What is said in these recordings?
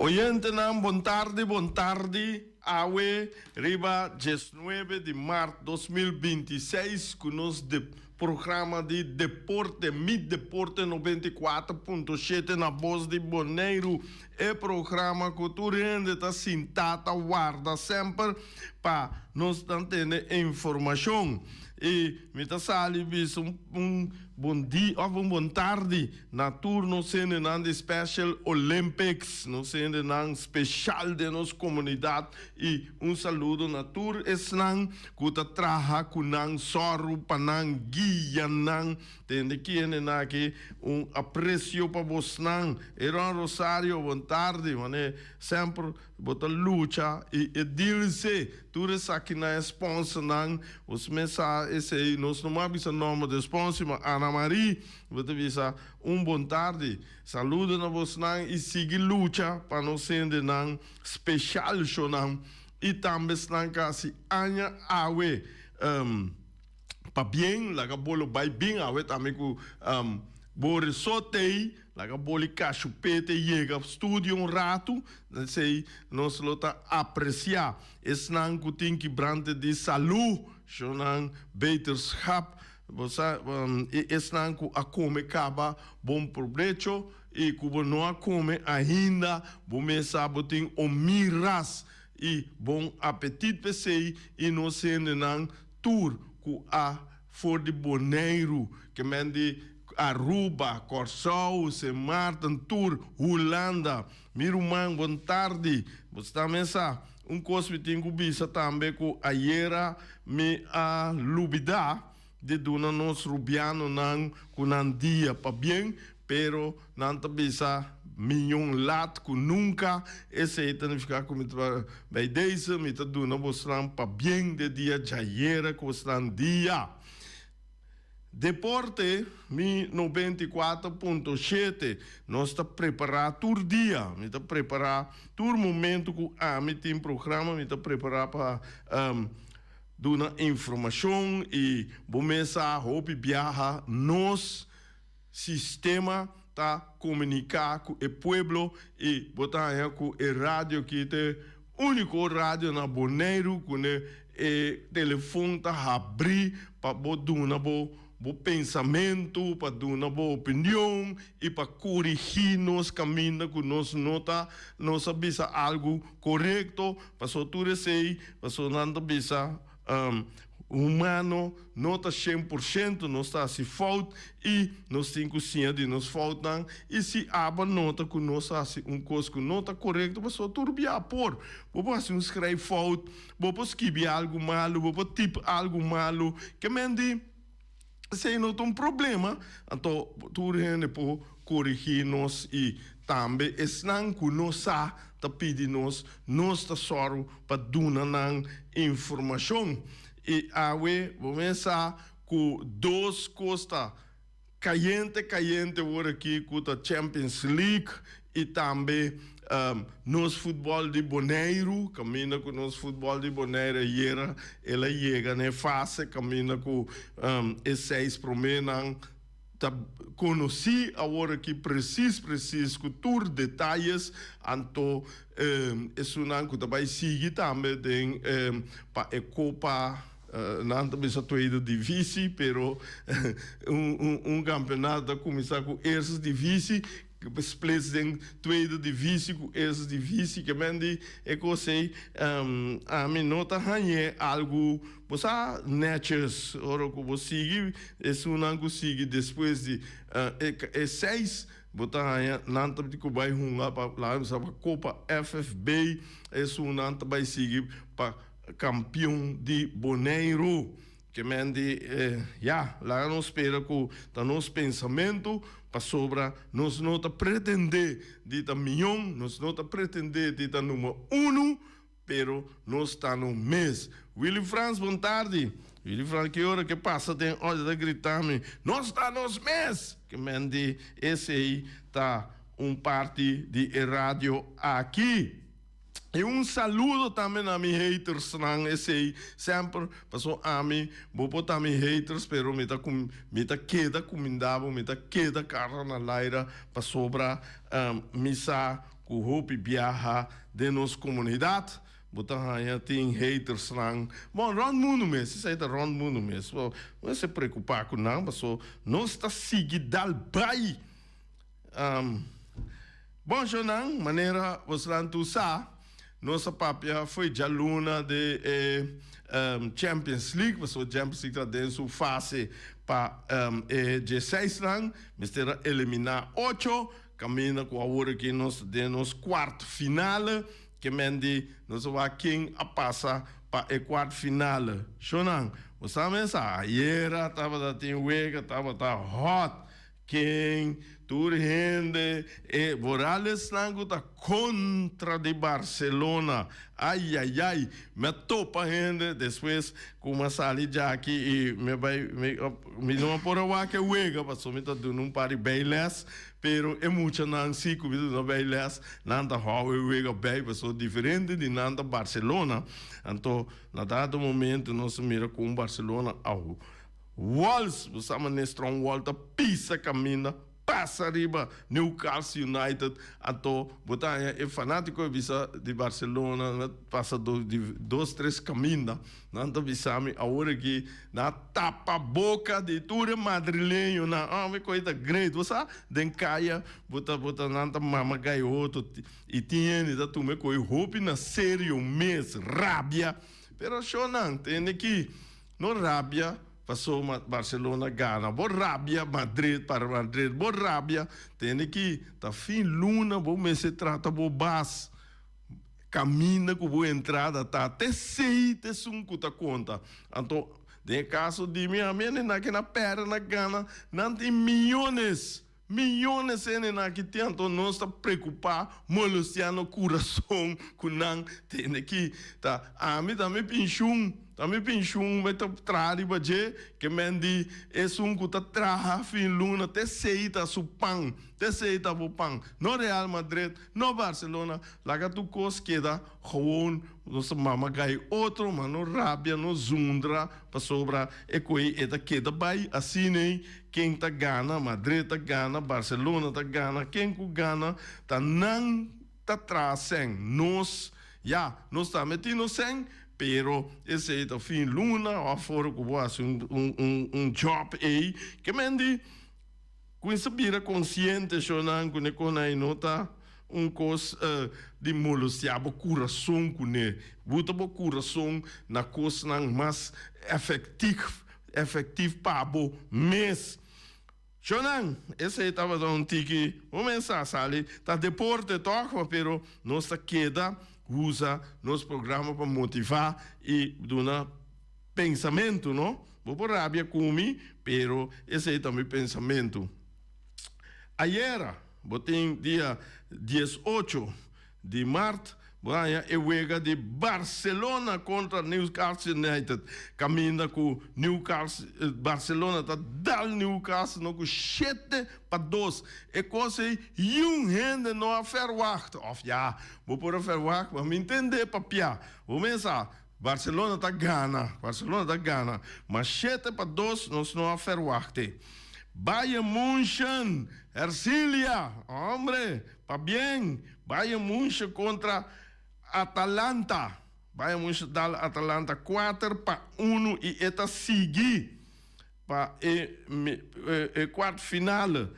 Oyentenan bon tardi bon tardi awe riba diesnuebe di mart 2026 ku nos de programa di deporte Mi Deporte 94.7 na Bos di Boneiru e programa ku tur hende ta sinta ta warda semper pa nos ta tene informashon i mi ta sali bisa un bon dia òf un bon tardi Na tur nos hendenan di Special Olympics, nos hendenan special den nos comunidad y un saludo na tur esnan cu ta traha cu nan, sòru pa nan, guia nan. Tende ki hendenan aki un aprecio pa bosnan. Eron Rosario, bon tardi, mane semper bo ta lucha y e Dilce, tur esakinan e sponsornan, bos mes sa esey, nos no mag bisa nomber di e sponsor, ma Ana Marie. Bo ta bisa, Un bon tardi. Saludo na bosnan i sigui lucha pa nos hendenan special shonan i tambe esnan ka hasi aña awe. Pabien, laga bolo bai bin awe tambe ku bo resotei, laga boli kashupete yega studio un ratu, esei nos lo ta apresia. Esnan ku tin kibrante di salu, shonan beterschap. Bo sa, e esnan ku a kome kaba bon probecho, i ku bo no a kome ainda, bo mes sa bo tin omiras i bon apetit p'esei, i nos hendenan tur ku a for di Boneiru, ke men di Aruba, Kòrsou, Sint Maarten, tur Hulanda. Mi ruman, bon tardi. Bo sta mes sa, un kos mi tin ku bisa tambe ku ayera mi a lubidá di duna nos rubianonan ku nan dia pabien, pero nan ta bisa miñon lat ku nunka. Esei ta nifiká ku mi ta bij deze mi ta duna bosnan pabien de dia djayera ku bosnan dia. Deporte, Mi 94.7 Nos ta prepará tur dia, mi ta prepará tur momento ku ami tin programa, mi ta prepará pa duna informashon i bo mes sa hopi biaha nos sistema ta komuniká ku e pueblo i bo ta haña ku e radio aki ta e úniko radio na Boneiru ku ne e telefon ta habrí pa bo duna bo bo pensamentu, pa duna bo opinion i pa korigí nos kaminda ku nos no ta nos a bisa algu korekto, pasobra tur esei pasobra nan ta bisa. Humano no ta shen por shento, nos ta hasi fout i nos tin ku siña di nos foutnan. I si aba nota ku nos a hasi un kos ku no ta korekto, pasobra tur bia por. Bo por hasi un skrijffout, bo por skibi algu malu, bo por tip algu malu. Ke men di esei no ta un problema, anto tur hende por korigí nos i tambe esnan ku no sa ta pidi nos, nos ta sòru pa duna nan informashon. I awe bo mes sa ku dos kos ta kayente kayente wor aki ku ta Champions League i tambe nos futbòl di Boneiru, kaminda ku nos futbòl di Boneiru ayera el a yega na e fase kaminda ku e seis proménan Ta conoci awor aki precies precies cu tur detayes, anto esunnan cu ta bay sigui tambe den pa e copa, nan ta bisa tweede divisie, pero un campeonato ta cuminsa cu eerste divisie, splits den tweede divisie cu eerste divisie, ke men di e cos ey ami no ta hañe algo bo sa netjes ora cu bo sigui esunnan cu sigui despues di e seis bo ta haña nan ta cu bay hunga pa laga mi sa pa copa FFB esunnan ta bay sigui pa campeon di Boneiru. Ke men di, Ya, laga nos spera ku ta nos pensamentu, pasobra nos no ta pretendé di ta mion, nos no ta pretendé di ta number unu, pero nos ta nos mes. Willy Frans, bon tardi. Willy Frans, ki ora ke pasa den orde ta grita mi, Nos ta nos mes! Ke men di, esei ta un parti di e radio aki. I un saludo tambe na mi hatersnan esey semper paso ami bo por ta mi haters pero mi ta mi ta keda cuminda bo mi ta keda cara na laira pasobra mi sa. ku hopi biaha den nos komunidat bo ta haña tin hatersnan, bon rònt mundu mes, esei ta rònt mundu mes, bo mester preokupá ku nan paso nos ta sigui dal bai. Bon shownan, manera bosnan tur sa, nos a papia fo'i djaluna di e Champions League, pasobra Champions League ta den su fase pa e dieseisnan, mester a eliminá ocho, kaminda ku awor aki nos ta den nos kwart finale, ke men di nos a wak ken a pasa pa e kwart finale. Shownan, bo sa mesa, ayera tabata tin wega, tabata hot. Ken tur hende e voralesnan ku ta kontra di Barcelona. Ayayay, mi a topa hende despues ku mi a sali djaki i mi a bai mi no a por a wak e wega pasobra mi ta duna un par di bijles, pero e muchanan si ku mi ta duna bijles nan ta hou e wega bij pasobra diferente di nan ta Barcelona. Anto na dado momento nos a mira kon Barcelona a Wolves, bo sa manera strong wall ta pisa caminda pasa riba Newcastle United anto bo ta haña e fanatico e bisa di Barcelona na pasa do di dos tres caminda nan ta bisa mi awor aki nan a tapa boca di tur e madrileñonan oh mi coy ta great bo sa den caya bo ta bo ta nan ta mama gayoto y tin hende ta tuma e coy hopi na serio mes rabia pero shownan tende ki. No rabia pasobra Barcelona gana, bo rabia Madrid para Madrid, bo rabia tende ki ta fin luna bo mester trata bo bas caminda cu bo entrada ta te sei ta esun cu ta conta. Anto den e caso di mi ami a nena ke na perde na gana nan tin miyones. Miyones hendenan ki tin anto nos ta preocupa molestia no curason cu nan tende ki ta ami ta mi pensioen ta mi pensioen mi ta traha riba dje ke men di esun cu ta traha fin luna te esey ta su pan te esey ta bo pan no Real Madrid no Barcelona laga tur cos keda gewoon nos ta mama gai otro ma no rabia no zundra pasobra e coe e ta keda bay asiney Ken ta gana? Madrid ta gana, Barcelona ta gana, ken ku gana ta nan ta traha sèn. Nos, ya, nos tambe tin nos sèn, pero esei ta fin luna òf ora ku bo hasi un un un job ei. Ke men di kuminsa bira konsiente shownan ku ne kon ei no ta un kos di molestiá bo kurason kuné. Buta bo kurason na kosnan mas efektif. Efectief pa bo mes. Shownan, esey tabata un tiki un mensa sali ta deporte toch, pero nos ta keda usa nos programa pa motiva y duna pensamento no. Bo por rabia cu mi, pero esey ta mi pensamento. Ayera bo tin dia 18 Di mart bo haña e wega di Barcelona kontra Newcastle United, kaminda ku Newcastle Barcelona ta dal Newcastle no ku 7-2. E kos ei yun hende no a ferwagt, òf ya, bo por a ferwagt, ma mi ntendé papia. Bo mesa, Barcelona ta gana, Barcelona ta gana, ma 7-2 nos no a ferwagt ei. Bayern Munchen, Hercilia, hombre! Pabien, Bayern Munchen kontra Atalanta. Bayern Munchen dal Atalanta 4-1 i e ta sigui pa e e kwart finale.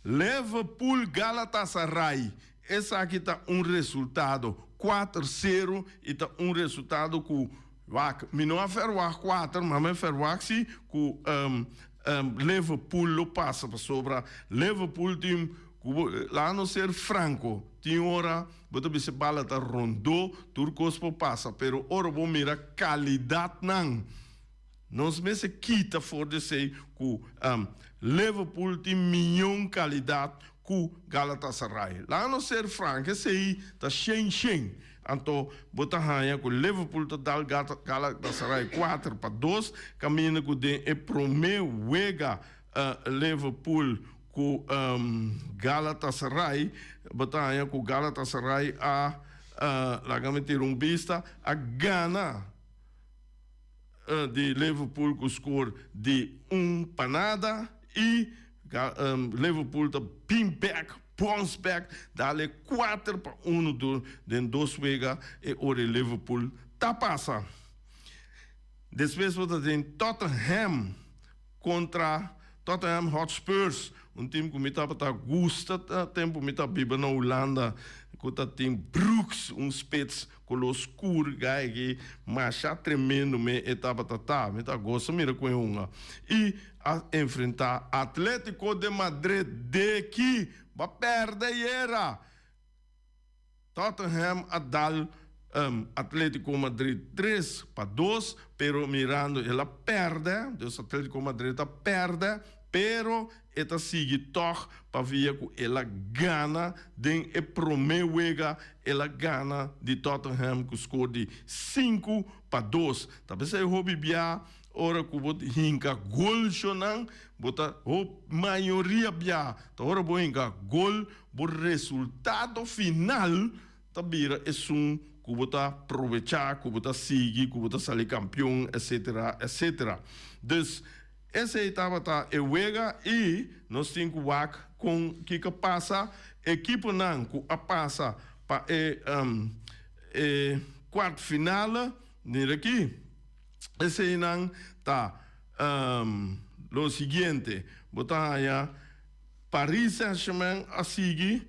Liverpool Galatasaray, esaki ta un resultado 4-0 i ta un resultado ku wak mi no a ferwagt kuater ma mi a ferwagt si ku Liverpool lo pasa pasobra Liverpool tin Ku bo laga nos ser franko, tin ora bo ta bisa e bala ta rondó, tur kos por pasa, pero ora bo mira kalidatnan, nos mester kita for di esei ku Liverpool tin mion kalidat ku Galatasaray. Laga nos ser franko, esei ta shen shen. Anto bo ta haña ku Liverpool ta dal Galatasaray 4-2, kaminda ku den e promé wega Liverpool ku Galatasaray, bo ta haña ku Galatasaray a, laga mi tira un bista, a gana di Liverpool ku skor di 1-0 i Liverpool ta bin bek. Bons bek dale 4-1 door den dos wega e ora Liverpool ta pasa. Despues bo ta den Tottenham kontra Tottenham Hotspurs, un tim ku mi tabata gusta tempu mi ta biba na Hulanda, ku ta tin Brooks, un spits koló skur gai aki, masha tremendo me e tabata ta. Mi ta gosa mira ku e hunga. I a enfrentá Atletico de Madrid de ki bo a pèrdè ayera. Tottenham a dal Atletico Madrid 3-2, pero mirando el a pèrdè, dus Atletico Madrid a pèrdè, pero e ta sigui tòg pavia ku el a gana den e promé wega, el a gana di Tottenham ku skor di 5-2. Ta p'esei hopi bia ora ku bo hinka gol shonan, bo ta mayoria bia ta ora bo hinka gol, bo resultado final ta bira esun ku bo ta probechá, ku bo ta sigui, ku bo ta sali kampion, etcetera, etcetera. Dus, esei tabata e wega i nos tin ku wak kon kiko pasa. Ekiponan ku a pasa pa e e kwart finale, mira aki, eseinan ta lo siguiente, bo ta haña Paris Saint-Germain a sigui,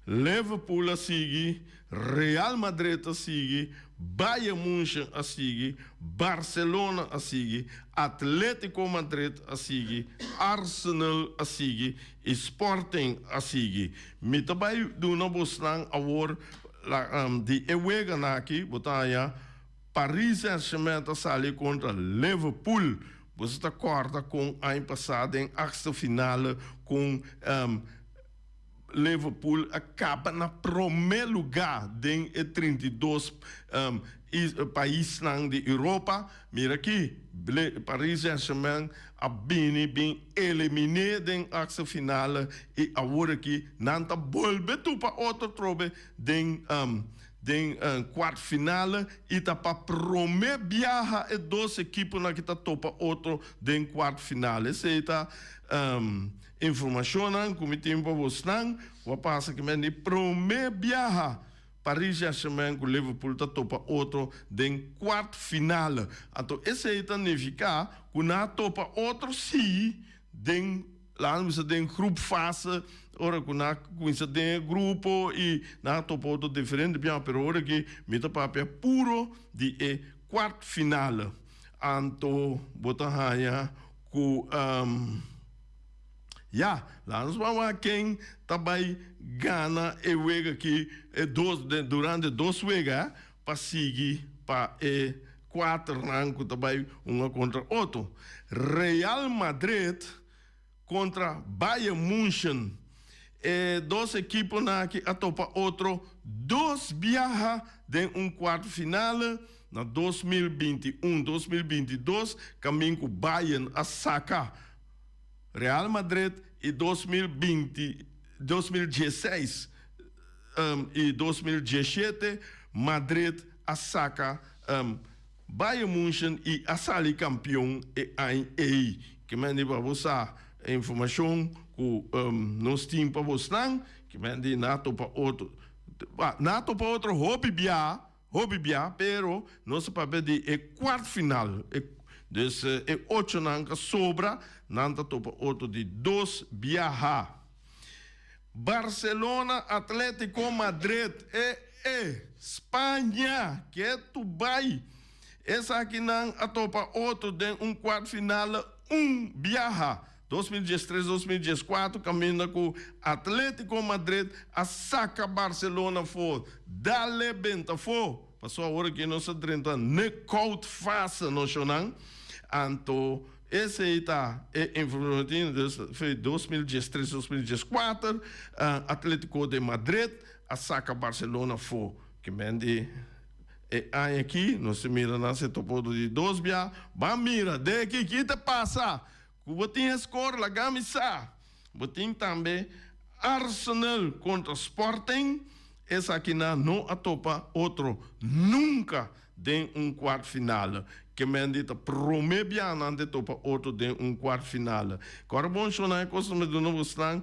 Liverpool a sigui, Real Madrid a sigui, Bayern Munchen a sigui, Barcelona a sigui, Atletico Madrid a sigui, Arsenal a sigui y Sporting a sigui. Mi ta bay duna bosnan awor di e weganan aki, bo ta haña Paris Saint-Germain ta sali kontra Liverpool. Boso ta kòrda kon aña pasá den achtste finale kon Liverpool a kaba na promé lugá den e 32 paisnan di Europa. Mira aki, Paris Saint-Germain a bini bin eliminé den achtste finale i awor aki nan ta bolbe tupa otro trobe den Den kwart finale i ta pa prome biaha e dos ekiponan ki ta topa otro den kwart finale. Esei ta informashonnan ku mi tin pa bosnan ku a pasa ki men di prome biaha Paris Saint-Germain ku Liverpool ta topa otro den kwart finale. Anto esei ta nifiká ku nan a topa otro si den. Laat nos bisa den groep fase, ora ku nan a kuminsá den e grupo i nan a topa otro diferente biaha, pero ora ki mi ta papia puro di e kwart finale. Anto bo ta haña ku ya, laat nos ban wak ken ta bai gana e wega aki, e dos, durante dos wega pa sigui pa e kuaternan ku ta bai hunga kontra otro. Real Madrid kontra Bayern Munchen. E dos ekiponan aki a topa otro dos biaha den un kuart finale na 2021, 2022 kamin ku Bayern a saka Real Madrid i 2020, 2016 i 2017 Madrid a saka Bayern Munchen i a sali kampion e aña ei. Ke men di pa bo sa e informashon ku nos tin pa bosnan, ke men di nan a topa otro, nan a topa otro hopi bia, hopi bia, pero nos a papia di e kuart final, dus e ochonan ka sobra nan ta topa otro di dos biaha. Barcelona, Atletico Madrid, e e Spaña ke tu bai. Esakinan a topa otro den un kuart finale un biaha, 2013, 2014, kaminda ku Atletico Madrid a saka Barcelona for dale benta afó. Paso awor aki nos a drenta knockout fase no shownan. Anto Esei ta e informacion tin dus fe 2013, 2014 Atletico de Madrid a saca Barcelona fo ke men di e aña aki nos ta mira nan se topo di dos bia ban mira den aki ki ta pasa ku bo tin e score laga mi sa bo tin tambe Arsenal contra Sporting. Esakinan no a topa otro nunka den un kwart finale. Ke men di ta prome bia nan te topa otro den un kwart finale. Kòrda bon shona e kos mi duna bosnan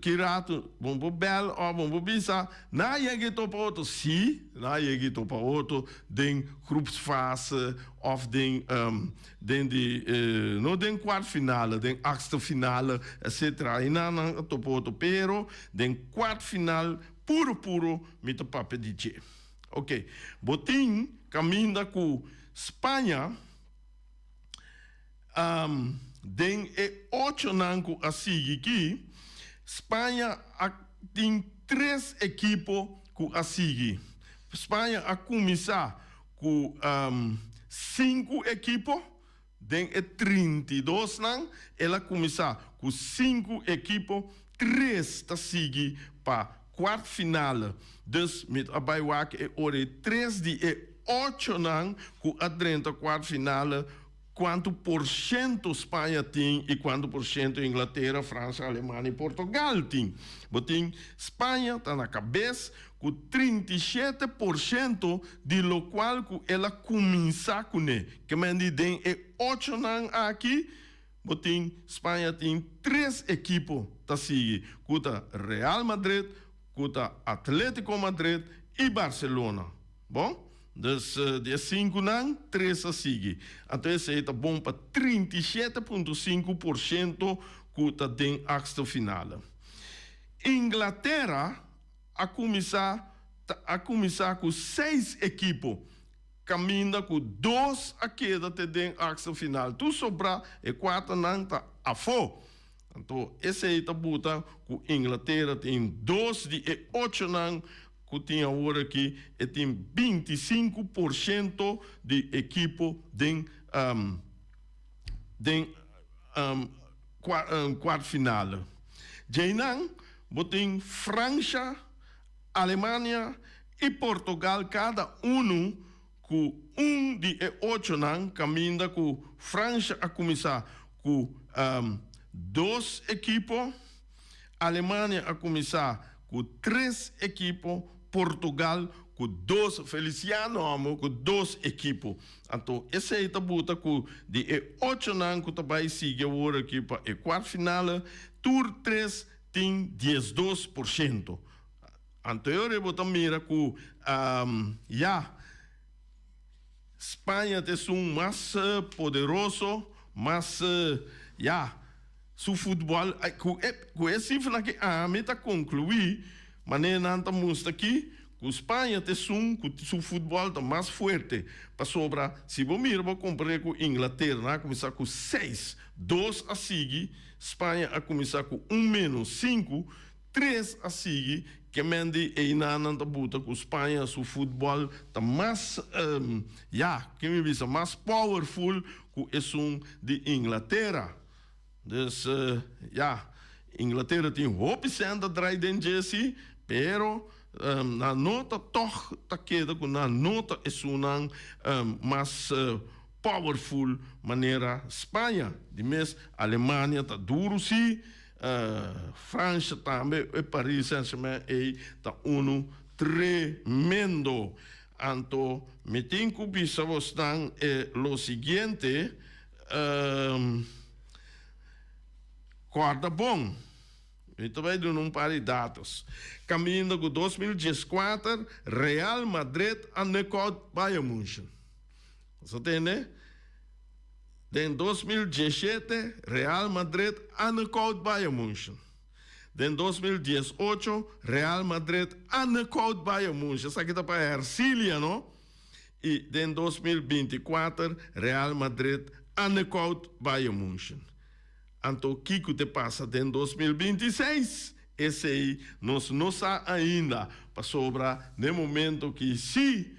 ki ratu bon por bèl òf bon por bisa nan a yega i topa otro. Si, nan a yega i topa otro den groepsfase òf den den di no den kwart finale, den achtste finale etcetera. Einan nan a topa otro pero den kwart final puro puro mi ta papia di dje. Ok, bo tin caminda cu Spaña um, den e ochonan cu a sigui ki, Spaña a tin tres ekipo cu a sigui. Spaña a cuminsa cu um, sinku ekipo, den e 32nan el a cuminsa cu sinku ekipo, tres ta sigui pa kwart finale. Dus mi a bai wak e ora e tres di e ochonan cu a drenta kwart finale, cuanto porciento Spaña tin y cuanto porciento Inglatera, Francia, Alemania y Portugal tin. Bo tin Spaña ta na cabes cu 37% di locual cu el a cuminsa cune. Ke men di den e ochonan aki, bo tin Spaña tin tres ekipo ta sigui, cu ta Real Madrid, cu ta Atletico Madrid y Barcelona. Bon, dus di e sinkunan, tres a sigui. Anto esei ta bon pa 37.5% cu ta den achtste finale. Inglatera a cuminsa a cuminsa cu seis ekipo, caminda cu dos a keda te den achtste final. Tur sobra e cuaternan ta afo. Anto esei ta buta cu Inglatera tin dos di e ochonan cu tin awor aki, e tin 25% di ekipo den den kwart finale. Djeinan bo tin Francia, Alemania y Portugal cada uno cu un di e ochonan, caminda cu Francia a cuminsa cu dos ekipo, Alemania a cuminsa cu tres ekipo, Portugal cu dos, Feliciano amo cu dos ekipo. Anto esey ta buta cu di e ochonan cu ta bay sigui awor aki pa e kwart finale, tur tres tin 12%. Anto e ora bo ta mira cu ya, Spaña ta esun mas poderoso, mas, ya, su futbol, cu e, cu e cifra aki ami ta conclui, manera nan ta mustra aki, cu Spaña ta esun cu su futbol ta mas fuerte, pasobra si bo mira bo compare cu Inglatera, nan a cuminsa cu seis, dos a sigui, Spaña a cuminsa cu un menos sinku, Tres a sigui, ke men di einanan ta buta ku Spaña su futbòl ta mas, ya, ke mi bisa, mas powerful ku esun di Inglatera. Dus, ya, Inglatera tin hopi sèn ta drai den dje si, pero nan no ta tòg ta keda ku nan no ta esunnan mas powerful manera Spaña. Di mes, Alemania ta duru si. Francia tambe, e Paris Saint Germain ei ta unu tremendo. Anto mi tin ku bisa bosnan e lo siguiente, kòrda bon, mi ta bai duna un par di datos. Kaminda ku 2014 Real Madrid a knockout Bayern München. Bo sa tende? Den 2017, Real Madrid a knockout Bayern München. Den 2018, Real Madrid a knockout Bayern München. Esaki ta pa Hercilia, no? I den 2024, Real Madrid a knockout Bayern München. Anto kiko te pasa den 2026? Esei nos no sa ainda, pasobra n'e momento ki si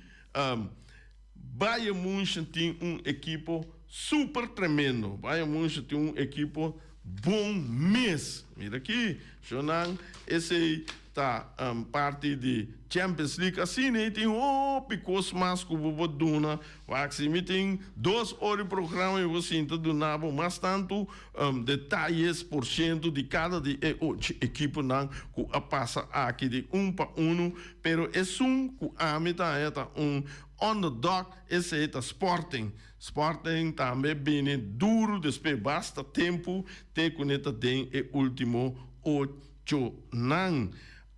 Bayern München tin un ekipo super tremendo. Bayern München tin un ekipo. bon mes. Mira aki, shownan, esei ta parti di Champions League. Asina ei tin hopi kos mas ku bo por duna. Wak, si mi tin dos ora di programa mi por sinta duna bo mas tantu detayes por siento di kada di e ocho ekiponan ku a pasa aki di un pa unu. Pero esun ku ami ta haña ta un underdog, esei ta Sporting. Sporting tambe bini duru despues basta tempu te ku ne ta den e ultimo ochonan.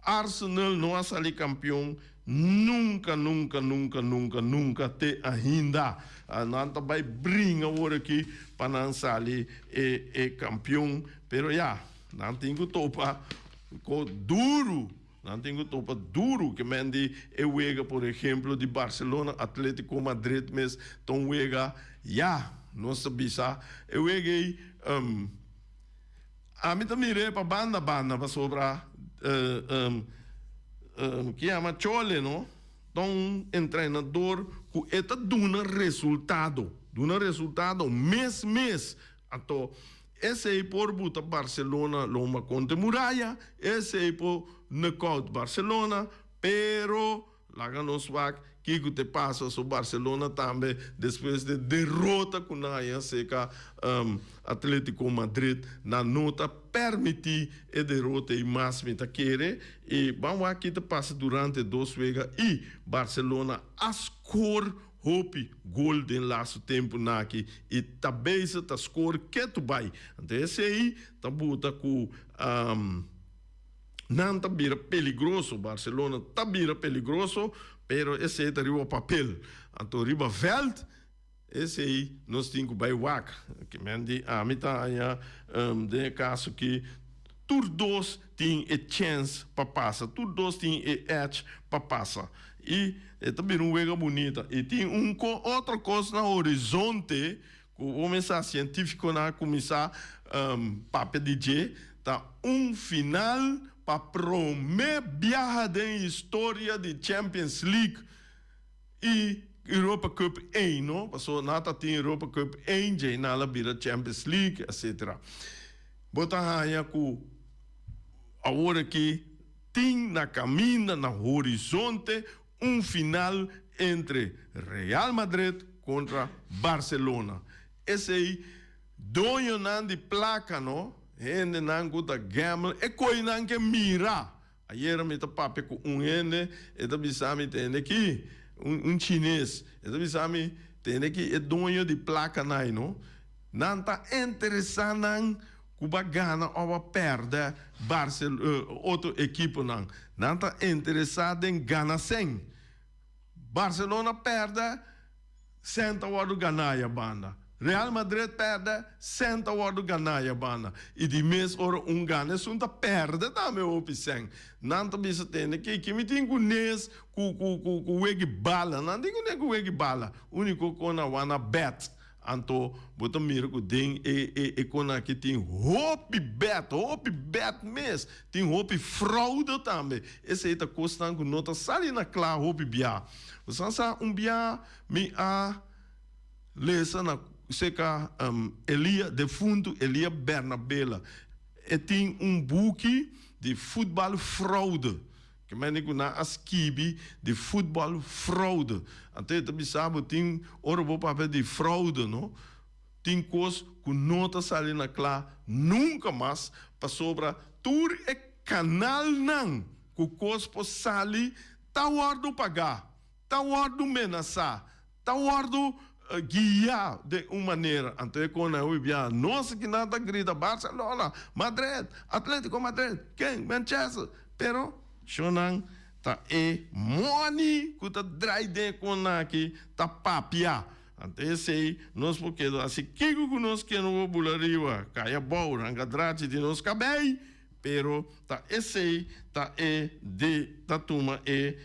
Arsenal no a sali kampion nunka nunka nunka nunka nunka te ahinda. Nan ta bai bringa awor aki pa nan sali e e kampion pero ya nan tin ku topa ku duru. Nan tin ku topa duru ke men di e wega por ehemplo di Barcelona Atletico Madrid mes ta un wega ya nos ta bisa e wega ei ami ta mir'é pa banda banda pasobra ke yama Chole no ta un entrenador ku e ta duna resultado duna resultado mes mes Anto esei por buta Barcelona lomba kontra e muraya, esei por knockout Barcelona, pero laga nos wak kiko te pasa so Barcelona tambe despues de derota ku nan haña seka Atletico Madrid, nan no ta permiti e derota ei mas mi ta kere i ban wak ki ta pasa durante dos wega i Barcelona a score Hopi gol den lastu tempunan aki i ta bezig ta skor ketu bai. Anto esei ta buta ku nan ta bira peligroso. Barcelona ta bira peligroso, pero esei ta riba papel. Anto riba vèlt esei nos tin ku bai wak. Ke men di ami ta haña den e kaso ki tur dos tin e chèns pa pasa, tur dos tin e edge pa pasa. I e ta bira un wega bunita. I tin un otro kos na horizonte ku bo mesa sientífikonan a kuminsá papia di dje, ta un final pa promé biaha den historia di Champions League i Europa Cup ein, no? Pasobra nan ta tin Europa Cup ein, djei nan a bira Champions League, etcetera. Bo ta haña ku awor aki Tin na caminda na horizonte un final entre Real Madrid contra Barcelona. Esey doñonan di placa no, hendenan cu ta gamble, e coinan ke mira. Ayera mi ta papia cu un hende, e ta bisa mi tende ki, un chines, e ta bisa mi tende ki e doño di placa nan no, nan ta interesa nan Ku ba gana òf a pèrdè Barcel otro ekiponan. Nan ta interesá den gana sèn. Barcelona pèrdè, sèn ta wòrdu ganá ya banda. Real Madrid pèrdè, sèn ta wòrdu ganá ya banda. I di mes ora un gana esun ta pèrdè tambe hopi sèn. Nan ta bisa tende ke ke mi tin ku nes ku ku ku ku wegi bala. Nan tin ku nes ku wegi bala. Úniko kon a wana bèt. Anto bo ta mira ku den e e e kon aki tin hopi bèt, hopi bèt mes, tin hopi froude tambe. Esei ta kosnan ku no ta sali na kla hopi bia. Bo sa sa un bia mi a lesa na seka Elia, defuntu Elia Bernabela. E tin un buki di futbal froude. Ke mende ku nan a skibi di futbòl froude. Anto e ta bisa bo tin ora bo papia di froude no, tin kos ku no ta sali na kla nunka mas pasobra tur e kanalnan ku kos por sali ta wòrdu pagá, ta wòrdu menasá, Ta wordo guia den un manera. Anto e con nan bia nos ki nan ta grita Barcelona, Madrid, Atletico Madrid, ken, Manchester. Pero shonan ta e money cu ta draai den e con nan aki ta papia. Anto esey nos por keda haci kico cu nos kier no por bula riba, cay abou, ranca drachi di nos cabey. Pero ta esey ta e de ta tuma e.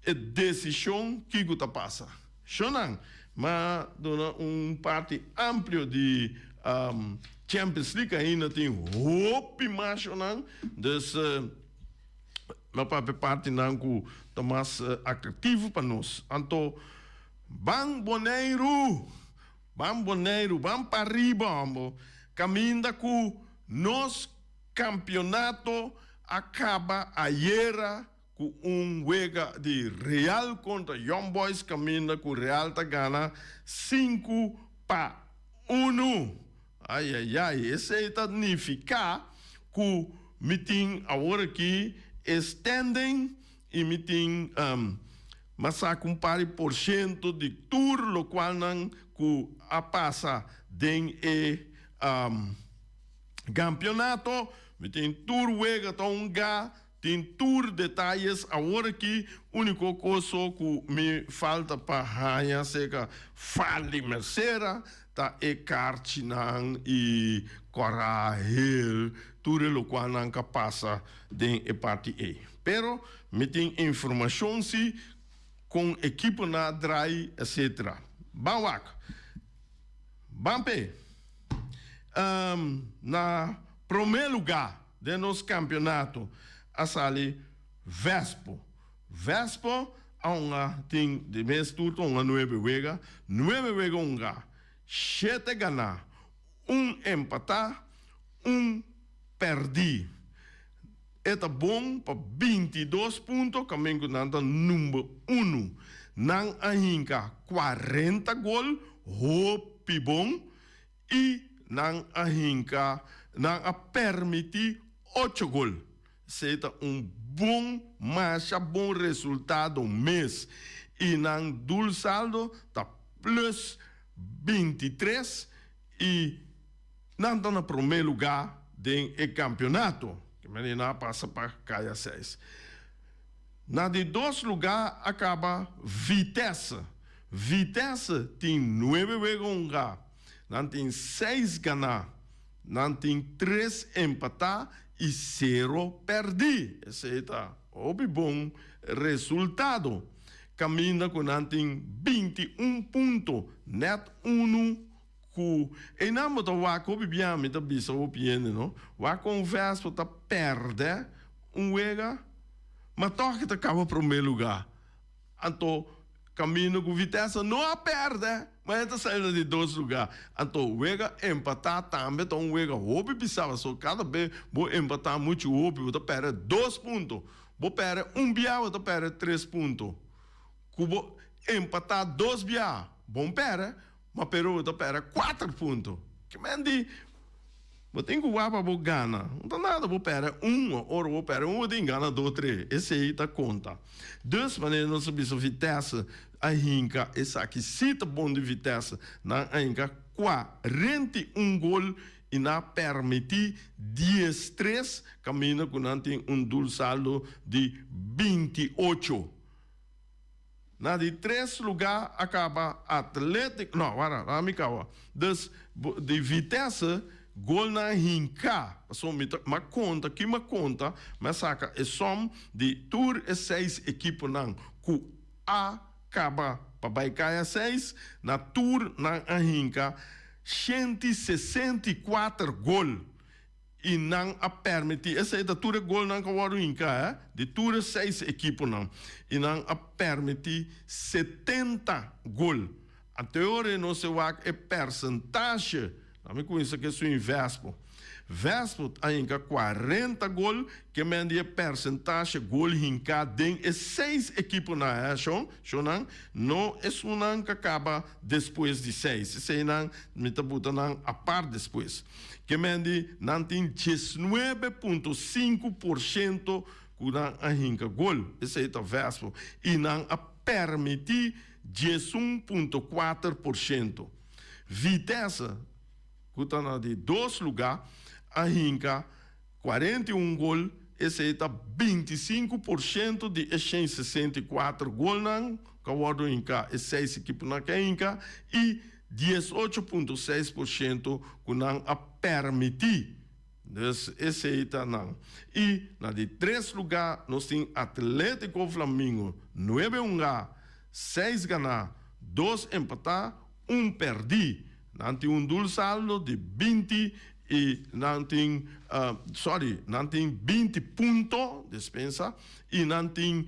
E desishon kiko ta pasa? Shonan, m'a duna un parti amplio di Champions League ainda tin hopi mas shonan, dus m'a papia partinan ku ta mas atraktivo pa nos. Anto ban Boneiru! Ban Boneiru, ban pariba hombo. Kaminda ku nos kampionato a kaba ayera ku un wega di Real kontra Young Boys kaminda ku Real ta gana 5-1. Ai ai ai, esei ta nifiká ku mi tin awor aki e standing i mi tin m'a saka un par di por shento di tur lokualnan ku a pasa den e kampionato. Mi tin tur wega ta hungá, tin tur detayes awor aki. Úniko kos so ku mi falta pa haña serka Farley Mercera ta e karchinan i kòrá hel, tur e lokualnan ka pasa den e parti ei. Pero mi tin informashon si kon ekiponan a drai etcetera. Ban wak. Ban p'e. Na promé lugá den nos kampionato a sali Vespo. Vespo a hunga tin di mes tur ta hunga nuebe wega, nuebe wega hunga, shete ganá, un empatá, un pèrdí. E ta bon pa 22 punto kamin ku nan ta number unu. Nan a hinka 40 gol, hopi bon, i nan a hinka nan a permití 8 gol. Esei ta un bon, masha bon resultado mes. I nan doelsaldo ta plus 23 i nan ta na promé lugá den e kampionato. Ke manera nan a pasa pa Kaya 6. Na di dos lugá a kaba Vitesse. Vitesse tin nuebe wega hungá. Nan tin seis ganá. Nan tin tres empatá i sero pèrdí. Esei ta hopi bon resultado. Kaminda ku nan tin 21 punto, nèt unu ku einan bo ta wak hopi biaha mi ta bisa hopi hende no, wak kon Vespo ta pèrdè un wega, ma tòg e ta kaba promé lugá. Anto kaminda ku Vitesse no a pèrdè, ma e ta sali na di dos lugá. Anto wega empatá tambe ta un wega hopi pisá, pasobra kada be bo empatá muchu hopi bo ta pèrdè dos punto. Bo pèrdè un biaha bo ta pèrdè tres punto. Ku bo empatá dos biaha bon pèrdè, Ma pero bo ta pèrdè kuater punto. Ke men di, bo tin ku wak pa bo gana. No ta nada bo pèrdè un, ora bo pèrdè un bo tin gana dos, tres. Esei ta konta. Dus manera nos a bisa Vitesse a hinka esaki si ta bon di Vitesse. Nan a hinka 41 gol i nan a pèrmití 13 kaminda ku nan tin un doelsaldo di 28. Na di tres lugá a kaba Athletic, no, wara, laga mi kaba. Dus, di Vitesse, golnan hinká. Pasobra mi ta, m'a konta, ki m'a konta, mi a saka e sòm di tur e seis ekiponan ku a kaba pa bai kaya seis, na tur nan a hinka 164 gol. I nan a permití, esei ta tur e golnan ku a wòrdu hinká, hè, di tur e seis ekiponan. I nan a permití 70 gol. Anto e ora ei nos e wak e persentashe. Laat mi kuminsá ku esun Vespo. Vespo a hinka 40 gol, ke men di e persentashe gol hinká den e seis ekiponan, hè, shon, shonnan, no esunnan ku a kaba despues di seis. Eseinan mi ta buta nan apart despues. Ke men di nan tin 19.5% ku nan a hinka gol, esei ta Vespo, i nan a permití 11.4%. Vitesse, ku ta na di dos lugá, a hinka 41 gol, esei ta 25% di e 164 golnan ku a wòrdu hinká, e seis ekiponan ku a hinka, i 18.6% ku nan a permití. Dus esei ta nan. I na di tres lugá nos tin Atlético Flamingo, nuebe hungá, seis ganá, dos empatá, un pèrdí. Nan tin un doelsaldo di 20 i nan tin, sorry, nan tin 20 punto, despensa, i nan tin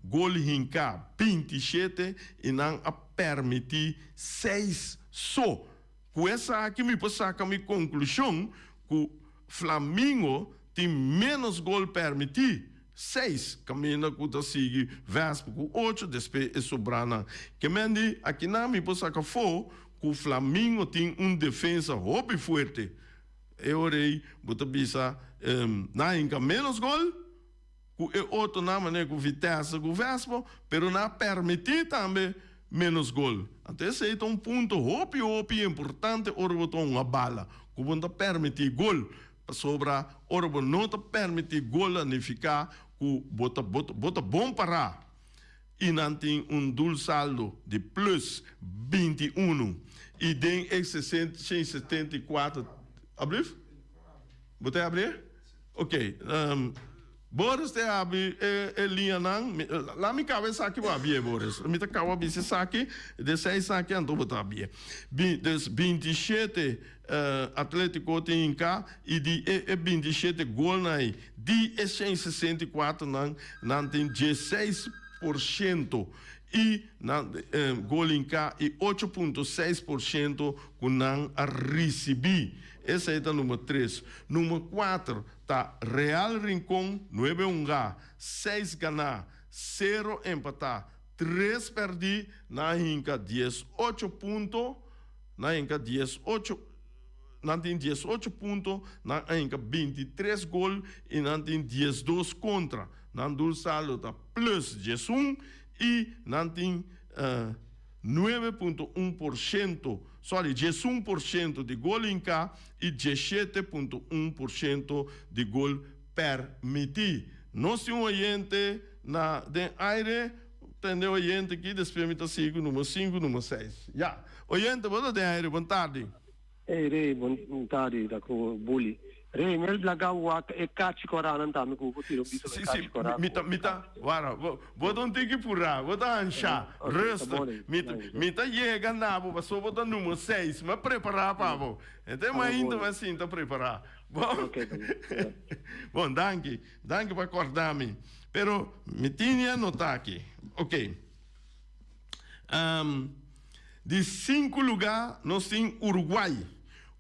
gol hinká 27 i nan a. permití seis so. Ku esaki mi por saka mi konklushon ku Flamingo tin ménos gol permití, seis, kaminda ku ta sigui Vespa ku ocho, despues e sobranan. Ke men di akinan mi por saka afó ku Flamingo tin un defensa hopi fuerte. E ora ei bo ta bisa nan a hinka ménos gol ku e otronan manera ku Vitesse ku Vespa, pero nan a permití tambe ménos gol. Anto esei ta un punto hopi hopi importante ora bo ta hunga bala, ku bo no ta permití gol, pasobra ora bo no ta permití gol a nifiká ku bo ta bo ta bon pará i nan tin un dul saldo di plus 21 i den e 174 ablief? Bo ta abri? Ok, Boris te habri e liñanan. La mi kaba esaki bo habié, Boris. Mi ta kaba bisa esaki, de seis aki anto bo ta habié. Dus 27 Atletico tin hinká i di e 27 golnan ei, di e 164 nan, nan tin 16% i nan gol hinká i 8.6% ku nan a risibí. Esei ta number tres. Number kuater ta Real Rincon, nuebe hungá, seis ganá, sero empatá, tres pèrdí, nan a hinka 18 punto, nan a hinka 18, nan tin 18 punto, nan a hinka 23 gol i nan tin 12 kontra. Nan doelsaldo ta plus 11 i nan tin 9.1%, sorry, 11% di gol hinká i 17.1% di gol permití. Nos tin un oyente na den aire, tende oyente aki, despues mi ta sigui ku numero sinku, numero seis. Ya, oyente bo ta den aire, bon tardi. Ey Rey, bon tardi, ta ku Bully. Rey, mi a laga wak e kachi koranan tambe ku bo tira un bisa Sí, sí, mi ta, mi ta, wara, bo, bo ta un tiki purá, bo ta anshá, rustig. Mi ta, mi ta yega na bo pasobra bo ta numero seis, mi a prepará pa bo. Ente mainta mi a sinta prepará. Bon, bon, danki, danki pa kòrda mi. Pero mi tin e anotá aki. Oké. Di sinku lugá nos tin Uruguay.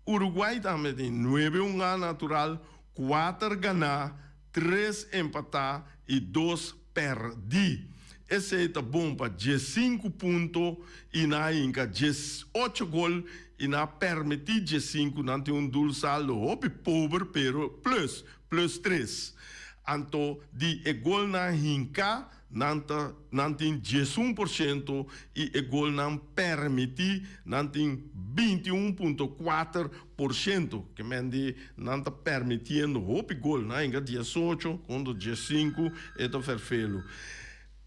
Uruguay tambe tin nuebe hunga natural, kuater ganá, tres empatá i dos pèrdí. Esei ta bon pa 15 punto i nan a hinka 18 gol i nan a pèrmití 15. Nan tin un doelsaldo hopi pober pero plus, plus tres. Anto di e golnan hinká Nan ta nan tin 11% i e golnan permití nan tin 21.4%. Ke men di nan ta permitiendo hopi gol. Nan hinka 18 kontra 15 e ta ferfelu.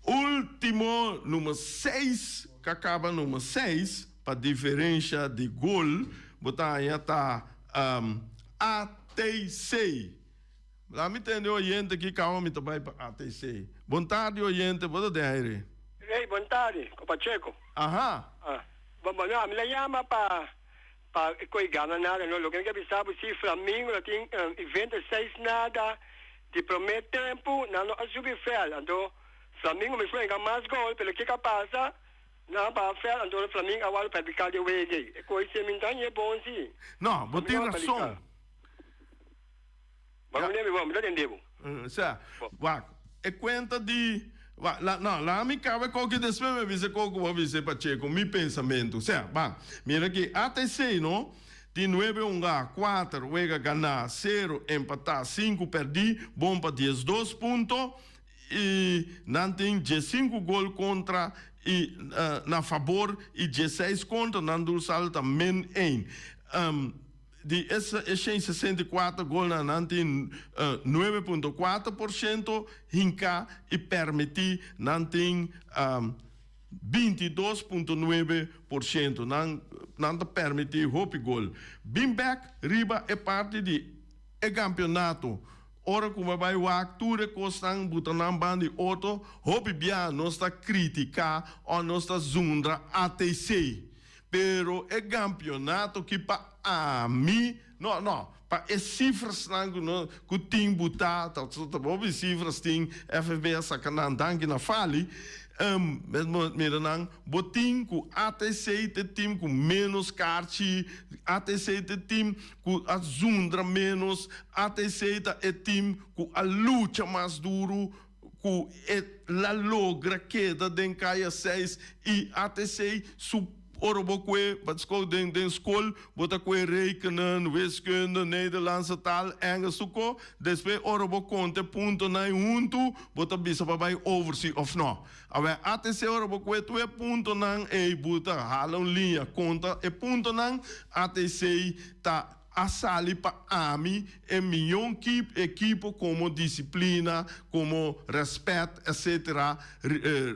Ultimo number seis ka kaba number seis pa diferensha di gol bo ta haña ta ATC. La mi tende oyente ki kawa mi ta bai pa ATC. Bon tardi oyente, bo ta den aire. Hey, bon tardi, ko Pacheco. Aha. Ah, bon, bon, no, mi la yama pa pa koe gana nada, no, loke mi ke bisa bo si Flamingo lo tin 26 nada di prome tempo, nan no a subi veld, anto Flamingo mi fue mas gol, pero kiko a pasa? Nan a baha veld, anto Flamingo a wòrdu perdiká di wege. E koe si mi no ta hañ'e bon si. No, bo tin rason. Bo no mi bo, mi ta tende bo. Sa, wak, e kuenta di, wak, la, no, laga mi kaba e koki despues mi a bisa e koko ku bo a bisa e Pacheco, mi pensamentu. Sea, ban, mira aki, ATC, no, tin nuebe hunga, kuater wega ganá, sero empatá, sinku pèrdí, bon pa 12 punto, i nan tin 15 gol kontra i na fabor i 16 kontra, nan doelsaldo ta min ein. Di e 164 golnan nan tin 9.4% hinká i permití, nan tin 22.9%. Nan nan ta permití hopi gol. Bin bèk riba e parti di e kampionato. Ora ku bo bai wak tur e kosnan buta nan ban di otro, hopi bia nos ta kritiká òf nos ta zundra ATC. Pero e campeonato ki pa ami, no, no, pa e cifrasnan ku no ku tin butá, ta ta hopi cifras tin, FFB a saca nan danki na Fali, mira nan, bo tin ku ATC ta e team ku menos karchi, ATC ta e team ku a zundra menos, ATC ta e team ku a lucha mas duru, ku e la logra keda den kaya seis i ATC su ora bo kue pa skol den den skol bo ta kue rekenen, wiskunde, Nederlandse taal, Engels tur ko, despues ora bo konta e puntonan huntu bo ta bisa pa bai over si of no. Awor ATC ora bo kue tur e puntonan ei bo ta hala un liña konta e puntonan ATC ta A sali pa ami e miyon kip ekipo komo disiplina, komo rèspèt etc.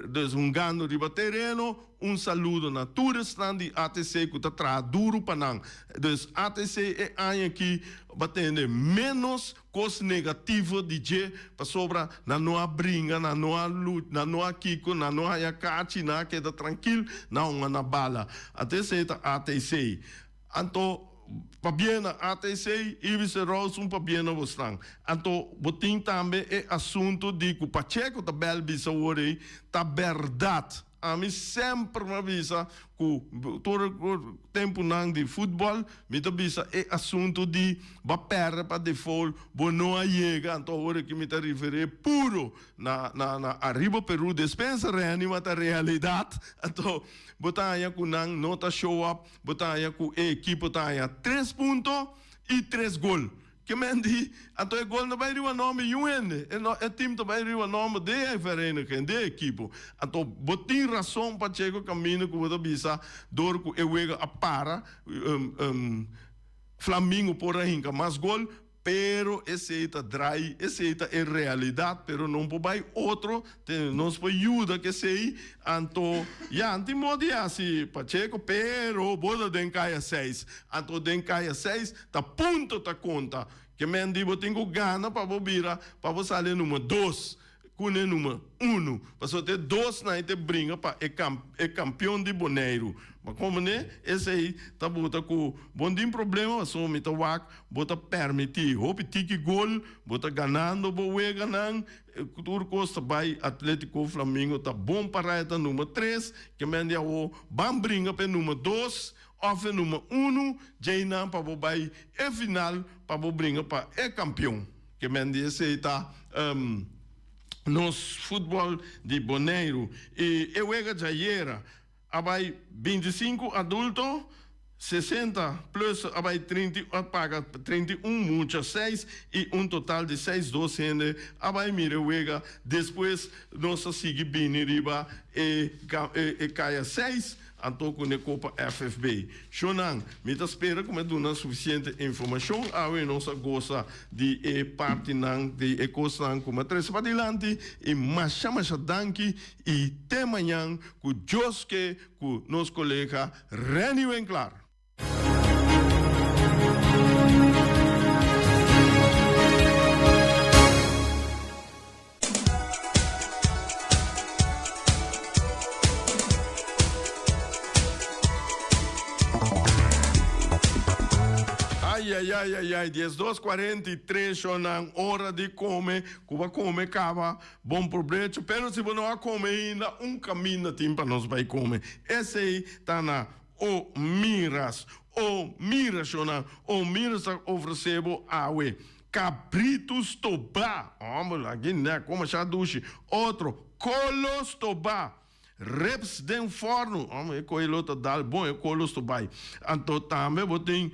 Dus hungando riba tereno, un saludo na tur esnan di ATC ku ta traha duru pa nan. Dus ATC e aña aki ba tende ménos kos negativo di dje pasobra nan no a bringa, nan no a lucha, nan no a kiko, nan no a haña kachi, nan a keda trankil, nan a hunga na bala. ATC ta ATC. Anto pabia na ATC, Ibis e Rose un pabia na bosnan. Anto bo tin tambe e asunto di cu Pacheco ta bel bisa awor ey, ta berdad. Ami semper mi a bisa cu tur temponan di futbol mi ta bisa e asunto di bo a perde pa default, bo no a yega, anto awor aki mi ta referi puro na na Arriba Peru Despensa Reanima ta realidad, anto bo ta haña cu nan no ta show up. Bo ta haña ku e ekipo ta haña tres punto i tres gol. Ke men di, anto e gol no bai riba nòmber yun hende, e no, e tim ta bai riba nòmber de e vereniging, de e ekipo. Anto bo tin rason Pacheco kaminda ku bo ta bisa dor ku e wega a para, Flamingo por a hinka mas gol, Pero esey ta draai, esey ta e realidad, pero no por bay otro, te nos por yuda cu esey, anto ya, no tin modo di haci Pacheco, pero bo ta den caya seis, anto den caya seis ta punto ta conta, ke men di bo tin cu gana pa bo bira, pa bo sali e numero dos. Ku n'e number unu. Pasobra ta e dosnan ei ta bringa pa e e kampion di Boneiru. Ma komo n'e esei ta buta ku bo no tin problema pasobra mi ta wak bo ta permití hopi tiki gol, bo ta ganando bo weganan, tur kos ta bai Atletico Flamingo ta bon pará e ta number tres, ke men di awo ban bringa pa e number dos òf e number unu djeinan pa bo bai e final pa bo bringa pa e kampion. Ke men di esei ta nos futbol di Boneiru. I e wega djayera a bai 25 adulto, 60 plus a bai trinta a paga 31 mucha seis i un total di seis dos hende a bai mira e wega. Despues nos a sigui bini riba e e kaya seis. Anto ku ne Kopa FFB. Shownan, mi ta spera ku mi a duna sufisiente informashon awe nos a gosa di e partinan di e kosnan ku mi a trese padilanti i masha masha danki i te mañan ku Dios ke ku nos kolega Renny Winklaar. Ay ay ay ay ay 12 43 shownan ora di come cu bo a come caba bon probecho pero si bo no a come ainda un caminda tin pa nos bay come esey ta na O Miras O Miras shownan O Miras ta ofrece bo awe Cabrito stobá, homber, aki nè como sha dushi. Otro, colo stobá, ribs den forno, homber, e coe lo ta dal bon e colo stobá ei. Anto tambe bo tin,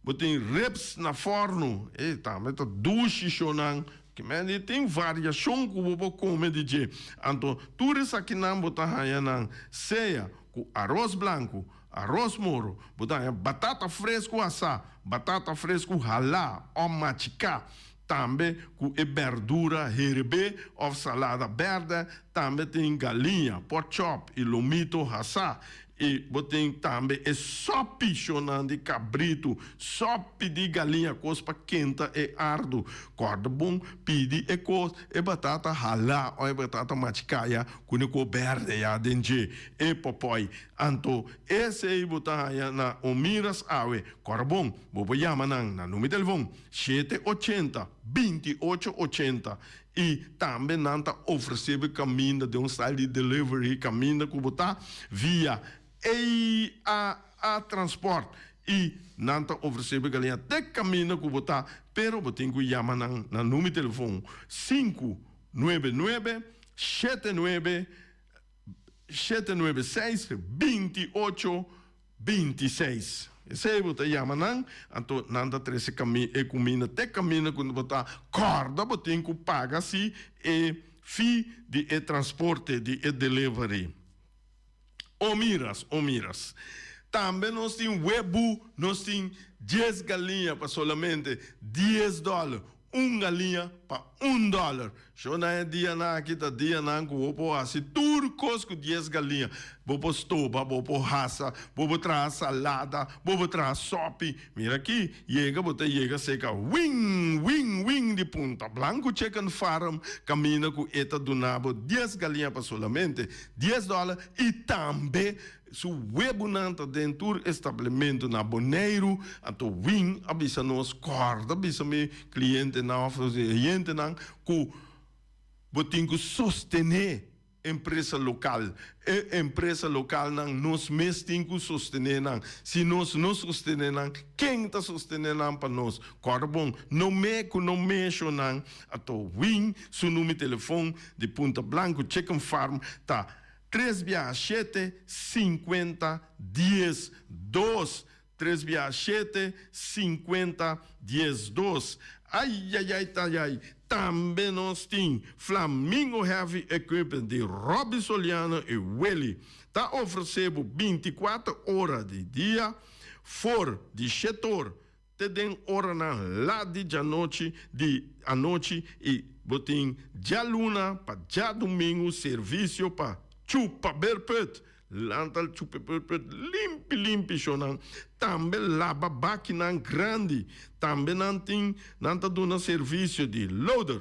bo tin ribs na forno, e tambe ta dushi shonan. Kimen di tin variacion cu bo por come di dje. Anto tur esakinan bo ta haña nan sea cu aros blanco, Aros moro, bo ta haña batata fresku asá, batata fresku halá òf machiká, tambe ku e bèrdura herebé òf salada bèrdè, tambe tin galiña, pork chop i lomito hasá. I bo tin tambe e sòpi shonnan di kabritu, sòpi di galiña, kos pa kenta e ardu. Kòrda bon pidi e kos, e batata halá òf e batata machikaya ku ne kos bèrdè ya den dje, e pòpòi. Anto esei bo ta haña na Omiras awe. Kòrda bon, bo por yama nan na number di telefòn 780, 28 80 I tambe nan ta ofresé bo e kaminda den un style di delivery, kaminda ku bo ta via AAA Transport. I nan ta ofresé bo e galiña te kaminda ku bo ta, pero bo tin ku yama nan na number di telefon 599 79 796 28 26. Esei bo ta yama nan, anto nan ta trese e kuminda te kaminda ku bo ta kòrda bo tin ku paga si e fee di e transporte di e delivery. O miras, o miras. Tambe nos tin webu, nos tin dies galiña pa solamente dies dòler. Un galiña pa un dòler. Sho na e dianan aki ta dianan ku bo por hasi tur kos ku dies galiña. Bo por stoba, bo por hasa, bo por traha salada, bo por traha sòpi. Mira aki, yega bo ta yega seka win, win, win di Punta Blanco Chicken Farm kaminda ku e ta duna bo dies galiña pa solamente dies dòler i tambe Su webunan ta den tur establementu na Boneiru, anto Win a bisa nos, Kòrda bisa mi klientenan òf hendenan ku bo tin ku sostené empresa lokal. E empresa lokalnan nos mes tin ku sostené nan. Si nos no sostené nan, ken ta sostené nan pa nos? Kòrda bon, no me ku no menshonan. Anto Win su number telefon di Punta Blanco Chicken Farm ta. Tres biaha shete, sinkuenta, dies, dos. Tres biaha shete, sinkuenta, dies, dos. Ayayay tayay, tambe nos tin Flamingo Heavy Equipment di Robby Soliano y Willy. Ta ofrece bo 24 ora di dia for di shetor te den oranan lat di djanochi di anochi i bo tin djaluna pa djadumingu servisio pa chupa berput, lanta chupa berput limpi limpi shonan, tambe laba bakinan grandi, tambe nan tin nan ta duna servisio di loader,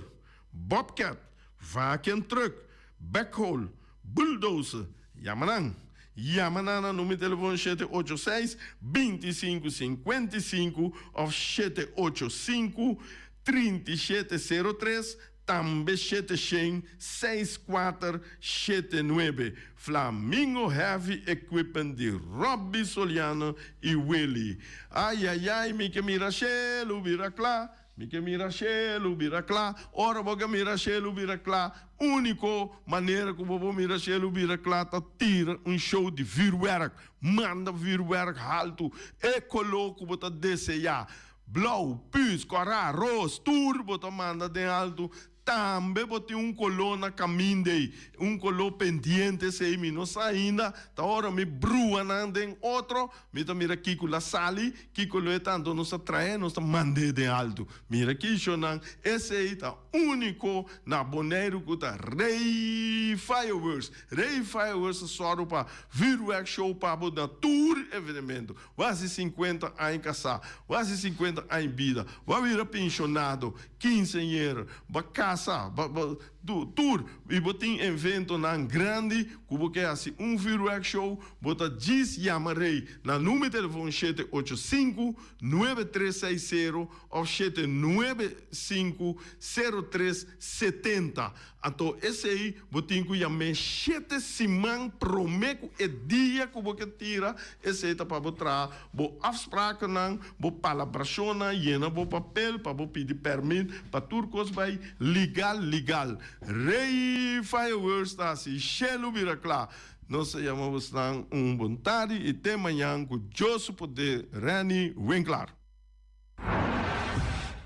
bobcat, vacuum truck, backhoe, bulldozer, yama nan. Yama nan na numero di telefon 786 25 55 of 785 37 03, tambe 700 64 79. Flamingo Heavy Equipment di Robby Soliano y Willy. Ay ay ay mi ke mira shelu bira kla. Mi ke mira shelu bira kla. Ora bo ke mira shelu bira kla, úniko manera ku bo por mira shelu bira kla ta tira un show di vürwèrk. Manda vürwèrk haltu, e koló ku bo ta deseá, blou, püs, kòrá, ros, tur bo ta manda den haltu. Tambe bo tin un koló na kaminda ei, un koló pendiente esei mi no sa ainda, ta ora mi brua nan den otro, mi ta mira kiko la sali, kiko lo e ta, anto nos ta trae, nos ta mand'é den altu. Mira kishonan, esei ta úniko na Boneiru ku ta Rey Fireworks. Rey Fireworks ta sòru pa vuurwerk show pa bo na tur evenemento. Bo hasi sinkuenta aña kasá, bo hasi sinkuenta aña bida, bo a bira penshonado, Kinseñer, bo a kasa, bo, bo, tu, tur, i bo tin eventonan grandi ku bo ke hasi un vuurwerk show, bo ta djis yama Rey na number telefon 785 9360 òf 795 0370. Anto esei bo tin ku yam'é shete siman promé ku e dia ku bo ke tira, esei ta pa bo traha bo afsprakennan, bo palabrashonnan, yena bo papel pa bo pidi pèrmit pa tur kos bai legal legal. Rey Fireworks ta hasi shelu bira kla. Nos ta yama bosnan un bon tardi i te mañan ku Dios su poder. Renny Winklaar.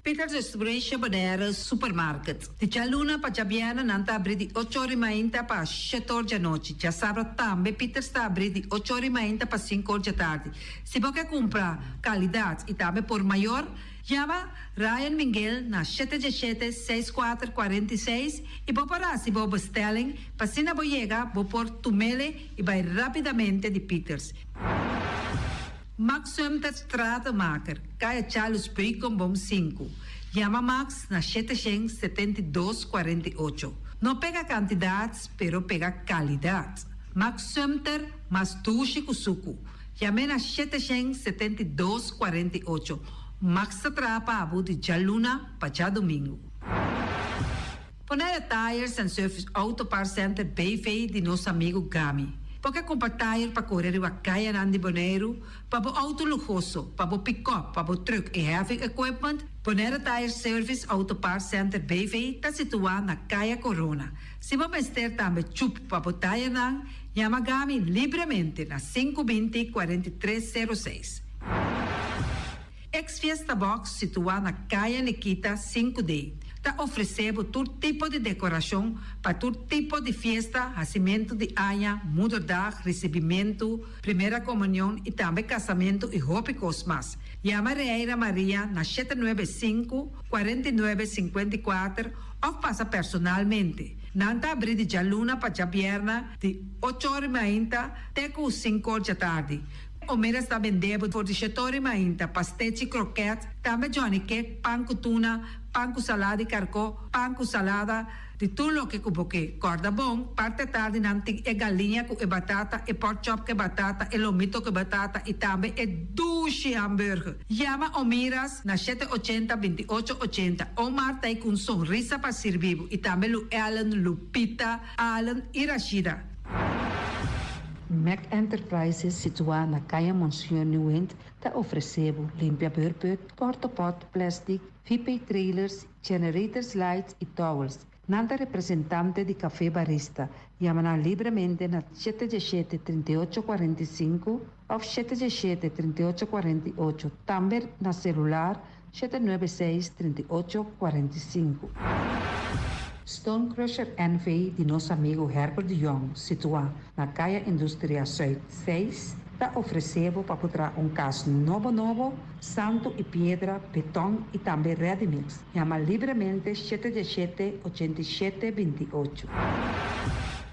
Peters Distribution Bonaire Supermarket. Di djaluna pa djabièrnè nan ta abrí di ocho or i mainta pa shete or djanochi. Djasabra tambe Peters ta abrí di ocho or i mainta pa sinku or djatardi. Si bo ke kumpra kalidat i tambe por mayor, yama Ryan Minguel na shete djeshete, seis kuater, 46 i bo por hasi bo bestelling pa asina bo yega bo por tumele i bai rápidamente di Peters. Max Sumter Stratenmaker, Kaya Charles Beukenboom sinku. Yama Max na 772 48. No pega kantidat, pero pega kalidat. Max Sumter, mas dushi ku suku. Yam'é na 772 48. Max ta traha pa bo di djaluna pa djadumingu. Bonaire Tires and Service Auto Parts Center BV di nos amigu Gami. Bo ke kumpra tire pa kore riba kayanan di Boneiru, pa bo outo luhoso, pa bo pikòp, pa bo trùk i heavy equipment? Bonaire Tire Service Auto Parts Center BV ta situá na Kaya Corona. Si bo mester tambe chup pa bo tayenan, yama Gami libremente na 520 43 06. Ex Fiesta Box situá na Kaya Nikita 5D ta ofresé bo tur tipo di dekorashon pa tur tipo di fiesta, hasimentu di aña, moederdag, risibimentu, primera komunion i tambe kasamentu i hopi kos mas. Yama Reira Maria na 795, 49 54 òf pasa personalmente. Nan ta abrí di djaluna pa djabièrnè di ocho or i mainta te ku sinku or djatardi. Omeras ta bende bo for di shetori mainta, pastechi, kroket, tambe johnny cake, pan ku tuna, pan ku salada di karkó, pan ku salada, di tur loke ku bo ke. Kòrda bon, parti atardi nan tin e galiña ku e batata, e pork chop ku e batata, e lomito ku e batata i tambe e dushi hamburger. Yama Omiras na 780 28 80. Omar ta ei ku un sonrisa pa sirbi bo i tambe Lu Ellen, Lupita, Allen i Rashida. Mac Enterprises situá na Kaya Monseñor Nieuwind ta ofresé bo limpia beurput, portapot, plastic, VP trailers, generators lights i towels. Nan ta representante di Café Barista. Yama nan libremente na 717 38 45 òf 717 38 48. Tambe na selular 796 38 45. Stone Crusher NV di nos amigu Herbert de Jong, situá na Kaya Industria Zuid 6, ta ofresé bo pa traha un kas nobo nobo, santu i piedra, beton i tambe ready mix. Yama libremente 717 87 28.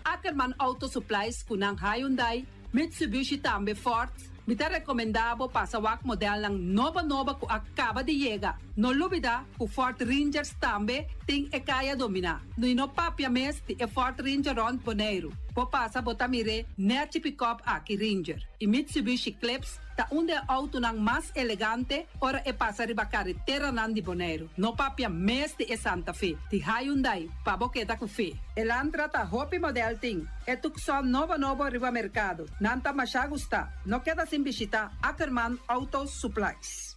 Ackerman Auto Supplies ku nan Hyundai, Mitsubishi tambe Ford. Mi ta rekomendá bo pasa wak modelnan nobo nobo ku a kaba di yega. No lubidá ku Ford Rangers tambe tin e kaya dominá. I no papia mes di e Ford Ranger rònt Boneiru. Bo pasa bo ta mir'é nèchi pick-up aki Ranger. I Mitsubishi Eclipse ta un di e outonan mas elegante ora e pasa riba kareteranan di Boneiru. No papia mes di e Santa Fe. Di Hyundai, pa bo keda ku fe. Elantra ta hopi model tin. E Tucson nobo nobo riba merkado. Nan ta masha gusta. No keda sin bishitá Ackerman Auto Supplies.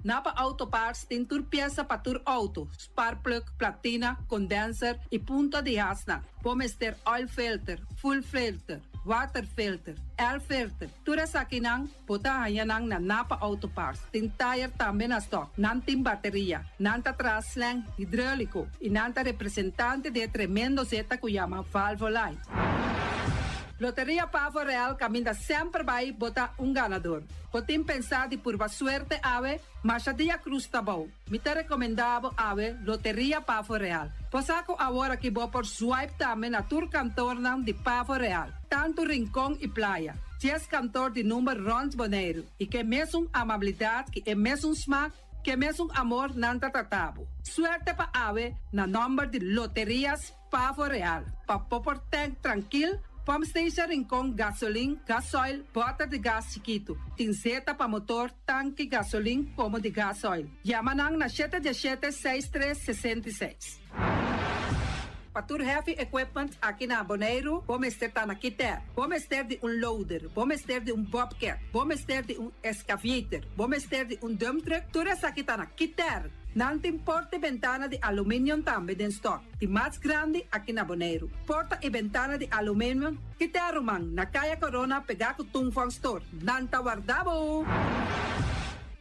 Napa Auto Parts tin tur piesa pa tur outo, spark plug, platina, condenser i punta di hasnan. Bo mester oil filter, fuel filter, water filter, air filter. Tur esakinan bo ta haña nan na Napa Auto Parts. Tin tire tambe na stock. Nan tin bateria. Nan ta traha slang hidráuliko i nan ta representante di e tremendo zeta ku yama Valvoline. Loteria Pavo Real kaminda semper bai bo ta un ganador. Bo tin pensá di purba suerte awe, masha dia krus ta bou. Mi ta rekomendá bo awe Loteria Pavo Real. Bo sa ku awor aki bo por swipe tambe na tur kantornan di Pavo Real, tantu Rincon i Playa. 10 kantor di number rònt Boneiru i ku e mesun amabilidat, ku e mesun smak, ku e mesun amor nan ta trata bo. Suerte pa awe na nòmber di Loterias Pavo Real. Pa bo por tank trankil, Pump Station Rincon, gasolin, gasoil, bòter di gas chikitu. Tin zeta pa motor, tanki, gasolin, komo di gasoil. Yama nan na 717 63 66. Pa tur heavy equipment aki na Boneiru, bo mester ta na Kiter. Bo mester di un loader, bo mester di un bobcat, bo mester di un excavator, bo mester di un dump truck, tur esaki ta na Kiter. Nan tin porta i bentana di aluminium tambe den stock, di mas grandi aki na Boneiru. Porta i bentana di aluminium, Kiter ruman, na Kaya Corona pegá ku Tung Fong Store. Nan ta warda bo!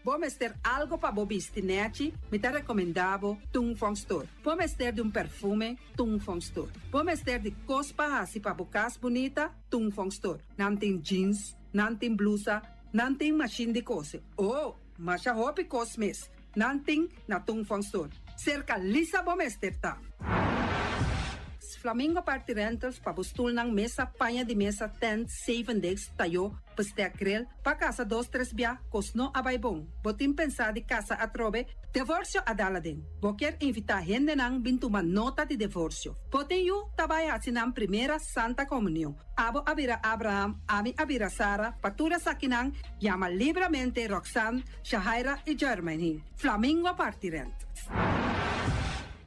Bo mester algo pa bo bisti nechi? Mi ta recomenda bo Tung Fong Store. Bo mester di un perfume? Tung Fong Store. Bo mester di cos pa haci pa bo cas bunita? Tung Fong Store. Nan tin jeans, nan tin blusa, nan tin machine di cose. Oh, masha hopi cos mes. Nan tin na Tung Fong Store. Cerca Lisa bo mester ta. Flamingo Party Rentals pa bo stulnan, mesa, paña di mesa, tent, zeven decks, tayo, bestek, grill, pa casa dos tres bia, cos no a bay bon. Bo tin pensa di casa atrobe? Divorcio a dal aden. Bo kier invita hendenan bin tuma nota di divorcio. Bo tin yu ta bay haci nan primera Santa Comunion. Abo a bira Abraham, ami a bira Sara, pa tur esakinan yama libramente Roxanne, Shahaira y Jermaine. Flamingo Party Rentals.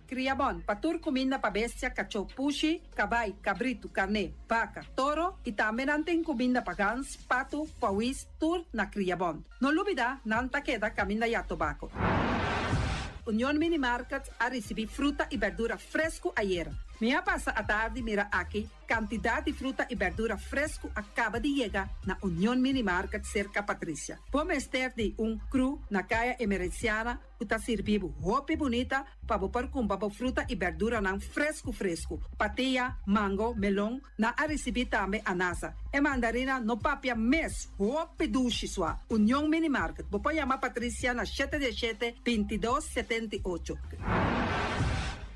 Kriabon, pa tur kuminda pa bestia, kachó, pushi, kabai, kabritu, karné, baka, toro i tambe nan tin kuminda pa gans, patu, pawis, tur na Kriabon. No lubida, nan ta keda kaminda ya tobako. Union Mini Market a risibí fruta i berdura fresku ayera. Mi a pasa atardi mira aki Kantidat di fruta i bèrdura fresku a kaba di yega na Union Mini Market serka Patricia. Bo mester di un kru na Kaya Emerenciana ku ta sirbi bo hopi bunita pa bo por kumpra bo fruta i bèrduranan fresku fresku. Patia, mango, melon, nan a risibí tambe anasa. E mandarina no papia mes, hopi dushi sua. Union Mini Market, bo por yama Patricia na shete diesshete, bintidos, 78.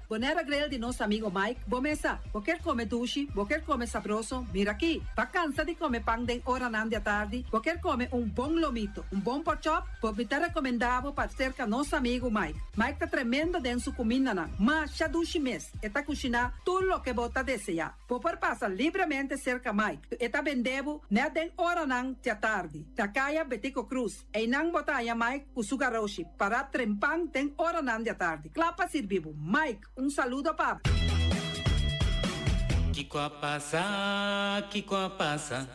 Bonera Grill di nos amigo Mike, bo mesa. Bo kier come dushi, bo kier come sabroso, mira aki. Bo a cansa di come pan den oranan di atardi, bo kier come un bon lomito, un bon porkchop, bo mi ta recomenda bo pa cerca nos amigo Mike. Mike ta tremendo den su cumindanan, masha dushi mes, e ta cushina tur loke bo ta desea. Bo por pasa libremente cerca Mike, e ta bende bo net den oranan di atardi, na caya Betico Croes. Einan bo ta haña Mike ku su garoshi pará trempan den oranan di atardi, kla pa sirbi bo. Mike, un saludo pa bo. Kiko a pasa, kiko a pasa,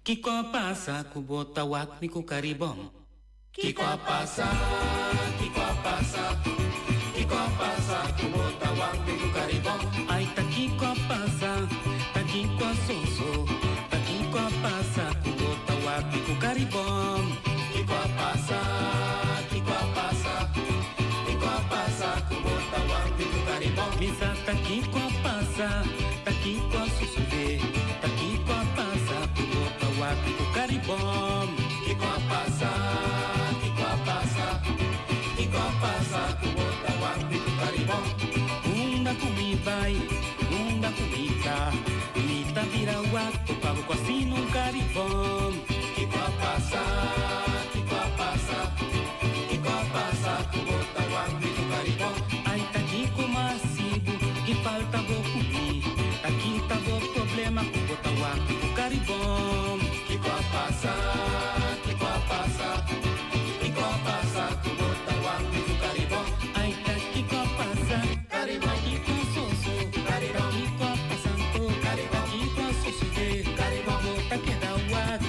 kiko a pasa ku bo ta wak mi ku Karibon? Kiko a pasa, kiko a pasa, kiko a pasa ku bo ta wak mi ku Karibon? Ai ta kiko a pasa, ta kiko a soso, ta kiko a pasa ku bo ta wak mi ku Karibon? Kiko a pasa, kiko a pasa, kiko a pasa ku bo ta wak mi ku Karibon? Mi sa ta kiko a pasa, ta kiko a sosodé, ta kiko a pasa ku bo ta wak mi ku Karibon? Kiko a pasa, kiko a pasa, kiko a pasa ku bo ta wak mi ku Karibon? Unda ku mi bai, unda ku mi ta, mi ta bira wak topa bo ku asina un Karibon. Kiko a pasa, kiko a pasa, kiko a pasa ku bo ta wak mi ku Karibon? Ai ta kiko m'a hasi bo, ki falta bo ku mi, ta kita bo problema ku bo ta wak mi ku Karibon. Kiko a pasa, kiko a pasa, kiko a pasa ku bo ta wak mi ku Karibon? Ai ta kiko a pasa, Karibon, kiko a soso, Karibon, kiko a pasa anto, Karibon, kiko a sosodé, Karibon, bo ta keda wak.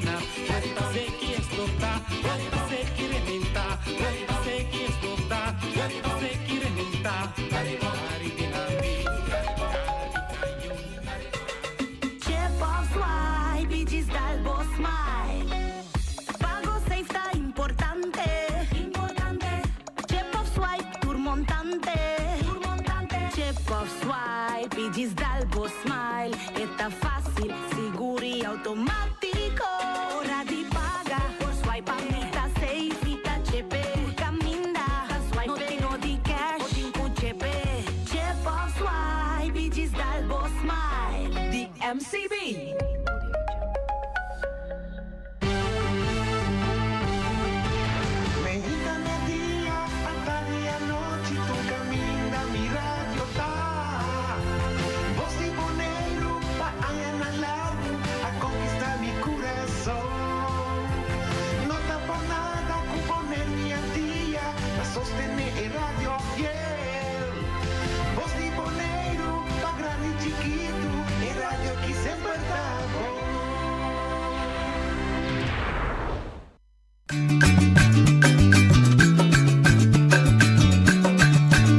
gana. Bo ta seki eksplotá, bo ta seki rementá, bo ta seki eksplotá, bo ta seki rementá. Caribe Nambi, cara di cañon. Chip of swipe i djis dal bo smile. Pago safe ta importante. Chip of swipe tur montante. Chip of swipe i djis dal bo smile. E ta fásil, sigur i outomátiko. Ora di paga por swipe pa mi ta safe i ta chepe. Tur kaminda ta swipe no tin no di cash o tin ku chepe. Chip of swipe i djis dal bo smile. Di MCB. Meinta media, atardi anochi, tur kaminda mi radio ta. Bos di Boneiru pa añanan largu a konkistá mi kurason. No ta por nada ku Boneiru i Antia ta sostené e radio fiel. Bos di Boneiru pa grandi i chikitu, e radio aki semper ta bon.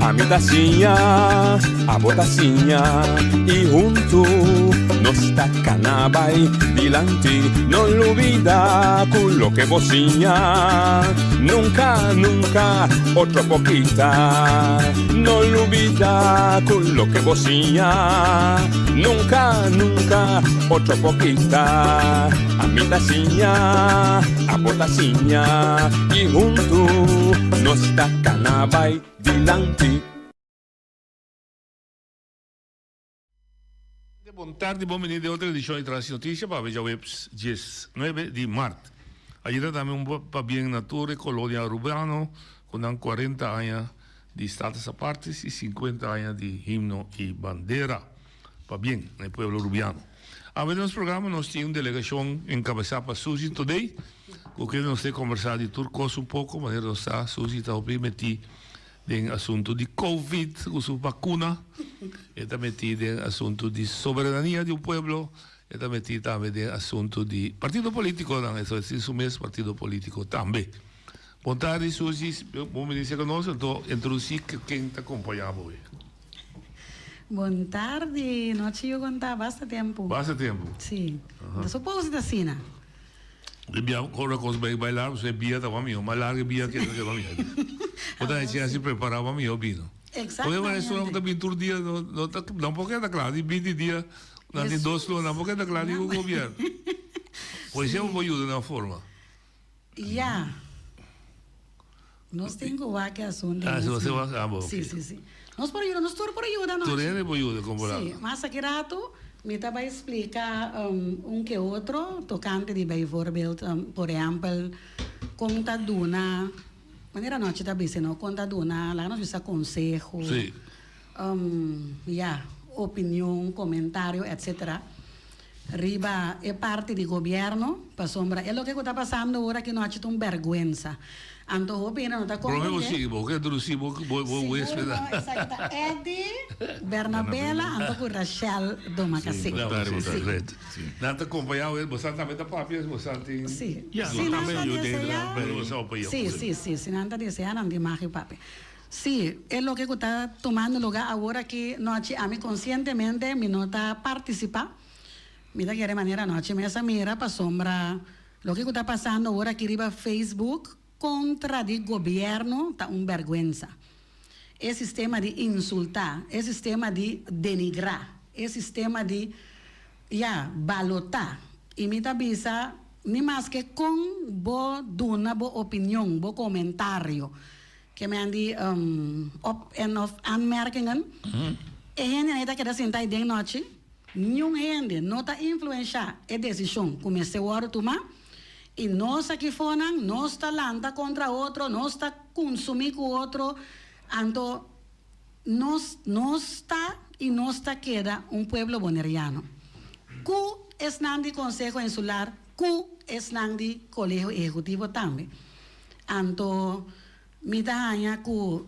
Ami ta siña, abo ta siña i huntu nos ta kana bai dilanti. No lubida ku loke bo siña nunka, nunka otro por kita. No lubida ku loke bo siña nunka, nunka otro por kita. Ami ta siña, abo ta siña i huntu nos ta kana bai dilanti. Bon tardi, bon bini den otro edicion di Trans Noticia pa djaweps dies nuebe di mart. Ayera tambe un pabien na tur e colonia Arubano cu nan cuarenta aña di Status Apartis y cincuenta aña di himno y bandera. Pabien na e pueblo Rubiano. Awe den nos programa nos tin un delegacion encabeza pa Suzy Thodey cu kende nos te conversa di tur cos un poco manera nos sa Suzy ta hopi meti Den asuntu di Covid ku su bakuna, e ta metí den asuntu di soberania di un pueblo, e ta metí tambe den asuntu di partido polítikonan, eso es tin su mes partido polítiko tambe. Bon tardi Suzy, bon bini serka nos, anto introdusí ken ta kompañá bo hoy. Bon tardi, nochi yu konta basta tempu. Basta tempu? Sí, ta supos ta asina. E bia ora cos bay bay largo so e bia ta mihó mas largo e bia ke ta mihó. Bo ta haci así prepara pa mihó bino. Porque ora esun ta bin tur dia no no ta no por keda kla di binti dia nan tin dos luna nan por keda kla di ku gobierno. Policía bo por yuda na un forma. Ya. Nos tin ku wak e asuntu. Ah, si bo wak, ah, bo. Sí, sí, sí. Nos por yuda, nos tur por yuda nochi. Tur hende por yuda komporá. Sí, mas aki ratu mi ta bai splika un ke otro tokante di bijvoorbeeld, por ehèmpel, kon ta duna, manera nochi ta bisa no, kon ta duna, laga nos bisa konseho. Sí. Ya, opinion, komentario, etcetera. Riba e parti di gobierno, pasobra e loke ku ta pasando ora aki no haci ta un berguensa. Anto hopi hende no ta Prome bo sigui, bo ke introduci bo bo huesped. Sigur no, esaki ta Eddy, Bernabela anto ku Rachel Domacassé. Si. Nan ta compaña bo, bosan tambe ta papia, bosan tin. Si, si nan ta desea, si, si, si, si nan ta desea nan tin mag di papia. Sí, e loke ku ta tumando lugá awor aki nochi ami konsientemente mi no ta partisipá. Mi ta kere manera anochi mes a mira pasobra loke ku ta pasando awor aki riba Facebook kontra di gobièrnu ta un bèrgwensa. E sistema di insultá, e sistema di denigrá, e sistema di, ya, balotá. I mi ta bisa ni maske kon bo duna bo opinion, bo komentario, Ke men di op en of aanmerkingen. E hendenan ta keda sinta ei den nochi. Niun hende no ta influenshá e desishon ku mester wòrdu tumá. I nos aki fonan, nos ta lanta kontra otro, nos ta kunsumí ku otro. Anto nos nos ta i nos ta keda un pueblo boneriano. Ku esnan di Konseho Insular, ku esnan di Kolegio Ehekutivo tambe. Anto mi ta haña ku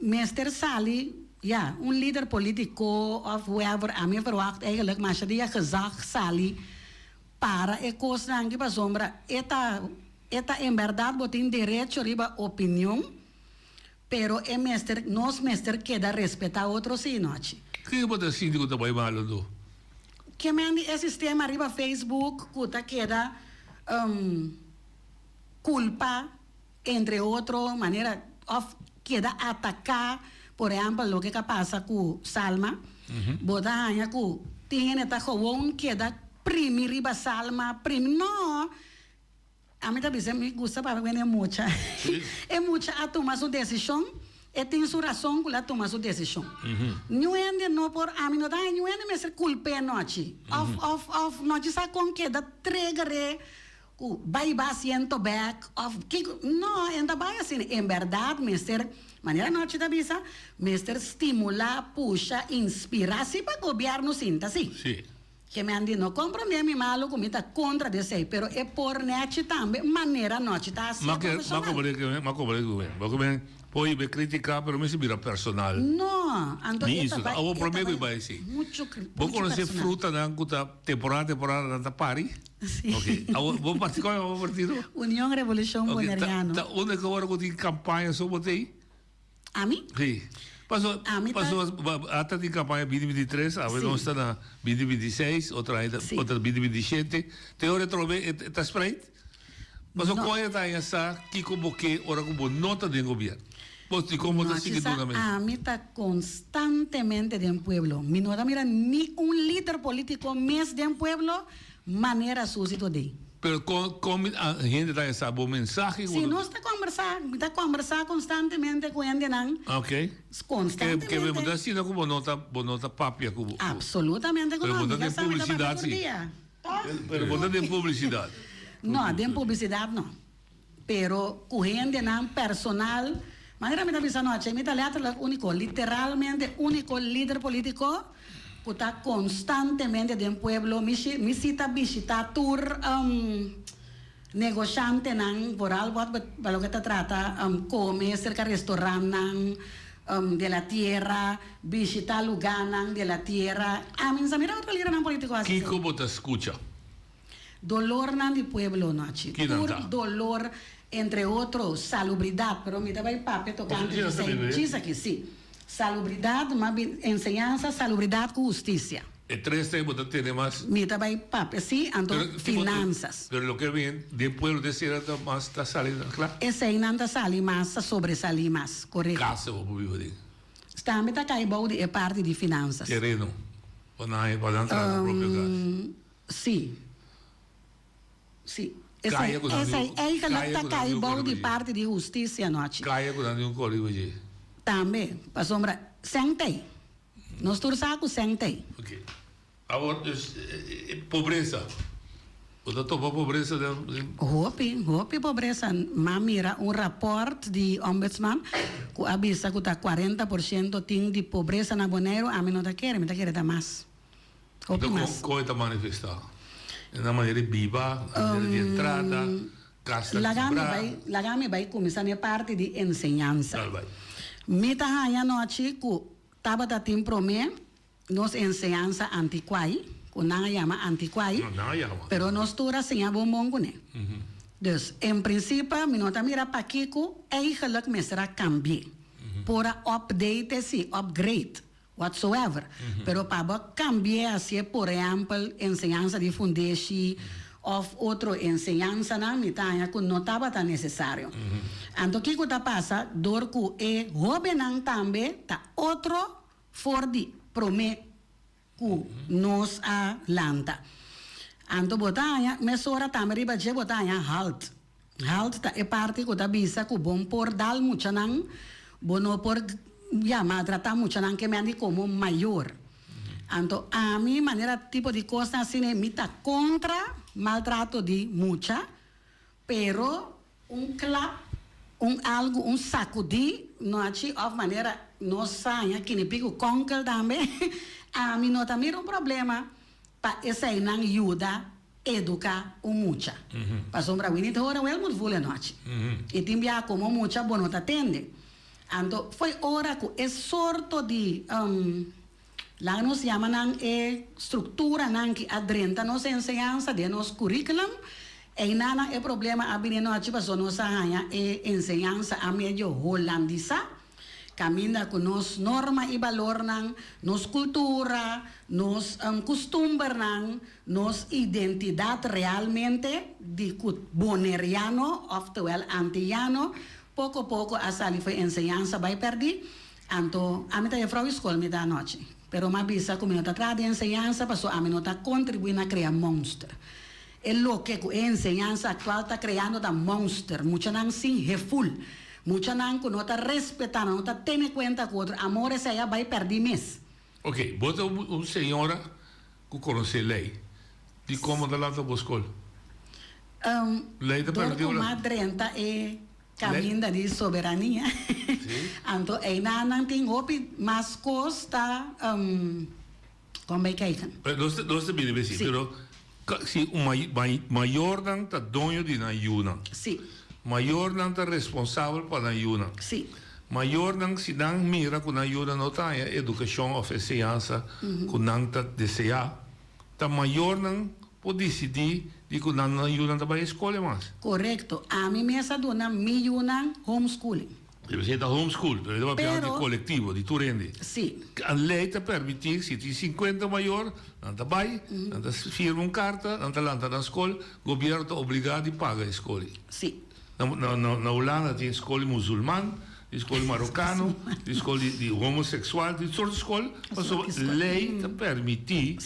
mester sali, ya, un lider politiko of whoever, ami verwacht eigenlijk masha dia gezag sali. para e kosnan aki pasobra e ta e ta en bèrdat bo tin derecho riba opinion pero e mester nos mester keda respetá otro si nochi. Kiko bo ta sinti ku ta bai malo do? Ke men di e sistema riba Facebook ku ta keda kulpa entre otro manera òf keda ataká por ehèmpel loke ka pasa ku Salma bo ta haña ku tin hende ta gewoon keda primi riba Salma primi no ami ta bisa mi gusta papia ku hende mucha e mucha a tuma su desishon e tin su rason ku el a tuma su desishon niun hende no por ami no ta haña niun hende mester kulp'é nochi òf òf òf nochi sa kon keda treger'é Ku bai ba asiento bek of kiko, no, e no ta bai asina. En bèrdat mester, manera anochi ta bisa, mester stimulá, pusha, inspirá si pa gobièrnu sinta si. Sí. Ke mi a di no komprondé mi malu ku mi ta kontra di esei, pero e por nèchi tambe manera anochi ta hasié Ma ke, ma profeshonal. komprendé ke, ma komprendé ku mi. Bo ke men por hiba e kritika pero mester bira personal. No, anto Ni e ta insulta. bai, Awor e ta promé ku bai i bai si. muchu kri, Bo muchu konosé personal. frutanan ku ta temporada temporada nan ta pari? Sí. Ok, awor bo partido, cual bo partido? Unión Revolución Ok, ta, Boneriano. ta unda que ora cu tin campaña so bo tei? Ami? Sí. Paso, Ami ta- paso, ba- ata tin campaña 2023, awe Sí. nos ta na 2026, otro aña ta, Sí. otro 2027. Te ora trobe e e ta spreid? Paso No. con e ta aña sa kico bo ke ora cu bo no ta den gobierno? Bo di con bo ta No, sigui chisa, duna mes? ami ta constantemente den pueblo. Mi no ta mira ni un lider politico mes den pueblo manera Susi Todé. Pero con con mi a hende ta sa bo mensahe Si nos ta combersa, mi ta combersa constantemente cu hendenan. Ok. Ke Constantemente. ke bo ta asina cu bo no ta bo no ta papia cu bo. Absolutamente cu Pero no. bo ta Mi den ta sa mi ta papia publicidad tur si. dia. Pero bo ta den publicidad. No, den publicidad no. Pero cu hendenan personal, manera mi ta bisa anochi, mi ta letterlijk unico, literalmente unico lider politico cu ta constantemente den pueblo. Mi shi, mi si ta bishita tur negoshantenan, vooral wat pa loke ta trata come cerca restaurantnan de la tierra, bishita lugarnan de la tierra. Ami no sa mira otro lidernan politico haci Kico bo ta scucha? Dolornan di pueblo nochi. Kinan Tur ta? dolor, entre otro salubridad, pero mi ta bay papia tocante Bo ta dje djis aki, si. Salubridad, ma bin enseñansa, salubridad cu husticia. E tres ta bo ta tene mas. Mi ta bay papia, si, anto Pero, tipo, finanzas. Pero loke bin den pueblo den sera ta mas ta sali cla? Eseynan ta sali mas, ta sobresali mas, corecto. Casa bo por biba den. Tambe ta cay bou di e parti di finanzas. Tereno, pa nan pa nan traha nan propio cas. Sí. Sí. Kaya Esei, ku nan esei di, eigenlijk kaya ta ku nan kai di un bou koriba di dje. parti di hustisia anochi. Kaya ku nan di un koriba dje. Tambe, pasobra sèn t'ei. Nos tur sa ku sèn t'ei. Ok. Awor, dus, pobresa. Bo ta topa pobresa den, den. Hopi, hopi pobresa. M'a mira un rapòrt di Ombudsman ku a bisa ku ta 40% tin di pobresa na Boneiru. Ami no ta kere, mi ta kere ta mas. Hopi Enton mas. kon e ta manifestá? Den nan manera di biba, nan manera di entrada, kas ta Laga mi kibrá. bai, laga mi bai kuminsá n'e parti di enseñansa. Dal bai. Mi ta haña anochi ku tabata tin promé nos enseñansa antikuai, ku nan a yama antikuai, No, nan a yama. pero nos tur a siña bon bon kuné. Dus, en prinsipe mi no ta mira pakiko eigenlijk mester a kambi'é. Por a update si, upgrade. Whatsoever. Pero pa bo cambi'e haci'e por ehempel enseñansa di fundeshi of otro enseñansanan mi ta haña cu no tabata necesario. Anto kico ta pasa dor cu e hobennan tambe ta otro for di prome cu nos a lanta. Anto bo ta haña mesora tambe riba dje bo ta haña halt. Halt ta e parti ku ta bisa ku bon por dal muchanan, bo no por ya maltratá muchanan ke mendi komo mayor. Anto ami manera tipo di kosnan asina mi ta kontra maltrato di mucha, pero un klap, un algu, un sakudí no hachi òf manera nos saña kinipi ku kònkel tambe, ami no ta mira un problema pa eseinan yuda educa un mucha. Pasobra we niet horen wel moet voelen nochi. Y tin bia como mucha bo no ta tende. Anto foi ora cu e sorto di Laga nos yama nan e structuranan ki a drenta nos enseñansa den nos curriculum, eynanan e problema a bini nochi pasobra nos a haña e enseñansa a medio holandisa, caminda cu nos norma y balornan, nos cultura, nos custumbernan, nos identidad realmente di cu Boneriano oftewel Antiyano poco poco a sali fo'i enseñansa bay perdi. Anto, ami ta jefrou di skol mi ta anochi. Pero m'a bisa ku mi no ta traha di enseñansa paso ami no ta kontribuí na krea monster. E loke ku e enseñansa aktual ta kreando ta monster, muchanan sin heful, muchanan ku no ta respetá, no ta tene kuenta ku otro, amor esei a bai pèrdí mes. Ok, bo ta un señora ku konosé lei. Dikon bo ta lanta bo skol? Lei ta Dor permití ku bo m'a lanta? drenta e Caminda di soberania. Anto eynan nan tin hopi mas cos ta con bay kijken. Nos nos ta bini besi, pero si un mayornan ta doño di nan yunan. Mayornan ta responsabel pa nan yunan. Mayornan si nan mira cu nan yunan no ta haña educacion of enseñansa cu nan ta desea, ta mayornan Por disidí di ku nan nan yunan ta bai e skol e mas. Korekto. Ami mes a duna mi yunan homeschooling. Debe ser ta homeschool, pero e ta papia di kolektivo, di tur hende. Sí. A lei ta permití si tin sinkuenta mayor, nan ta bai, nan ta firma un karta, nan ta lanta nan skol, gobièrnu ta obligá di paga e skol ei. Sí. Na Hulanda tin skol di musulman, tin skol di marokano, tin skol di homoseksual, tin sort di skol, pasobra lei ta permití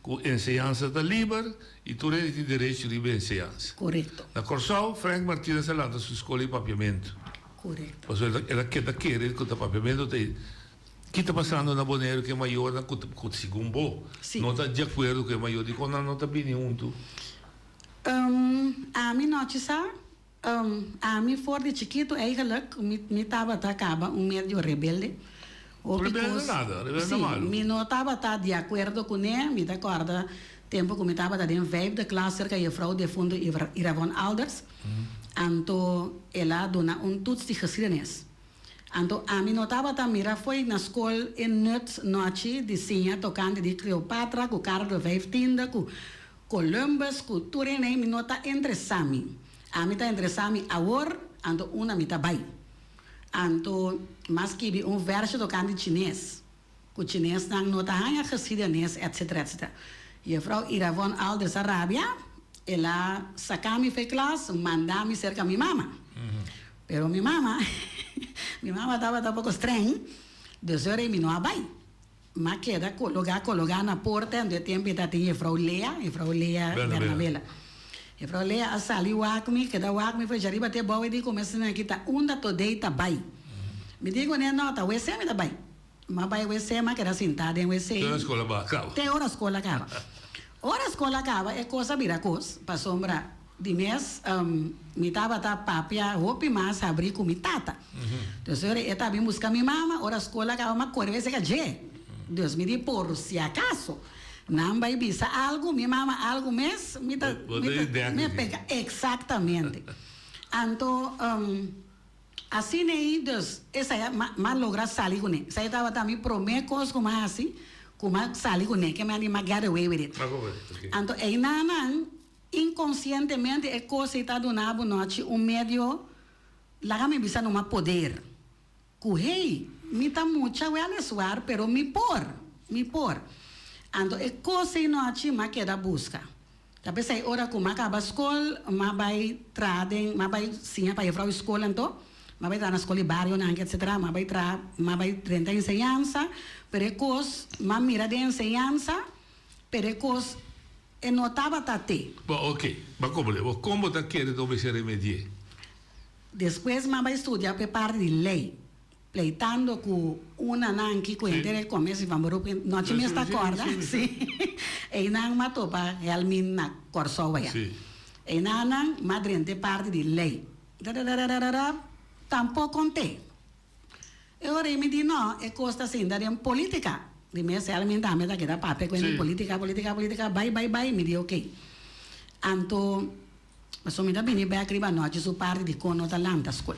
ku enseñansa ta liber i tur hende tin derecho riba enseñansa. Korekto. Na Kòrsou, Frank Martinus a lanta su skol di papiamentu. Korekto. Pasobra el a keda kere ku ta papiamentu ta e. Ki ta pasando na Boneiru ku e mayornan ku segun bo no ta di akuerdo ku e mayor dikon nan no ta bini huntu? Ami nochi sa, ami for di chikitu eigenlijk mi mi tabata kaba un medio rebelde. Hopi Rebelde kos, nada, rebelde sí, malu. mi no tabata di akuerdo kuné, mi ta kòrda tempu ku mi tabata den vijfde klas serka juffrouw defunto Iravon Alders, anto el a duna un toets di geschiedenis. Anto ami no tabata mira fo'i na skol e nut nochi di siña tokante di Cleopatra ku Carlo vijftiende ku Columbus ku tur hende mi no ta interesá mi. Ami ta interesá mi awor, anto unda mi ta bai. Anto m'a skibi un vèrsio tokante chines, ku chinesnan no ta haña geschiedenis etcetera etcetera. Juffrouw Iravon Alders a rabia, el a saka mi f'e klas, manda mi serka mi mama. Pero mi mama, mi mama tabata poko streng, dus ora ei mi no a bai. M'a keda kologá kologá na porta en e tempu e ta tin jefrou Lea, jefrou Lea Bernabela. Jefrou Lea a sali wak mi, keda wak mi for djariba te bou e di ku mi asina ki ta unda todei ta bai. Mi di kuné no, ta wc mi ta bai. M'a bai wc, m'a keda sintá den wc. Te ora skol a kaba. Te ora skol a kaba. Ora skol a kaba e kos a bira kos, pasobra di mes mi tabata papia hopi mas habrí ku mi tata. Dus ora e ta bin buska mi mama, ora skol a kaba m'a kore bai seka dje. Dus mi di por si akaso nan bai bisa algu, mi mama algu mes, mi ta mi ta mi a pega. Eksaktamente. Anto asina ei dus esei a m'a logra sali kuné. Esei tabata mi promé kos ku m'a hasi ku m'a sali kuné, ke mi a di m'a get away with it. Anto einanan Inkonsientemente e kos ei ta duna bo nochi un medio, laga mi bisa numa poder, ku hey, mi ta mucha wèleswar pero mi por, mi por. Anto e kos ei nochi m'a keda buska. Ta p'esei ora ku m'a kaba skol, m'a bai traha den, m'a bai siña pa jefrou di skol anto, m'a bai traha na skol di barionan etsetera, m'a bai traha, m'a bai drenta enseñansa, pero e kos m'a mira den enseñansa, pero e kos E no tabata te. Bo ok, bo a komprende. Bo kon bo ta kere ta obesé remedié? Despues m'a bai studia p'e parti di lei, pleitando ku una nan ki ku henter e kome si van beroep nochi mes ta kòrda, si. Einan m'a topa Helmin na Kòrsou aya. Einan nan m'a drenta e parti di lei. Dadadadadadada, tampoko n'te. E ora ei mi di, No, e kos ta sinta den politica. Di mes Helmin tambe ta keda papia ku hende, politica, politica, politica, bai, bai, bai. Mi di, Oké. Anto, pasobra mi ta bini bèk riba anochi su parti di kon no ta lanta skol.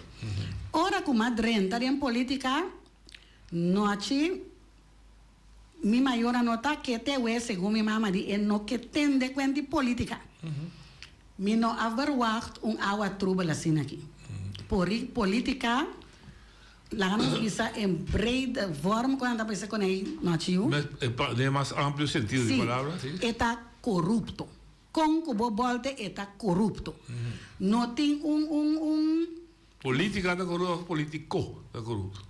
Ora ku m'a drenta den politica, nochi. Mi mayornan no ta ke te we segun mi mama di e no ke tende kuen di politica. Mi no a verwacht un awa trubel asina aki. Pori politica laga nos bisa en brede vorm ku nan ta bisa con ei nochi yu. Den e mas amplio sentido di palabra, si. E ta corupto. Con cu bo bolte e ta corupto. No tin un un un. Politica ta corupto of politico ta corupto?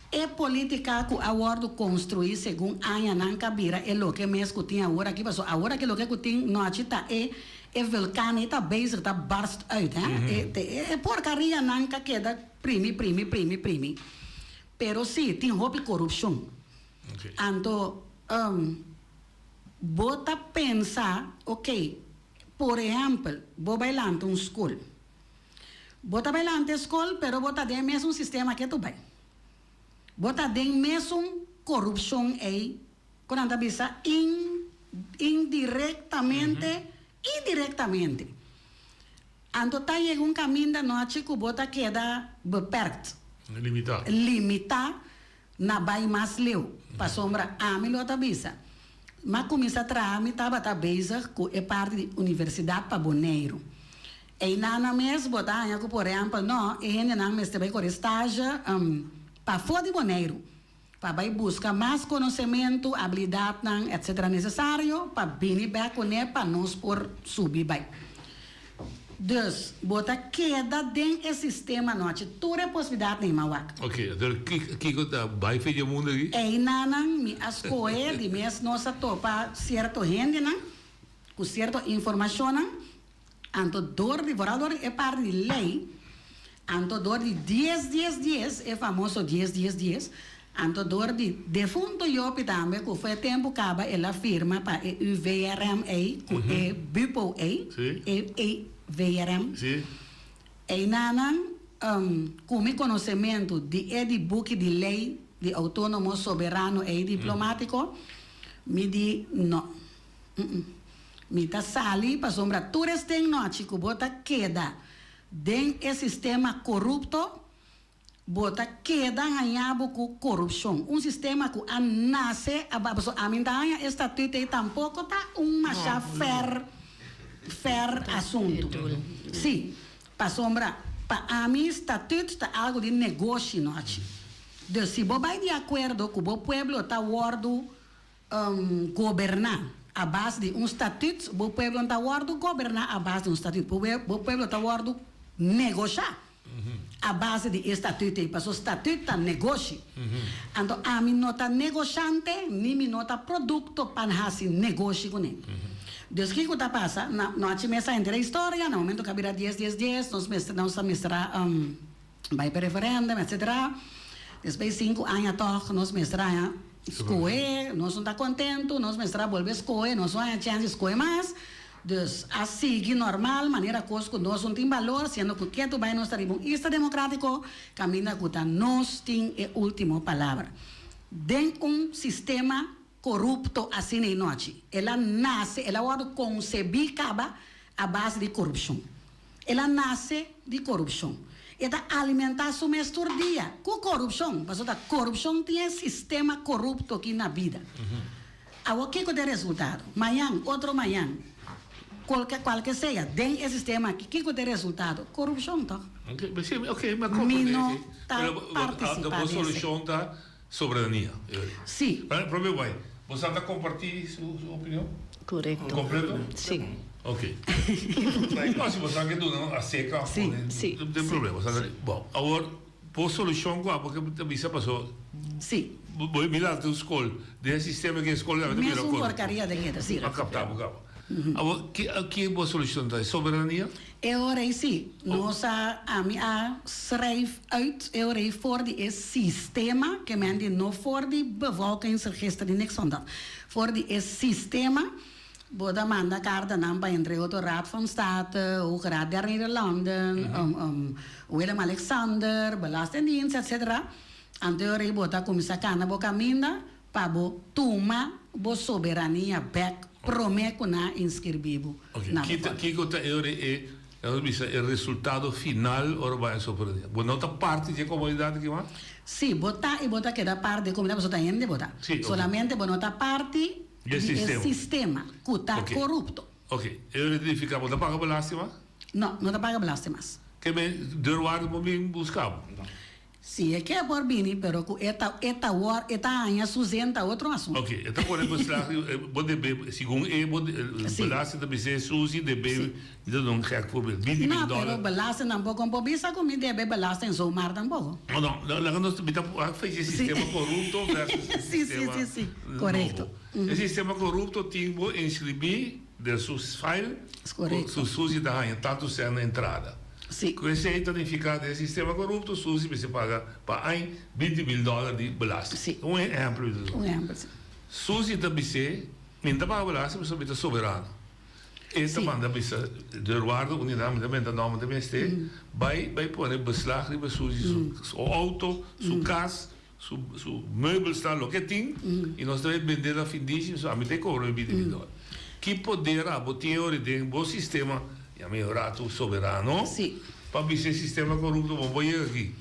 E politica cu a wordo construi segun añanan ca bira e loke mes cu tin awor aki pasobra awor aki loke cu tin nochi ta e e vulcan ey ta bezig ta barst uit he e e porcarianan ca keda primi primi primi primi pero si tin hopi corupcion anto bo ta pensa ok por ehempel bo bay lanta un school. Bo ta bai lanta e skol pero bo ta den e mesun sistema ke tu bai. Bo ta den mesun korupshon ei ku nan ta bisa in indirektamente indirektamente. Anto ta yega un kaminda nochi ku bo ta keda beperkt. Limitá. Limitá na bai mas leu. Pasobra ami lo ta bisa, m'a kuminsá traha mi tabata bezig ku e parti di universidat pa Boneiru. Einan nan mes bo ta haña ku por ehèmpel no e hendenan mester bai kore stage pafó di Boneiru pa bai buska mas konosementu, abilidatnan etcetera nesesario pa bini bèk kuné pa nos por subi bai. Dus bo ta keda den e sistema nochi tur e posibilidatnan i mawak. Ok, entonces kiko ta bai fe dje mundu aki? Einanan mi a skohe di mes nos a topa sierto hendenan ku sierto informashonnan, anto dor di vooral dor di e parti di lei, anto dor di dies dies dies, e famoso dies dies dies, anto dor di defunto Jopi tambe ku for e tempu kaba el a firma pa e UVRM ei ku e BUPO ei, e EVRM. Einanan ku mi konosementu di e di buki di lei di outónomo soberano ei diplomátiko, mi di no. Mi ta sali pasobra tur esten nochi ku bo ta keda den e sistema korupto, bo ta keda haña bo ku korupshon. Un sistema ku a nase a pasobra ami no ta haña e statut ei tampoko ta un masha fer fer asuntu. Si, pasobra pa ami statut ta algu di negoshi nochi. Dus si bo bai di akuerdo ku bo pueblo ta wòrdu Goberná a base di un statut, bo pueblo no ta wòrdu goberná a base di un statut, bo pueblo ta wòrdu negoshá a base di e statut ei, pasobra statut ta negoshi. Anto ami no ta negoshante ni mi no ta produkto pa hasi negoshi kuné. Dus kiko ta pasa? Na nochi mes a henter e historia, na momento ku a bira dies dies dies nos mester nos a mester a Bai pa referendum etcetera. Despues sinku aña tog nos mester haña skohe, nos no ta kontentu, nos mester a bolbe skohe, nos no haña chèns di skohe mas. Dus a sigui normal manera kos ku nos no tin balor, siendo ku ketu bai nos ta riba un isla demokratiko kaminda ku ta nos tin e ultimo palabra. Den un sistema korupto asina e nochi. El a nase, el a wòrdu konsebí kaba a base di korupshon. El a nase di korupshon. E ta alimentá su mes tur dia ku korupshon, pasobra ta korupshon tin e sistema korupto aki na bida. Awor kiko ta e resultado? Mañan, otro mañan, kualke kualke sea, den e sistema aki, kiko ta e resultado? Korupshon tòg? Mi no ta partisipá den esei. Soberania. Sí. Prome bai. Bo sa ta comparti su opinion? Correcto. Completo? Sí. Ok. No, si bo sa ke duna un aseca Sí, sí. No tin problema. Bon, awor bo solucion cua bo ke ta bisa paso. Sí. Bo mira un scol den e sistema ke e scol ta bira Mesun porcaria den e ta, sí. A capta bo caba. Awor, ki bo solucion ta? Soberania? E ora ei sí, nos a, ami a schrijf uit e ora ei for di e sistema, ke men di no for di bevolkingsregister ni niks van dat. For di e sistema, bo ta manda kartanan pa entre otro Raad van State, Hoge Raad der Nederlanden, Willem Alexander, Belastingdienst, etcetera. Anto e ora ei bo ta kuminsá kana bo kaminda Pa bo tuma bo soberania bek prome ku nan a inskribí bo Ok, na bo kita voto. kiko ta e ora e. Nos bisa e resultado final ora bo haña soberania. Bo no ta parti di e komunidat aki mas? Sí, bo ta i bo ta keda parti di e komunidat pasobra ta hende bo ta. Sí, oke. Solamente bo no ta parti Di e di e sistema. sistema ku ta Oke. korupto. Oke, e ora ta nifiká bo ta paga belasting mas? No, no ta paga belasting mas. Ke men deurwaarder por bin buska bo? Si e ke por bini, pero ku e ta e ta wor e ta haña su zen ta otro asuntu. Ok, e ta pone beslag riba bo debe, segun e bo belasting ta bis'é Suzy debe, mi ta duna un gek voorbeeld, binti mil No, dòler. pero belasting tampoco por bisa ku mi debe belasting zomaar tampoco. No, no, laga nos mi ta fecha e sistema korupto versus e sistema Sí, sí, sí, sí, korekto. nobo. E sistema korupto tin bo inskribí den su file ku su Suzy ta haña tantu sèn na entrada. Sí. Ku esei ta nifiká den e sistema korupto Susi mester paga pa añ 20 mil dòler di belasting. Sí. Un ehèmpel mi ta duna. Un ehèmpel, sí. Susi ta bis'é, Mi no ta paga belasting pasobra mi ta soberano. E ta Sí. manda bisa deurwaarder unidat, mi ta menta nòmber ta mester, bai bai pone beslag riba Susi su su outo, su kas, su su meubelsnan, loke e tin, i nos ta bai bendé na findishi, so ami ta e kobra mi 20 mil dòler. Ki poder abo tin ora den bo sistema, yama e rato soberano, Sí. pa bisa e sistema korupto bo por yega aki?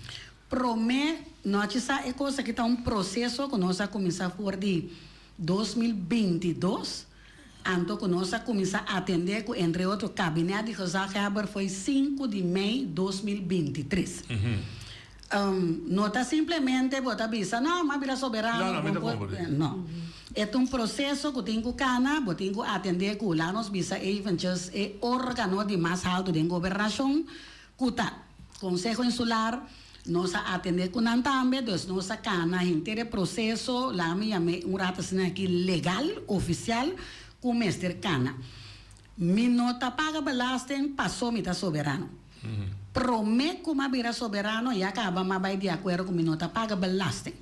Promé nochi sa e kos aki ta un proseso ku nos a kuminsá for di 2022, anto ku nos a kuminsá atendé ku entre otro kabinet di gezaghebber foi sinku di mei 2023. No ta simplemente bo ta bisa, no, m'a bira soberano, No, no, mi bo ta por, comprende. no. E ta un proceso cu tin cu cana, bo tin cu atende cu, laat nos bisa eventjes, e organo di mas halto den gobernacion, cu ta Conseho Insular, nos a atende cu nan tambe, dus nos a cana henter e proceso, laat mi yam'e un rato asina aki legal, oficial, cu mester cana. Mi no ta paga belasting paso mi ta soberano. Prome ku m'a bira soberano ya kaba m'a bai di akuerdo ku mi no ta paga belasting.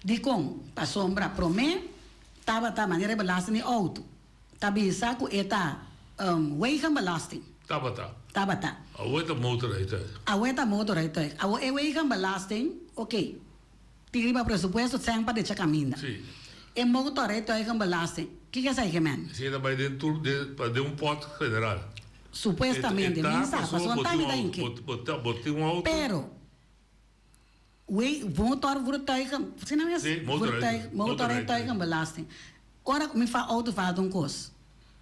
Dikon? Pasobra prome tabata manera e belasting di outo ta bisa ku e ta wegenbelasting. Tabata. Tabata. Awe ta motorrijtuig. Awe ta motorrijtuig. Awo e wegenbelasting, oké, tin riba presupuesto sèn pa decha kaminda. Sí. E motorrijtuigenbelasting, kiko esei ke men? Esei ta bai den tur den den un pòt general. Supuestamente, mi sa, pasobra ta mi ta inke. Bo tin un auto. Pero, we, motorvoertuigen, si nan es? Sí, motorrijtuigen. Motorrijtuigenbelasting. Ora ku mi fa auto falta un kos,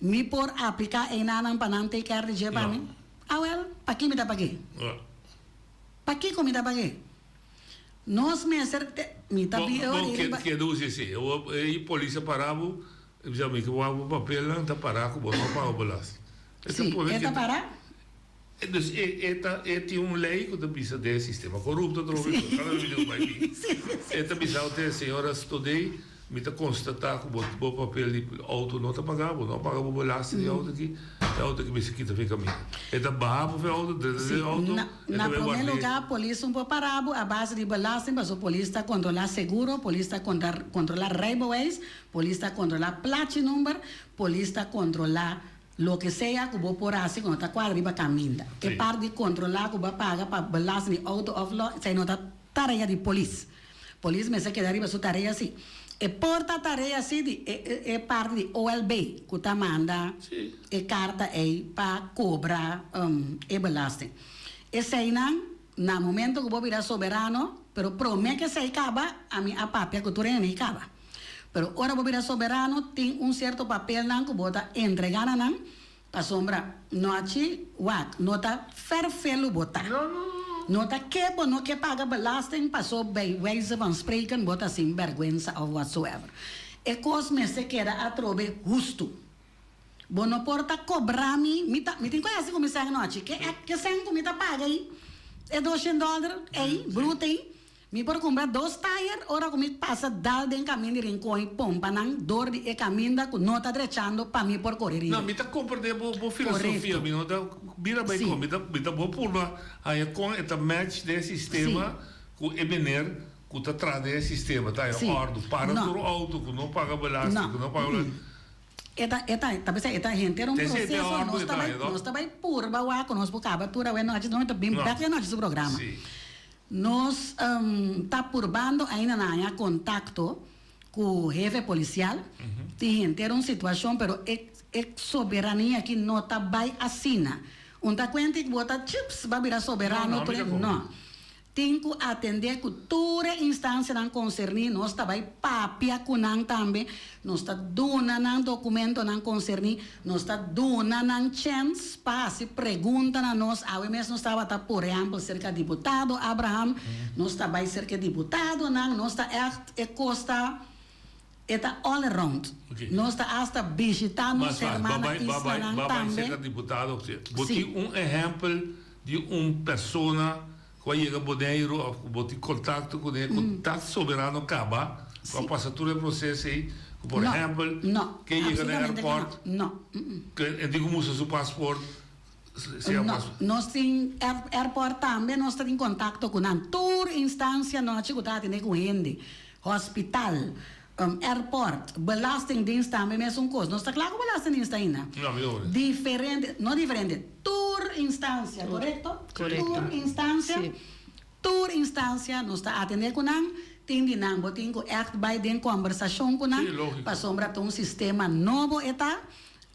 mi por apliká einanan pa nan take care di dje pa mi? Awel, paki mi ta pag'é? Pakiko mi ta pag'é? Nos mester te, mi ta bi e ora Bo, ei riba. ke dusi si? E polis a para bo, e bisa mi ke wak bo papelnan ta para ku bo no paga belasting. E ta Si, pone e ke ta para. Dus e e ta e tin un lei ku ta bisa den e sistema korupto atrobe, Si. kada bes mi diku bai bin. Si, si, si. E ta bisa te señora Stodey Mi ta constata cu bo bo papel di auto no ta paga, bo no a paga bo belasting di auto aki, e auto aki mester kita fe caminda. E ta baha bo fe auto, drenta Sí, den auto, na e ta na bay prome ward'é. lugar polis un por para bo a base di belasting pasobra polis ta controla seguro, polis ta contra controla rijbewijs, polis ta controla plachi number, polis ta controla loke sea cu bo por haci cu no ta cuadra riba caminda. E Sí. part di controla cu bo a paga pa belasting di auto of lo, esey no ta tarea di polis. Polis mester keda riba su tarea si. E por ta tarea si di e e parti di OLB ku ta manda e karta ei pa kobra e belasting. Eseinan na momento ku bo bira soberano, pero prome ku esei kaba ami a papia ku tur hende i kaba. Pero ora bo bira soberano tin un sierto papelnan ku bo ta entrega na nan Pasobra nochi wak no ta ferfelu bo ta. No ta ke bo no ke paga belasting paso bij wijze van spreken bo ta sin bergwensa of whatsoever. E kos mester keda atrobe hustu. Bo no por ta kobra mi, mi ta mi tin ku hasi ku mi sèn nochi ke ke sèn ku mi ta paga ei e doshen dòler ei brut ei Mi por kumpra dos tayer ora ku mi pasa dal den kaminda di Rincon i pompa nan dor di e kaminda ku no ta drechando pa mi por kore riba. No, mi ta komprende bo bo filosofia, Korekto. mi no ta bira bai Sí. kon, mi ta mi ta bo purba haña kon e ta match den e sistema Sí. ku e meneer ku ta traha den e sistema ta haña Sí. òrdu, para No. tur outo ku no paga belasting, No. ku no paga belasting. E ta e ta ta bisa e ta henter un Te si e te proseso, òrdu nos e ta ta bai haña, no? nos ta bai purba wak ku nos por kaba tur awe nochi, nos ta bin No. bèk anochi su programa. Sí. Nos ta purbando ainda na haña contacto cu hefe policial. Tin henter un situacion pero e e soberania aki no ta bay asina. Un ta kuenta ku bo ta chips bo a bira soberano tur e no. Tin ku atendé ku tur e instansianan konserní, nos ta bai papia ku nan tambe, nos ta duna nan dokumentonan konserní, nos ta duna nan chèns pa hasi pregunta na nos. Awe mes nos tabata por ehèmpel serka diputado Abraham, nos ta bai serka e diputadonan, nos ta ègt e kos ta e ta all around. Nos ta asta bishitá nos hermana islanan Bo a bai tambe. serka diputado, bo tin un ehèmpel di un persona Ku a yega Boneiru òf ku bo tin kontakto kuné ku ta soberano kaba, ku a pasa tur e proseso ei, ku por ehèmpel ke yega na airport, ke e tin ku mustra su pasport, si a No, nos tin airport tambe nos ta tin kontakto ku nan. Tur instansia nochi ku ta atendé ku hende, hospital, Airport, belastingdienst tambe mesun kos. Nos ta kla ku belastingdienst ainda? No, mi ora. Diferente, no diferente, tur instansia, korekto? Korekto. Tur instansia, Si. tur instansia nos ta atendé ku nan, tin di nan bo tin ku ègt bai den kòmbersashon ku nan, Si, lógiko. pasobra ta un sistema nobo e ta,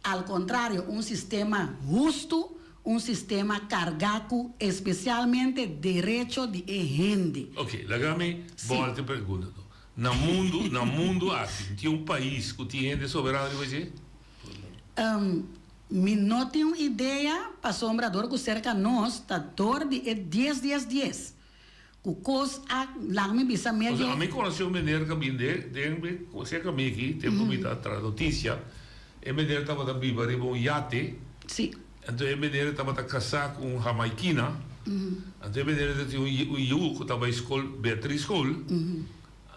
al kontrario un sistema hustu, un sistema kargá ku espesialmente derecho di e hende. Oké, laga mi Si. bòlta e pregunta to. Na mundu, na mundu aki, tin un pais ku tin hende soberano riba dje? Mi no tin un idea, pasobra dor ku serka nos ta dor di e dies dies dies ku kos a laga mi bisa medio. Pasobra ami konosé un meneer ku a bin den den serka mi aki, tempu mi ta traha notisia, e meneer tabata biba riba un yate, Si. anto e meneer tabata kasá ku un hamaikina, anto e meneer ta tin un yu ku ta bai skol Beatriz School,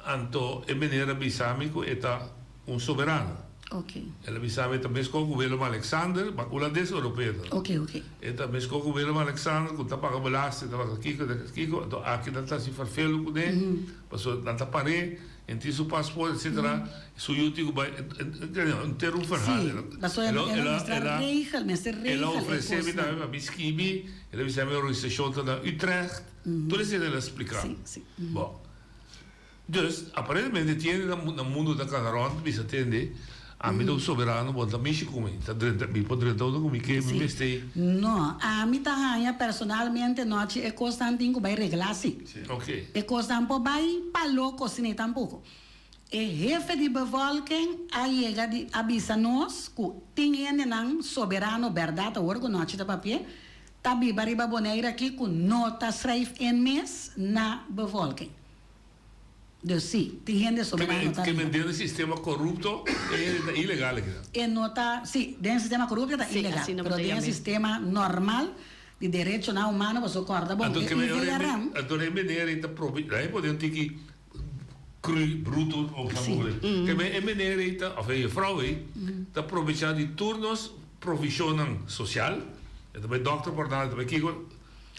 Anto e meneer a bisa mi ku e ta un soberano. El a bisa mi e ta meskos ku Willem Alexander, ma hulandes europeo ta. E ta meskos ku Willem Alexander ku ta paga belasting, ta paga kiko, ta kiko. Anto aki nan ta hasi ferfelu kuné, pasobra nan ta par'é, e tin su paspoort etcetera, su yu tin ku bai, henter un verhaal. Sí, pasobra el a mustra regel, mester regel e El a ofresé mi kosnan. tambe pa mi skibi, el a bisa mi organisashon ta na Utrecht, tur esei el a splika mi. Bon. Dus, aparentemente tiende na na mundu ta kana rònt bisa tende, ami ta un soberano, bo no ta mishi ku mi, ta drenta, mi por drenta unda ku mi ke, mi mester ei. No, ami ta haña personalmente nochi e kosnan tin ku bai reglá si. Oké. E kosnan por bai pa loko asina tampoko. E hefe di bevolking a yega di a bisa nos ku tin hendenan soberano bèrdat awor ku nochi ta papia, ta biba riba Bonaire aki ku no ta schrijf in mes na bevolking. Dus sí, tin hende soberano ta Ke men riba. den e sistema korupto e hende ta ilegal aki nan. E no ta, sí, den e sistema korupto ta Sí, ilegal, asina bo pero ta den e yam'é. sistema normal di derechonan humano boso kòrda bon, Anto e ke men ora e UVRM. anto e meneer ei ta probe, lae por den tiki cru, bruto of sa Sí. bo Ke men e meneer ei ta, of e juffrouw ei, ta probecha di tur nos provisionnan social, e ta bai dokter por nada, e ta bai kiko,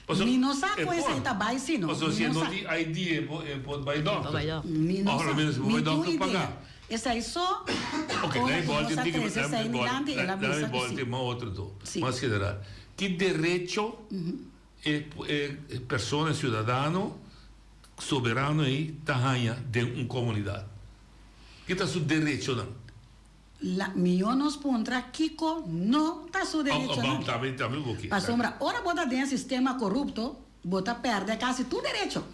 paso Mi no sa e ku esei por, ta bai si no, paso mi si e no no sa. tin ID e por e por bai E por dokter, bai dokter. Mi no of a lo sa, menos e por mi bai tin un dokter idea. paga. Esei so, Ok, ora lae ku bolti nos a tiki, trese lae esei mi bolti, dilanti, el a lae bisa mi ku bolti si. mas otro to, Si. mas general. Ki derecho e e persona, e ciudadano, soberano ei ta haña den un komunidat? Ki ta su derechonan? La mihó nos puntra kiko no ta su derechonan. Pasobra ora bo ta den sistema korupto, bo ta pèrdè kasi tur derecho.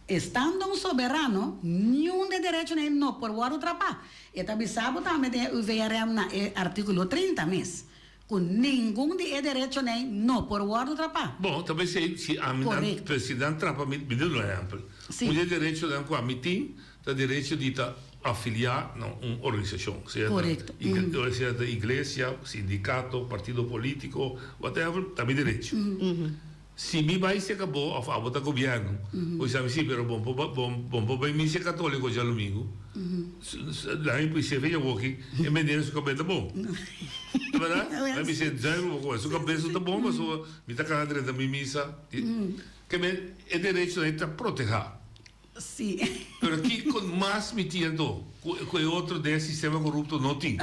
Estando un soberano, niun de derechonan ei no por wòrdu trapá. E ta bisa bo tambe den e UVRM na e artíkulo 30 mes. Ku ningun di e derechonan no por wòrdu trapá. Bon, ta p'esei si ami nan, Korekto. si nan trapa mi, mi duna un ehèmpel. Sí. Un di e derechonan ku ami tin ta derecho di ta afiliá na un organisashon, sea ta Korekto. sea ta iglesia, sindikato, partido polítiko, whatever, ta mi derecho. Si mi bai serka bo of abo ta gobièrnu, bo bisa mi si, pero bo por bo por bai misa katóliko djalumingu. Laga mi pui sefe djawoki, e meneer su kabes ta bon. Ta bèrdat? Laga mi bisa zuiver bo koe, su kabes no ta bon pasobra mi ta kana drenta mi misa. Ke men e derechonan ei ta protehá. Sí. Pero kiko mas mi tin anto ku e otro den e sistema korupto no tin?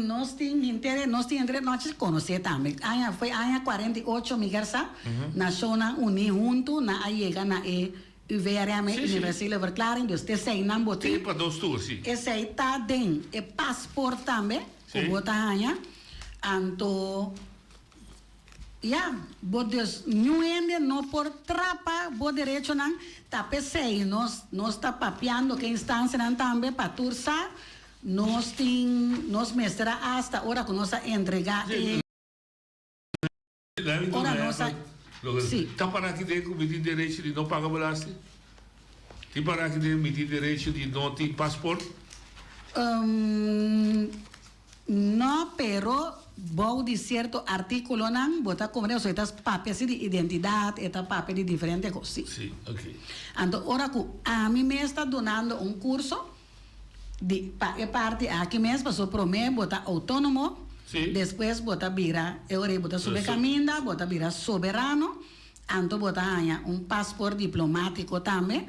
Nos tin henter, nos tin henter nochi konosé tambe. Aña, foi aña 48 mi ker sa, Nashonnan Uní huntu nan a yega na e UVRM, Sí, sí. Universele Verklaring, dus t'eseinan bo tin. Tin pa dos tur, sí. Esei ta den e pasport tambe ku Sí. bo ta haña. Anto. Ya, bo dus niun hende no por trapa bo derechonan, ta p'esei nos nos ta papiando ku e instansianan tambe pa tur sa nos tin nos mester a asta ora ku nos a entrega e ora nos a si. Ta para aki den ku mi tin derecho di no paga belasting? Tin para aki den mi tin derecho di no tin pasport? No, pero bou di cierto articulonan bo ta comprende pasobra e ta papia si di identidad, e ta papia di diferente cos, si. Si, ok. Anto ora cu ami mes ta dunando un curso di pa e parti aki mes pasobra prome bo ta autonomo, Si. despues bo ta bira e ora ei bo ta subi e caminda, bo ta bira soberano, anto bo ta haña un paspoort diplomatico tambe,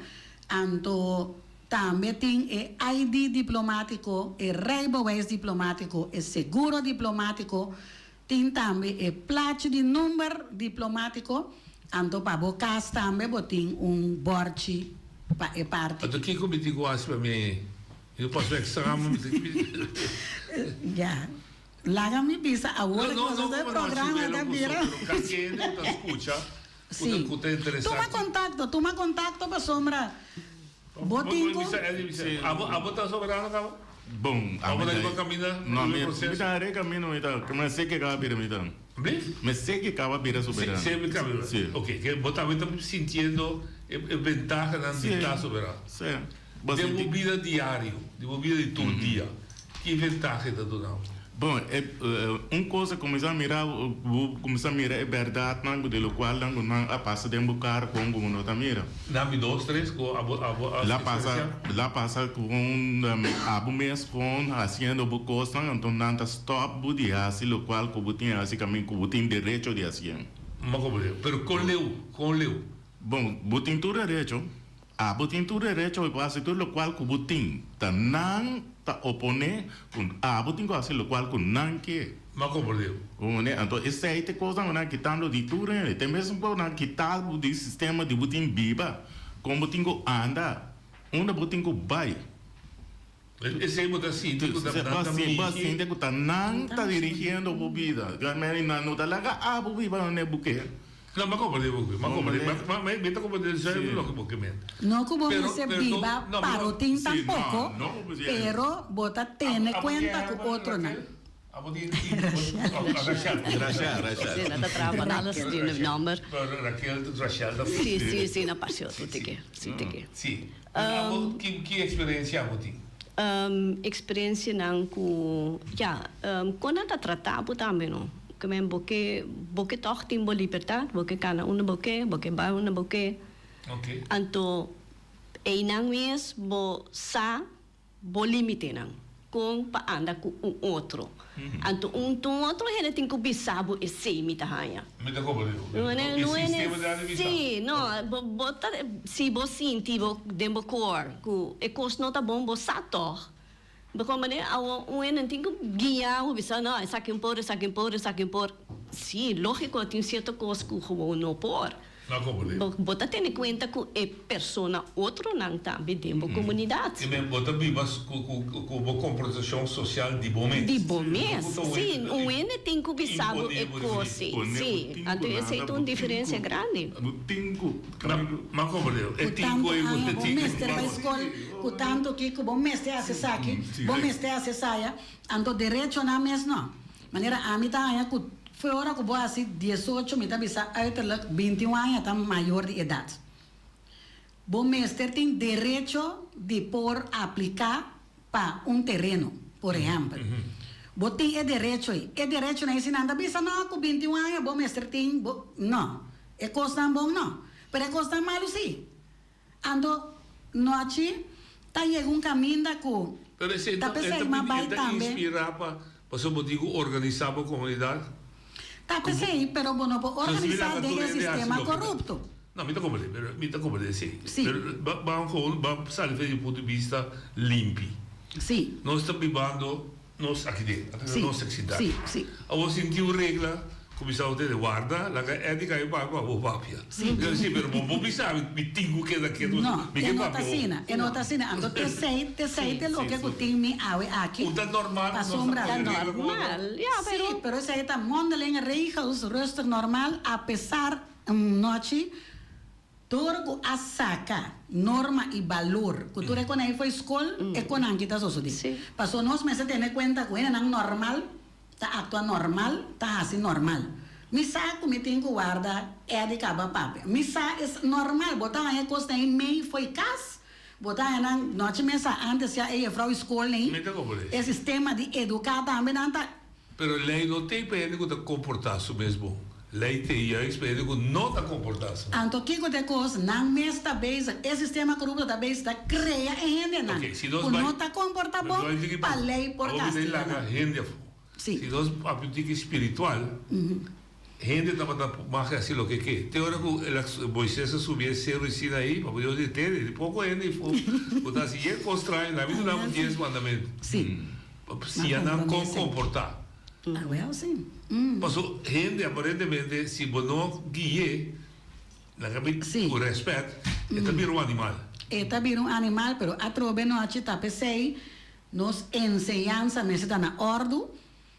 anto Tambe tin e ID diplomátiko, e rijbewijs diplomátiko, e seguro diplomátiko, tin tambe e plachi di number diplomátiko, anto pa bo kas tambe bo tin un bòrchi pa e parti. Anto kiko mi tin ku hasi pa mi mi pasa examen mi tin Ya, laga mi bisa awor No, ku no, nos no e como no hasi programa welo ta ku bira. so, pero kende ku ta skucha ku ta Sí. ku ta interesá. Tuma kontakto, tuma kontakto pasobra Bo tin ku. Abo abo ta soberano kaba? Bon, Abo ta riba kaminda No, riba mi proseso? mi ta re camino mi ta, mi sé ke kaba bira mi ta. Blief? Mi sé ke kaba bira soberano. Se se kaba. Si. Ok, ke bo tambe ta sintiendo e e bentahanan di ta soberano. Si. Bo Den bo sinti. bida diario, den bo bida di tur dia, ki ventaha e ta duna bo? Bon, e un cosa cuminsa mira, bo cuminsa mira e berdadnan cu di locual nan cu nan a pasa den bo cara con cu bo no ta mira. Dami dos, tres cu abo abo a La pasa, experiencia. la pasa con abo mes con haciendo bo cosnan, anto nan ta stop bo di haci locual cu bo tin haci camin cu bo tin derecho di haciendo. Ma como leu? Pero con leu, con leu? Bon, bo tin tur derecho. Abo tin tur derecho pa hasi tur lokual ku bo tin. Ta nan ta oponé ku abo tin ku hasi lokual ku nan ke. Ma komprendé. Komprendé? Anto esei ta e kosnan ku nan kitando di tur hende. Te mes ku nan kita bo di sistema di bo tin biba, kon bo tin ku anda, unda bo tin ku bai. Esei bo ta sinti ku ta nan ta Bo a migi. sinti ku ta nan ta dirigiendo bo bida. Nan no ta laga abo biba donde bo ke. No, mi a komprende bo ke. Mi a komprende. Ma mi ta komprende zuiver loke bo ke men. No ku bo Pero, mester pero biba no, no, parotin Sí, tampoco, no, no, pues, pero bo ta tene Abo cuenta tin ku hermano, otronan. Raquel? Abo tin tin Rachel. Rachel, Rachel. Sí, nan ta traha pa nan Raquel. tin e nomber. Pero Raquel, Rachel ta Sí, sí, sí, nan parse otro tiki. Sí, tiki. Sí. Abo, ki ki experiencia abo tin? Experiencianan ku, ya, kon nan ta trata bo tambe no. Ke men bo ke, bo ke tòg tin bo libertat, bo ke kana unda bo ke, bo ke bai unda bo ke. Anto einan mes bo sa bo limitenan kon pa anda ku un otro. Anto un un otro hende tin ku bisa bo esei mi ta haña. Mi ta koba riba. E sistema ta di bisa. Sí, no, bo bo ta si bo sinti bo den bo kor ku e kos no ta bon bo sa tòg. Bo kon manera awo un hende tin ku guia bo bisa no esaki un por esaki un por esaki un por. Sí, lógiko tin sierto kos ku gewoon no por. Bo bo ta tene kuenta ku e persona otronan tambe den bo komunidat. I men bo ta biba ku ku ku bo komportashon sosial di bo mes. Di bo mes, si. Un hende tin ku bisa bo e kos, si. Si. Anto esei ta un diferensia grandi. Bo tin ku. Ma komprende. E Ku tin tantu ku e aña bo tin ku. mester bai skol, ku tantu kiko bo mester hasi esaki, bo mester hasi esaya, anto derechonan mes no. Manera ami ta haña ku Fue ora ku bo hasi diesocho, mi ta bisa uiterlijk bintiun aña ta mayor di edat. Bo mester tin derecho di por apliká pa un tereno, por ehèmpel. Bo tin e derecho ei. E derechonan ei si nan ta bisa no ku bintiun aña bo mester tin bo, no. E kosnan bon no. Pero e kosnan malu si. Anto nochi ta yega un kaminda ku Pero esei ta ta, e p'esei ta m'a pidi, bai e ta tambe. inspirá pa, pasobra bo tin ku organisá bo komunidat. Ta Ku bo, p'esei, pero bo no por so si mi organisá laga den tur e hende hasi sistema loke ta. korupto. No, mi ta komprendé, pero mi ta komprendé esei. Sí. Pero ba, ban gewoon, ban sali for di punto di bista limpi. Sí. Nos ta bibando nos aki den, Sí, nos siudat. sí, sí. Awor sinti un regla. Kuminsá bo tende warda, laga Eddie kai papia pa bo papia. Sí. Sí, pero bo bo bisa mi, mi tin ku keda ketu. No, Mi e ke no ta papia bo. asina, e no ta asina. Anto t'esei, t'esei te loke ku tin mi awe aki. Un ta normal ku nos ta Pasobra. pone Ta regla ku otro. normal, ya, pero. Sí, pero esei ta mondeling regels, rustig normal, apesar nochi. Tur ku a saka norma i balor ku tur e konai fo'i skol, e konan ki ta sosodé. Paso nos mester tene kuenta ku hendenan normal ta aktua normal, ta hasi normal. Mi sa ku mi tin ku warda Eddie kaba papia. Mi sa es normal, bo ta haña e kosnan ei mei fo'i kas, bo ta haña nan nochi mesa antes ya e jefrou i skol nei, e sistema di eduká tambe nan ta. Pero lei no t'ei pa hende ku ta komportá su mes bon. Lei t'ei juist pa hende ku no ta komportá su. Anto kiko ta e kos? Nan mes ta bezig, e sistema korupto ta bezig ta krea e hendenan Oké, si nos ku bai no ta komportá bon Nos bai pa lei por Awor mi ta kastiga laga nan. hende afó. Sí. Si nos papia un tiki spiritual, hende tabata mag hasi loke ke. Te ora ku el a Moises a subi e seru di Sinaí, pasobra Dios di tende, di poko hende ei fo ku ta hasi yen kos straño, nan mi ta daba dies mandamentu. Sí. Siña nan kon komportá. Awel si. Paso hende aparentemente si bo no gui'é, laga mi ku rèspèt, e ta bira un animal. E ta bira un animal, pero atrobe nochi ta p'esei nos enseñansa mester ta na òrdu,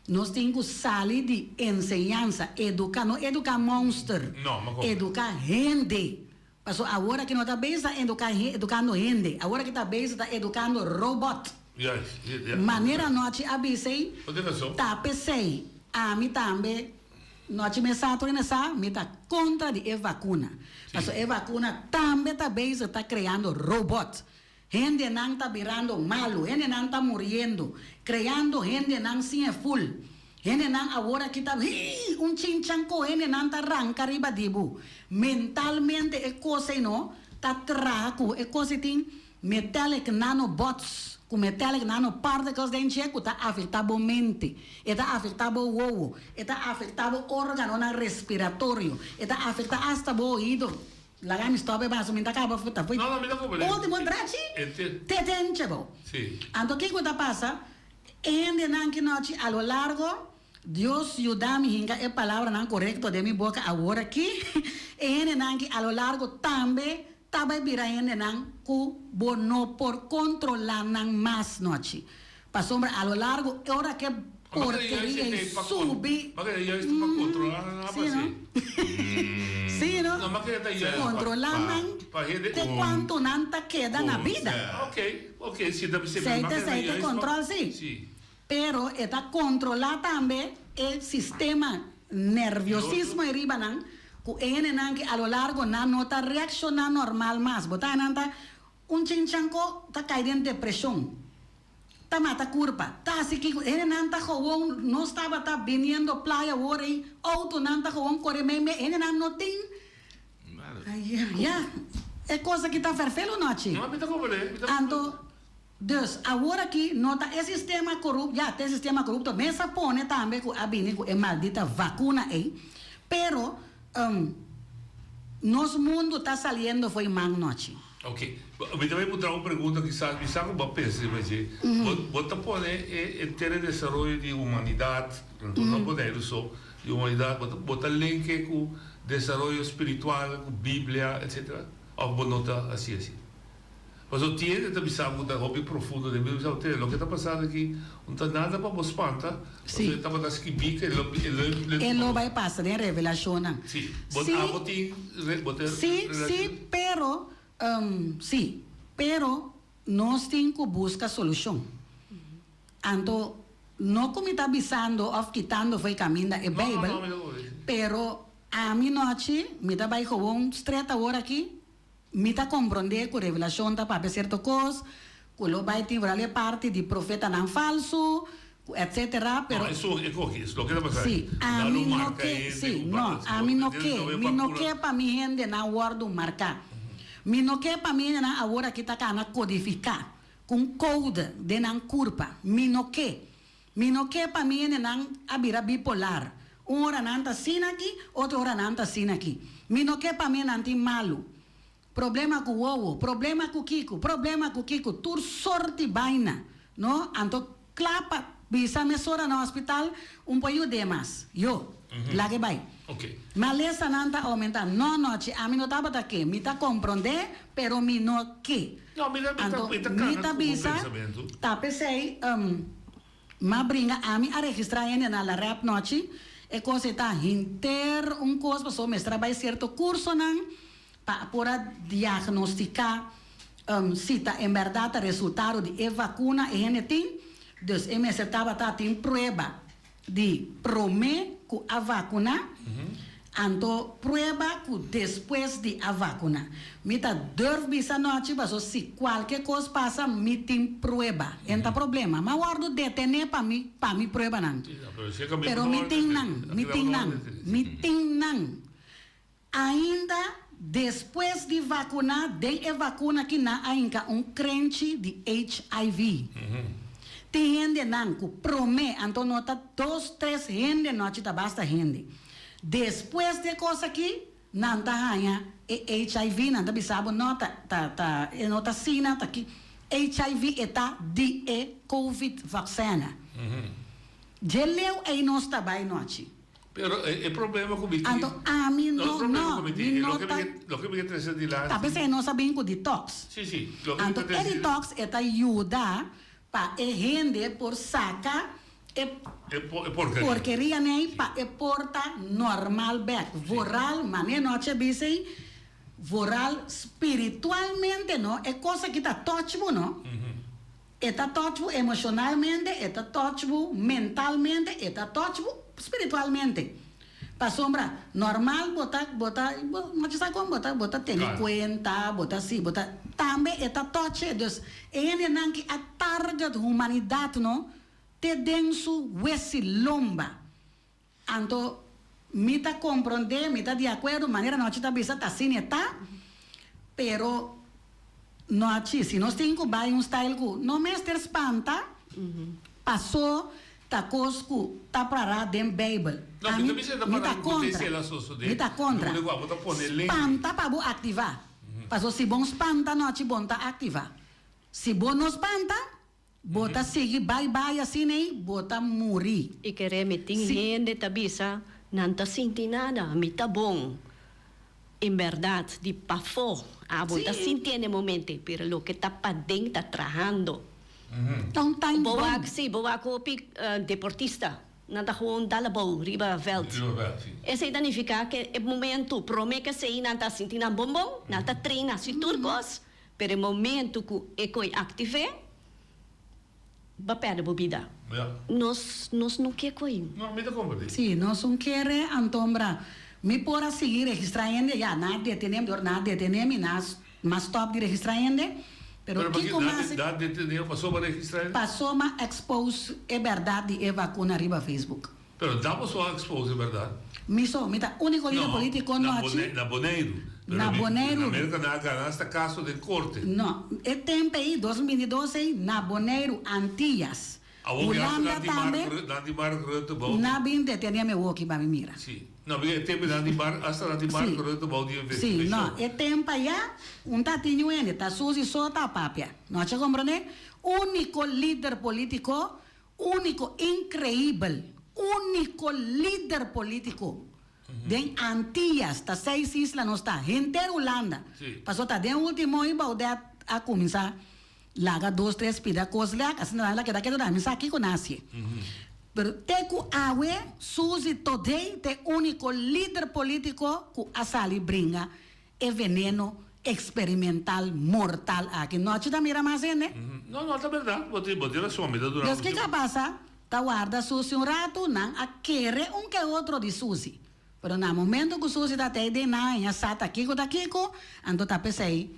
nos tin ku sali di enseñansa, eduká, no eduká monster, eduká hende. Paso awor aki no ta bezig ta eduká edukando hende, awor aki ta bezig ta edukando robot. Manera nochi a bisa ei, ta p'esei ami tambe nochi mi sa tur hende sa mi ta kontra di e vakuna. Paso e vakuna tambe ta bezig ta kreando robot. Hendenan ta birando malu, hendenan ta muriendo, kreando hendenan sin e ful. Hendenan awor aki ta hii! Un chinchanko hendenan ta ranka riba di bo. Mentalmente e kos ei no ta traha ku e kos ei tin metallic nanobots ku metallic nanoparticles den dje ku ta afekta bo mente, e ta afekta bo wowo, e ta afekta bo organonan respiratorio, e ta afekta asta bo oido. Laga mi stop e baso, mi ta kaba ta foi No, no, mi ta comprende. ultimo drachi Ente. te tenche bo. Sí. Anto kiko ta pasa? E hendenan ki nochi a lo largo, Dios yuda mi hinka e palabranan korekto den mi boka awor aki, e hendenan ki a lo largo tambe ta bai bira hendenan ku bo no por kontrola nan mas nochi. Pasobra a lo largo ora ke porkeria ei subi. Ma keda juist pa controla nan apa Sí, no? Sí, no? No, ma keda ta juist Controla nan pa hende te cuanto nan ta keda na bida. Ok, ok, si ta bisa Sei ma te keda ta sei te juist pa control sí. Sí. Pero e ta controla tambe e sistema nerviosismo ei riba nan cu e hendenan ki a lo largo nan no ta reacciona normal mas. Bo ta nan ta un chinchanco ta cay den depresion. Ta mata kurpa. Ta hasi kiko. Hendenan ta gewoon, nos tabata biniendo playa awor ei, outonan ta gewoon kore mei mei, hendenan no tin. Ya, e kos aki ta ferfelu nochi. No, mi ta komprende, mi ta komprende. Anto, dus, awor aki no ta e sistema korup, ya, ta e sistema korupto mes a pone tambe ku a bini ku e maldita vakuna ei, pero, nos mundu ta saliendo fo'i man nochi. Ok, mi ta bay puntra un pregunta kisas mi sa ku bo a pensa riba dje. Bo bo ta pone e henter e desaroyo di humanidat, no Boneiru so, di humanidat, bo ta bo ta linke ku desaroyo spiritual, ku Biblia, etcetera? Òf bo no ta hasi asi? Pasobra tin hende ta bisa bo ku ta hopi profundo den Biblia, bisa bo, Te, loke ta pasando aki no ta nada pa bo spanta, pasobra e tabata skibí ku e lo e lo e lo E lo bay pasa den Revelashonnan. Sí, bo Sí. abo tin bo ta Sí, sí, pero, sí, pero nos tin cu busca solucion. Anto, no cu mi ta bisando of kitando fo'i caminda e Bijbel, pero ami nochi mi ta bay gewoon stret awor aki, mi ta compronde cu Revelacion ta papia cierto cos, cu lo bay tin vooral e parti di profetanan falso, cu etcetera, pero. No, eso e coge, es loke ta pasa. Sí, Na ami lo no marca ke, hende sí, cu no, bata, ami no bo ke, ta mi no pura. ke pa mi hendenan wordo marca. Mi no ke pa mi hendenan awor aki ta cana codifica cu un code den nan curpa. Mi no ke. Mi no ke pa mi hendenan a bira bipolar. Un ora nan ta asina aki, otro ora nan ta asina aki. Mi no ke pa mi hendenan tin malu. Problema ku wowo, problema ku kiko, problema ku kiko, tur sorti baina, no? Anto kla pa. Bisa mesora na hospital un por yud'é mas. Yo, lag'é bai. Malesanan ta oumentá. No, nochi, ami no tabata ke. Mi ta komprondé, pero mi no ke. Anto mi ta bisa, ta p'esei m'a bringa ami a registrá hende na La Rep nochi. E kos ei ta henter un kos pasobra mester a bai sierto kursonan pa por a diagnostiká si ta en bèrdat ta resultado di e vakuna e hende tin. Dus e mester tabata tin prueba di promé ku a vakuná, anto prueba ku despues di a vakuná. Mi ta durf bisa nochi paso si kualke kos pasa mi tin prueba. E no ta problema. M'a wòrdu detené pa mi pa mi pruebanan. Pero mi tin nan, mi tin nan, mi tin nan. Ainda despues di vakuná den e vakuna ki nan a hinka un krenchi di HIV. Tin hendenan ku promé anto no ta dos tres hende no a chita basta hende. Despues di e kos aki nan ta haña e HIV nan ta bisa bo no ta ta ta e no ta asina ta ki HIV e ta di e covid vaksèna. Dje leu ei nos ta bai nochi. Pero e problema cu mi tin. Anto ami no, no, mi no ta. Loke mi ke trece dilanti. Ta p'esei nos a bin cu detox. Si, si. Anto e detox e ta yuda pa e hende por saca e. E porkeria. Porkeria nei pa e por ta normal bek. Vooral, mane nochi a bisa ei, vooral spiritualmente no, e cos aki ta touch bo no. E ta touch bo emocionalmente, e ta touch bo mentalmente, e ta touch bo spiritualmente. Pasobra normal bo ta, bo ta, bo no sa con bo ta, bo ta tene cuenta, bo ta si, bo ta, tambe e ta touch e. Dus e hendenan ki a target humanidad no te den su wesi lomba. Anto mi ta comprende, mi ta di acuerdo, manera nochi ta bisa ta asina e ta, pero nochi si nos tin cu bay un style cu no mester spanta, paso ta cos cu ta para den Bijbel. Ami, mi ta contra, mi ta contra. Spanta pa bo activa, paso si bon spanta nochi bon ta activa, si bo no spanta, Bo ta sigui bai bai asina ei, bo ta muri. I kere mi tin hende ta bisa nan ta sinti nada, mi ta bon. En berdad di pafó abo ta sintié n'e momente, pero loke ta paden ta trahando. Ta un time Bo wak, sí, bo wak hopi deportista, nan ta gewoon dal abou riba veld. Riba veld, sí. Esei ta nifiká ke e momento promé ke esei nan ta sinti nan bon bon, nan ta traina hasi tur kos, Pero e momento cu e coi active, ba perde bo bida. Ja. Nos, nos no ke coi. No, mi ta comprende. Sí, nos un kere, antombra. Mi por a sigui registra hende, ya, nan a detene mi, dor nan a detene mi, nan a m'a stop di registra hende, pero Pero kico paki mas. nan a detene bo pasobra bo a registra hende? Paso m'a expose e berdad di e vacuna riba Facebook. Pero da boso a expose berdad? Mi so, mi ta unico lider politico no achi. Na Boneiru. Na Boneiru. Na Merca nan a gana hasta caso den corte. No, e tempo ei, 2022 ei, na Boneiru, Antillas, Hulanda tambe. Nan di Mark Rutte bou di. Na bin detene mi woki pa mi mira. Si. No, porque e tempo nan di Mark, hasta nan di Mark Rutte bou di investigacion. Si, no, e tempo aya, un ta tin wende, ta Suzy so ta papia. No a comprende? Unico lider politico Úniko inkreibel, úniko lider polítiko den Antias, ta seis isla nos ta, henter Hulanda, pasobra ta den último i Baudet a kuminsá laga dos tres pida kos lèk, asina nan la keda keda mi sa kiko nan hasié. Pero te ku awe Suzy Thodé ta e úniko lider polítiko ku a sali bringa E veneno experimental mortal aki nochi ta mira mas hende. No, no ta berdad. Bo tin, bo tin rason. Mi ta duna Dus kiko a pasa? Ta warda Susi un ratu, nan a kere un ke otro di Susi. Pero na momento ku Susi ta tei den nan a sa ta kiko ta kiko, anto ta p'esei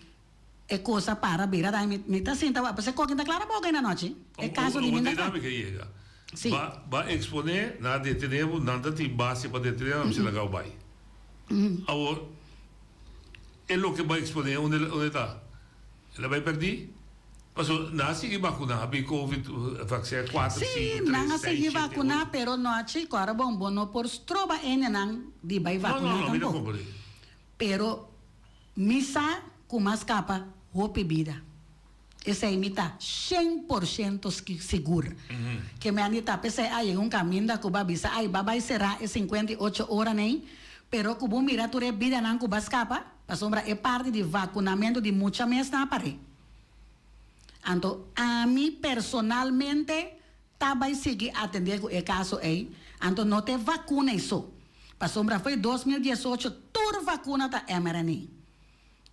e kos a para bira dai. Mi, mi ta sinta wak, p'esei kokin ta klara boka ina nochi. E kaso di mi ta kla. Bo tin yega. Si. Ba, ba expone, nan a detene bo, nan ta tin base pa detene, nan mester laga bo bai. Awor, e loke bo a exponé unda unda e ta? El a bai pèrdí? Pasobra nan a sigui bakuná, a bin covid vaccin kuater, Sí, sinku, nan tres, a seis, sigui shete, vakuná, ocho. pero no a chi kòrda bon, bo no por stroba hendenan di bai No, no, vakuná no, mi ta tampoko. komprendé. Pero mi sa ku m'a skapa hopi bida. Esei mi ta 100% sigur. Ke mi a di ta p'esei a yega un kaminda ku bo a bisa ai ba bai será e 58 oranan, pero ku bo mira tur e bidanan ku bo a skapa, pasobra e parti di vakunamentu di mucha mes nan a par'é. Anto ami personalmente ta bai sigui atendé ku e kaso ei, anto no ta e vakuna ei so, pasobra fo'i 2018 tur vakuna ta mRNA.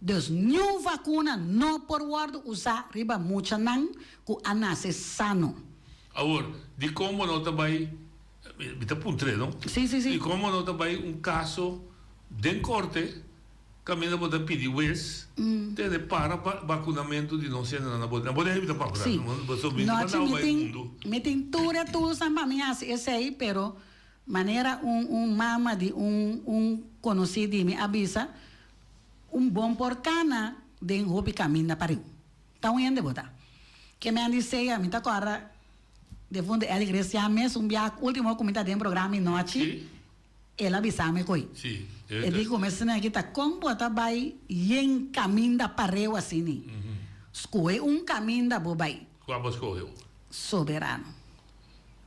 Dus niun vakuna no por wòrdu usá riba muchanan ku a nase sano. Awor, dikon bo no ta bai, mi ta puntr'é no? Sí, sí, sí. Dikon bo no ta bai un kaso den korte kaminda bo ta pidi wes tene para bakunamentu di nos hendenan na Bonaire? Na Bonaire mi ta papia, Sí. pasobra mi no Nochi mandao mi bai tin, mundu. mi tin tur e toolsnan pa mi hasi esei, pero manera un un mama di un un konosí di mi a bisa, Un bon por cana den hopi caminda pariu. Ta un hende bo ta. Ke mi a di sea, mi ta corda defunto Elly Grecian mes un biaha ultimo cu mi ta den programa inochi, el a bisa mi coi. E di cu mi asina aki ta con bo ta bay yen caminda pareu asini. Scohe un caminda bo bay. Cua bo scohe? Soberano.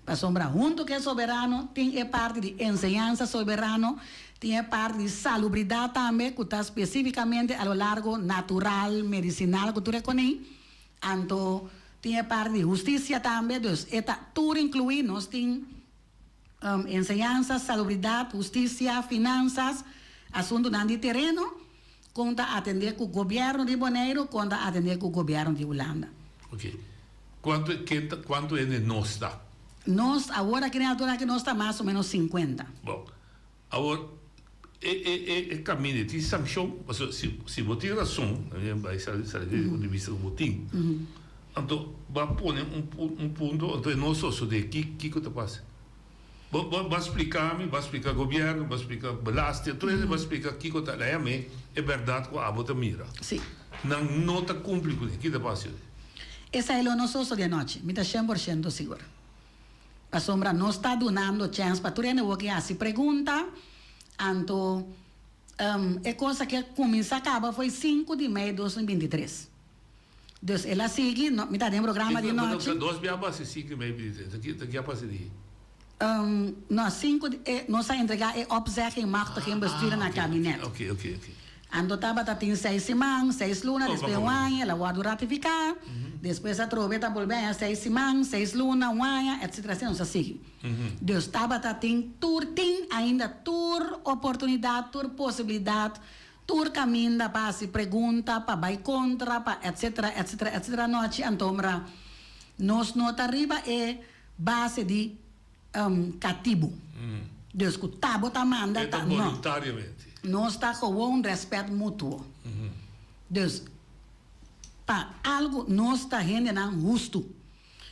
Pasobra hunto ku e soberano tin e parti di enseñansa soberano, tin e parti di salubridat tambe ku ta spesífikamente a lo largo natural, medisinal ku tur e koné. Anto tin e parti di hustisia tambe, dus e ta tur inkluí. Nos tin enseñansa, salubridat, hustisia, finansas, asuntunan di tereno, kon ta atendé ku gobièrnu di Boneiru, kon ta atendé ku gobièrnu di Hulanda. Oké. Kuantu ken ta kuantu hende nos ta? Nos awor aki den altura aki nos ta mas o menos sinkuenta. Bon, awor e e e e kaminda e tin sankshon? Pasobra si si bo tin rason, mi a bai sali sali di punto di bista ku bo tin, anto bo a pone un un punto anto e no sosodé, ki kiko ta pasa? Bo bo bo a splika mi, bo a splika gobièrnu, bo a splika belasting, tur hende bo a splika kiko ta laia mi e bèrdat ku abo ta mira. Si. Nan no ta kumpli kuné, ki ta pasa yodi? Esei lo no sosodé anochi, mi ta shen por shento sigur. Pasobra nos ta dunando chèns pa tur hende wòrdu hasi pregunta, anto e kos aki a kuminsá kaba foi sinku di mei 2023. Dus el a sigui, no, mi ta den programa di nochi. Dos bia basa sinku di mei 23, ta ki a pasa di? No, sinku di, nos a entregá e opzegging machtiging bestuurder na kabinet. Ok, ok, ok. Anto tabata tin seis siman, seis luna, despues un aña, el a wòrdu ratifiká, despues atrobe ta bolbe aña seis siman, seis luna, un aña, etcetera, asina nos a sigui. Dus tabata tin tur, tin ainda tur oportunidat, tur posibilidat, tur kaminda pa hasi pregunta, pa bai kontra, pa etcetera, etcetera, etcetera anochi antombra nos no ta riba e base di katibu. Dus ku ta bo ta manda E ta ta no. voluntariamente. Nos ta gewoon rèspèt mutuo. Dus pa algu nos ta hendenan hustu.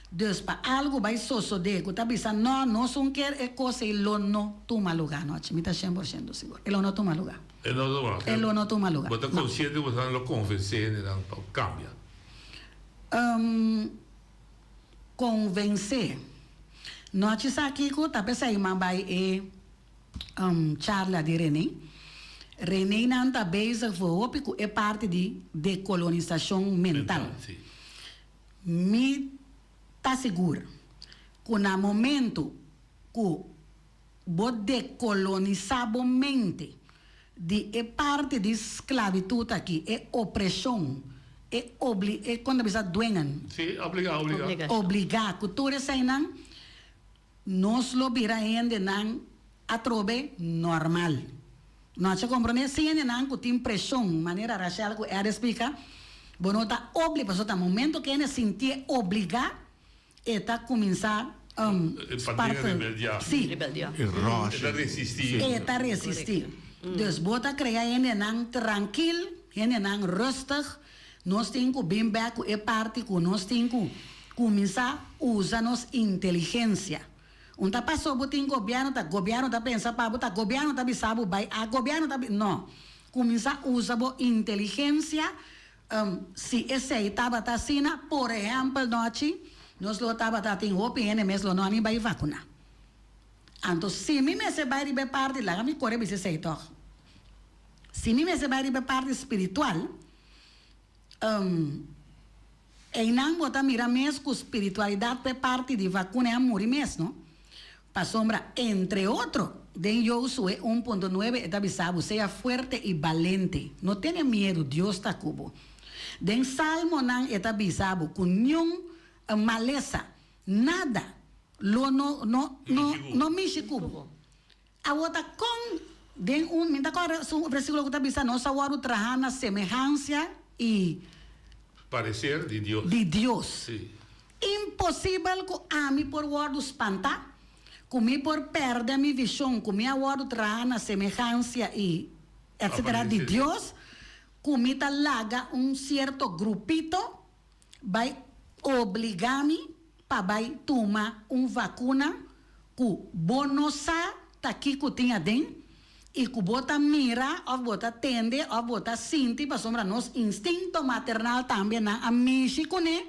Dus pa algu bai sosodé ku ta bisa no nos un kier e kos ei lo no tuma lugá anochi. Mi ta shen por shento sigur. E lo no tuma lugá. E no tuma. E lo no tuma lugá. Bo ta konsiente ku boso lo konvensé hendenan pa kambia? Konvensé. Nochi sa kiko ta p'esei m'a bai e charla di René. René nan ta bezig voor hopi ku e parti di dekolonisashon mental. Mi ta sigur ku na momento ku bo dekolonisá bo mente di e parti di sklabitut aki, e opreshon, e obli, e kon ta bisa dwingen? Sí, obligá, obligá. Obligá ku tur eseinan, nos lo bira hendenan atrobe normal. No a komprondé? Si hendenan ku tin preshon, manera Rachel ku Ed a splika, bo no ta obli, pasobra ta momento ku hende sintié obligá, E ta kuminsá spartel. Sí. E ta resistí. E ta resistí. Dus bo ta krea hendenan trankil, hendenan rustig. Nos tin ku bin bèk ku e parti ku nos tin ku kuminsá usa nos inteligensia. Un ta pasó bo tin gobièrnu, ta gobièrnu ta pensa pa bo, ta gobièrnu ta bisa bo bai a, gobièrnu ta bi, no. Kuminsá usa bo inteligensia Si esei tabata asina, por ehèmpel nochi, nos lo tabata tin hopi hende mes lo no a ni bai vakuná. Anto si mi mester bai riba e parti, laga mi kore bisa esei tòg. Si mi mester bai riba e parti spiritual, Einan bo ta mira mes ku spiritualidat p'e parti di vakuna e a muri mes, no? Pasobra, entre otro, den Josue un punto nuebe e ta bisa bo, Sea fuerte i balente, no tene miedu, Dios ta ku bo. Den Salmonan e ta bisa bo ku niun malesa, nada, lo no no no no mishi ku bo. Awor ta kon den un, mi ta kòrda su versíkulo ku ta bisa nos a wòrdu traha na semehansia i. Parecer di Dios. Di Dios. Sí. Imposibel ku ami por wòrdu spantá, ku mi por pèrdè mi vishon ku mi a wòrdu traha na semehansia i etcetera di Dios, ku mi ta laga un sierto grupito bai obligá mi pa bai tuma un vakuna ku bo no sa ta kiko tin aden i ku bo ta mira òf bo ta tende òf bo ta sinti pasobra nos instinto maternal tambe nan a mishi kuné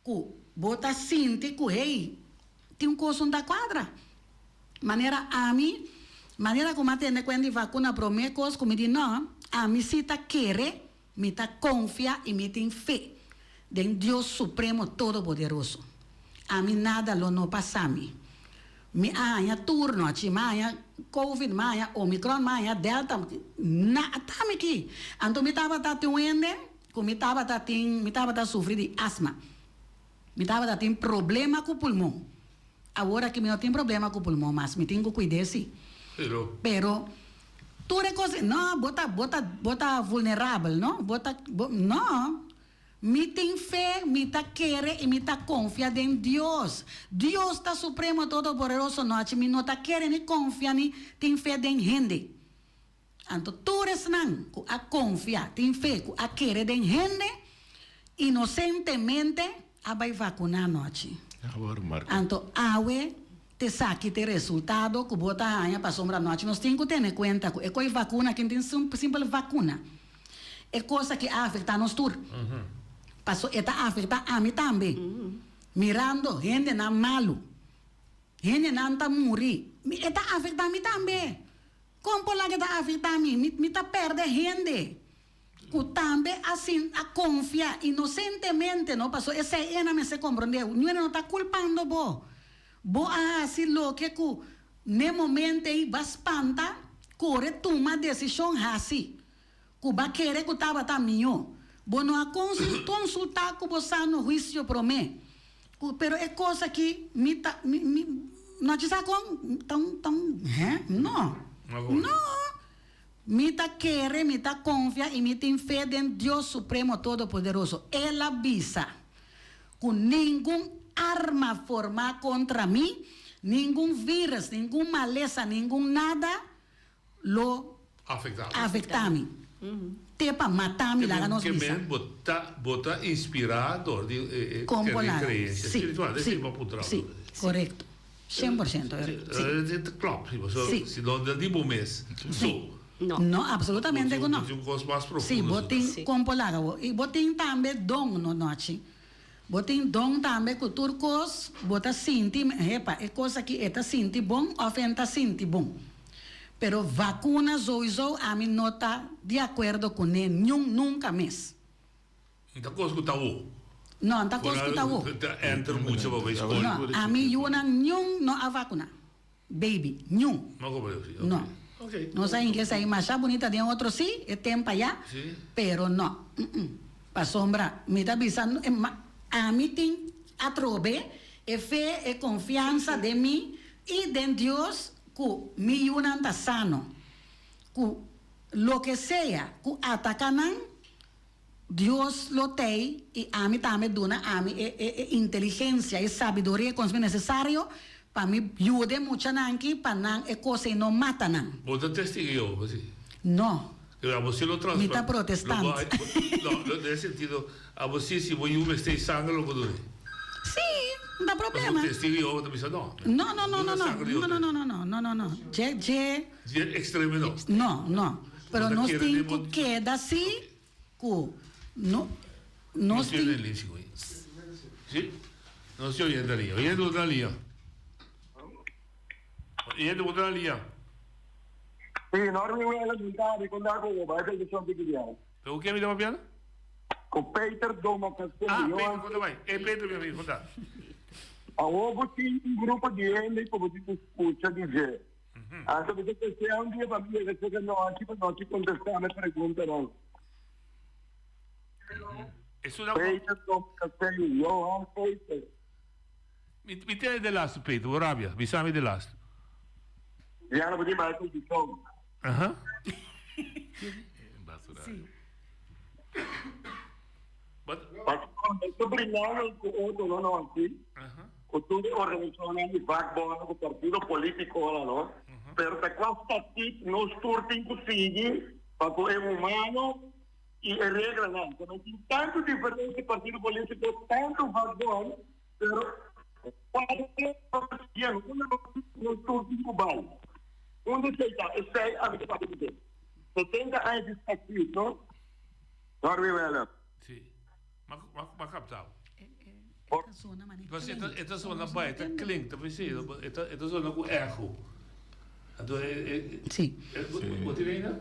ku bo ta sinti ku hey tin un kos un ta kuadra. Manera ami, manera ku mi a tende kuent di vakuna promé kos ku mi di no, ami si ta kere. Mi ta konfia i mi tin fe den Dios Supremo Todopoderoso. Ami nada lo no pasa mi. Mi a haña turno achi, mi a haña Covid, mi a haña Omicron, mi a haña Delta, na ta mi ki. Anto mi tabata tin un hende ku mi tabata tin, mi tabata sufri di asma. Mi tabata tin problema ku pulmon. Awor aki mi no tin problema ku pulmon mas, mi tin ku kuid'é si. Pero. Pero tur e kos, no, bo ta, bo ta, bo ta vulnerabel, no, bo ta, bo, no. Mi tin fe, mi ta kere i mi ta konfia den Dios. Dios ta Supremo Todopoderoso, no hachi mi no ta kere ni konfia ni tin fe den hende. Anto tur esnan ku a konfia, tin fe, ku a kere den hende, inosentemente a bai vakuná anochi. Anto awe t'esaki t'e resultado ku bo ta haña pasobra anochi nos tin ku tene kuenta ku e koi vakuna aki no tin simpel vakuna. E kos aki a afektá nos tur. Paso e ta afektá ami tambe. Mirando hendenan malu, hendenan ta muri, e ta afektá mi tambe. Kon por laga ta afektá mi? Mi mi ta pèrdè hende ku tambe a sin a konfia inosentemente, no? Pasobra esei e nan mester komprondé. Niun hende no ta kulpando bo. Bo a hasi loke ku n'e momento ei bo a spanta, kore tuma desishon hasi ku bo a kere ku tabata mihó. Bo no a konsultá ku bo sano huisio promé. Ku pero e kos aki mi ta mi mi no chi sa kon ta un ta un hè no no mi ta kere mi ta konfia i mi tin fe den Dios Supremo Todopoderoso el a bisa ku ningun arma formá kontra mi ningun virus ningun malesa ningun nada lo afecta mi. Te pa mata mi laga nos bisa. Ke men bo ta bo ta inspira dor di e creencia spiritual. Si, si, corecto. 100% si. Ta klop si pasobra si no di bo mes so. No, absolutamente ku no. Bo tin un kos mas profundo. Si, bo tin kon por laga bo. I bo tin tambe don no nochi. Bo tin don tambe ku tur kos bo ta sinti, hepa, e kos aki e ta sinti bon òf e n'ta sinti bon. Pero vakuna souiso ami no ta di akuerdo kuné niun nunka mes. N'ta kos ku ta wo. No, n'ta kos ku ta wo. Ta enter mucha pa bai skol. No, ami yunan niun no a vakuna. Baby, niun. No komo yo si. No. Nos a ingles ahí masha bunita den otro si, e temp allá, pero no. Pasobra mi ta bisa, ami tin atrobe e fe, e confiansa den mi y den Dios cu mi yunan ta sano. Cu loke sea cu ataca nan, Dios lo tei i ami tambe duna ami e e inteligencia, e sabiduria, e conocimiento necesario pa mi yuda e muchanan aki pa nan e cos ei no mata nan. Bo ta testigo Jehova, si? No. Pero abo si lo trans. Mi ta protestant. No, no, den e sentido, abo si, si bo yu mester e sanger lo bo duna. Si, no ta problema. Pasobra testigo Jehova ta bisa no. No, no, no, no, no, no, no, no, no, no, no, no, dje, dje. Dje extremo no. No, no. Pero nos tin cu keda si cu no nos tin. Si, nos tin oyente alia. Oyente bo ta alia. Oyente bo ta alia. Si, Norwin Wela, bon tardi, con ta cu bo? Bai televisión tiki dia. Pero cu ken mi ta papiando? Ku Peter Domacassé Ah, Peter, kon ta bai? E Peter, mi amigo, kon ta? Awor bo tin un grupo di hende ku bo tin ku skucha di dje. Anto bo ta desea un dia pa mi yega serka nochi pa nochi kontestá mi preguntanan. Peter Domacassé, Johan Peter. Mi tene de lastu, Peter, bo rabia. Bisa mi de lastu. Diana, bo tin bai kondishon. Aha. Sí. Pasobra bringando ku otro no no así. Ku tur e organisashonnan di vakbond ku partido politikonan no. Pero ta kua statuut nos tur tin ku sigui pa ku e humano i e reglanan. Pasobra tin tantu diferente partido politiko, tantu vakbond, pero kua regla nos tur tin ku bai. Unda esei ta? Esei ami ta papia di dje. 70 aña di statuut, no? Norby Weller. Sí. Ma, ma, ma captao. Pues e ta, e ta zona bai, e ta klink, ta pensé, e ta, e ta zona ku echo. Anto e, e, Sí. e, bo, bo tin ainda?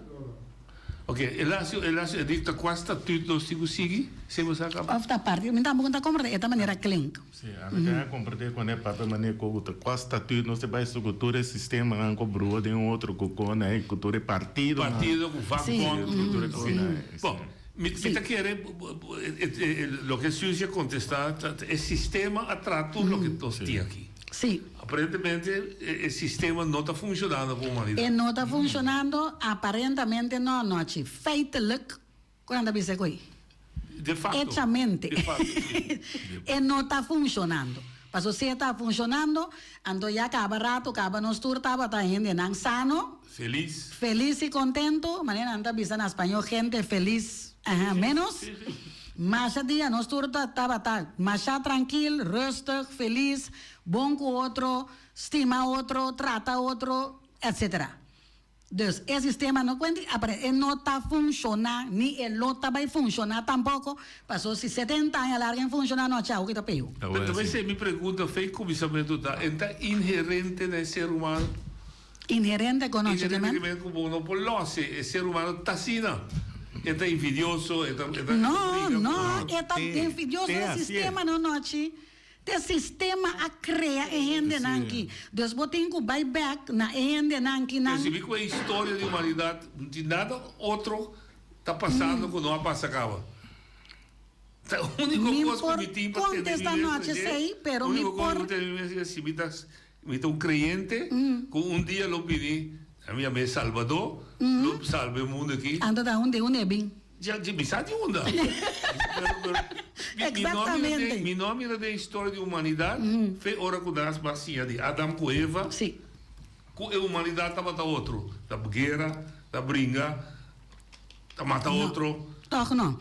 Ok, e laatste, e laatste, e dicta kua statuut nos tin ku sigui, si bo sa kaba? Of ta parti, mi tampoco ta comprende e ta manera klink. Sí, ami ta comprende cuando e papia manera cu ta cua statuut nos ta bay su cu tur e sistemanan cu brua den otro cu con ey cu tur e partidonan. Partido cu vakbond. Cu tur e con ey. Bon, mi ta kere loke Suzy a contesta ta e sistema a traha tur loke nos tin aki. Sí. Aparentemente e sistema no ta funcionando pa humanidad. E no ta funcionando, aparentemente no, no, feitelijk Ku nan ta bisa ku ei? De facto. Echamente. De facto, si. E no ta funshonando. Paso si e ta funshonando, anto ya kaba rato kaba nos tur tabata hendenan sano. Felis. Felis i kontentu, manera nan ta bisa na spañó gente feliz, aha, menos. Masha dia nos tur ta tabata masha trankil, rustig, felis, bon ku otro, stima otro, trata otro, etcetera. Dus e sistema no cuenti apare e no ta funciona ni e lo ta bay funciona tampoco paso si 70 aña larga en funciona no chao kita peo. Pero ta bay mi pregunta fe cuminsamentu ta en ta inherente na e ser humano? Inherente con nochi Inherente que men cu bo no por los e ser humano ta asina e ta envidioso e ta e ta No no e ta envidioso e sistema no nochi. Te sistema a crea e hendenan ki. Dus bo tin cu bay bek na e hendenan ki nan. Pero si mi cu e historia di humanidad no tin nada otro ta pasando cu no a pasa caba. Ta unico Mi cos cu por mi tin pa tene mi contesta mes nochi oye, esey, pero mi unico cos cu por. mi tene mi mes es si mi ta mi ta un creyente cu un dia lo bini a mi yama e Salbador lo salba e mundo aki. Anto ta un di un e bin. Ja, ja, mi sa di unda. Pero, pero, mi, mi no a mira den, mi no a mira den historia di humanidad, fe ora cu nan a siña di Adam cu Eva, cu e humanidad tabata otro. Ta guera, ta bringa, ta mata No, otro. toch no.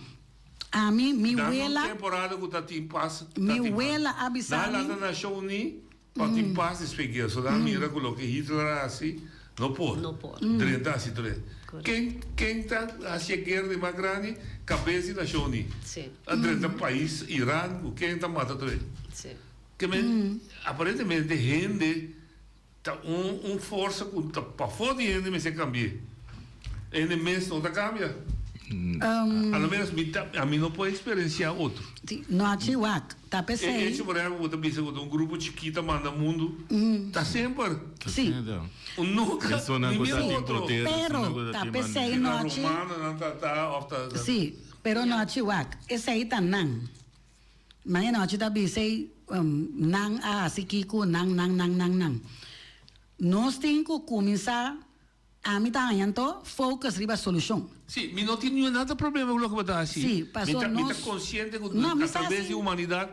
Ami, mi Dan un wela, temporada cu ta tin pas, ta mi tin pas. wela a bisa Nan mi. lanta Nacion Uní Pa tin pas despues guera. So nan mira cu loke Hitler a haci no por. No por. Drenta haci tur e. Ken ken ta haci e guera di mas grandi? Cabes di Nacion Uni. Si. A drenta pais Iran cu ken ta mata tur e. Si. Ke men aparentemente hende ta un un forsa cu ta pafo di hende mester cambie. Hende mes no ta cambia. A lo menos mi ta ami no por experiencia otro. Si, no haci wak. Ta E p'esei. hecho por ehempel bo ta bisa ku ta un grupo chikit ta manda mundu ta semper. Si. Un nunka Esonan ni ku ta mira tin otro. poder, esonan Pero ku ta ta tin p'esei mando. no Na haci. romanonan ta ta of ta ta. Si, pero no haci wak. Esei ta nan. Mañana nochi ta bisa ei nan a haci kiko, nan, nan, nan, nan, nan. Nos tin ku kuminsá. Ami ta haña anto focus riba solucion. Sí, mi no tin niun nada problema cu loke bo ta haci. Sí, paso Mi ta, mi ta nos. consciente cu No, mi a sa traves haci. di humanidad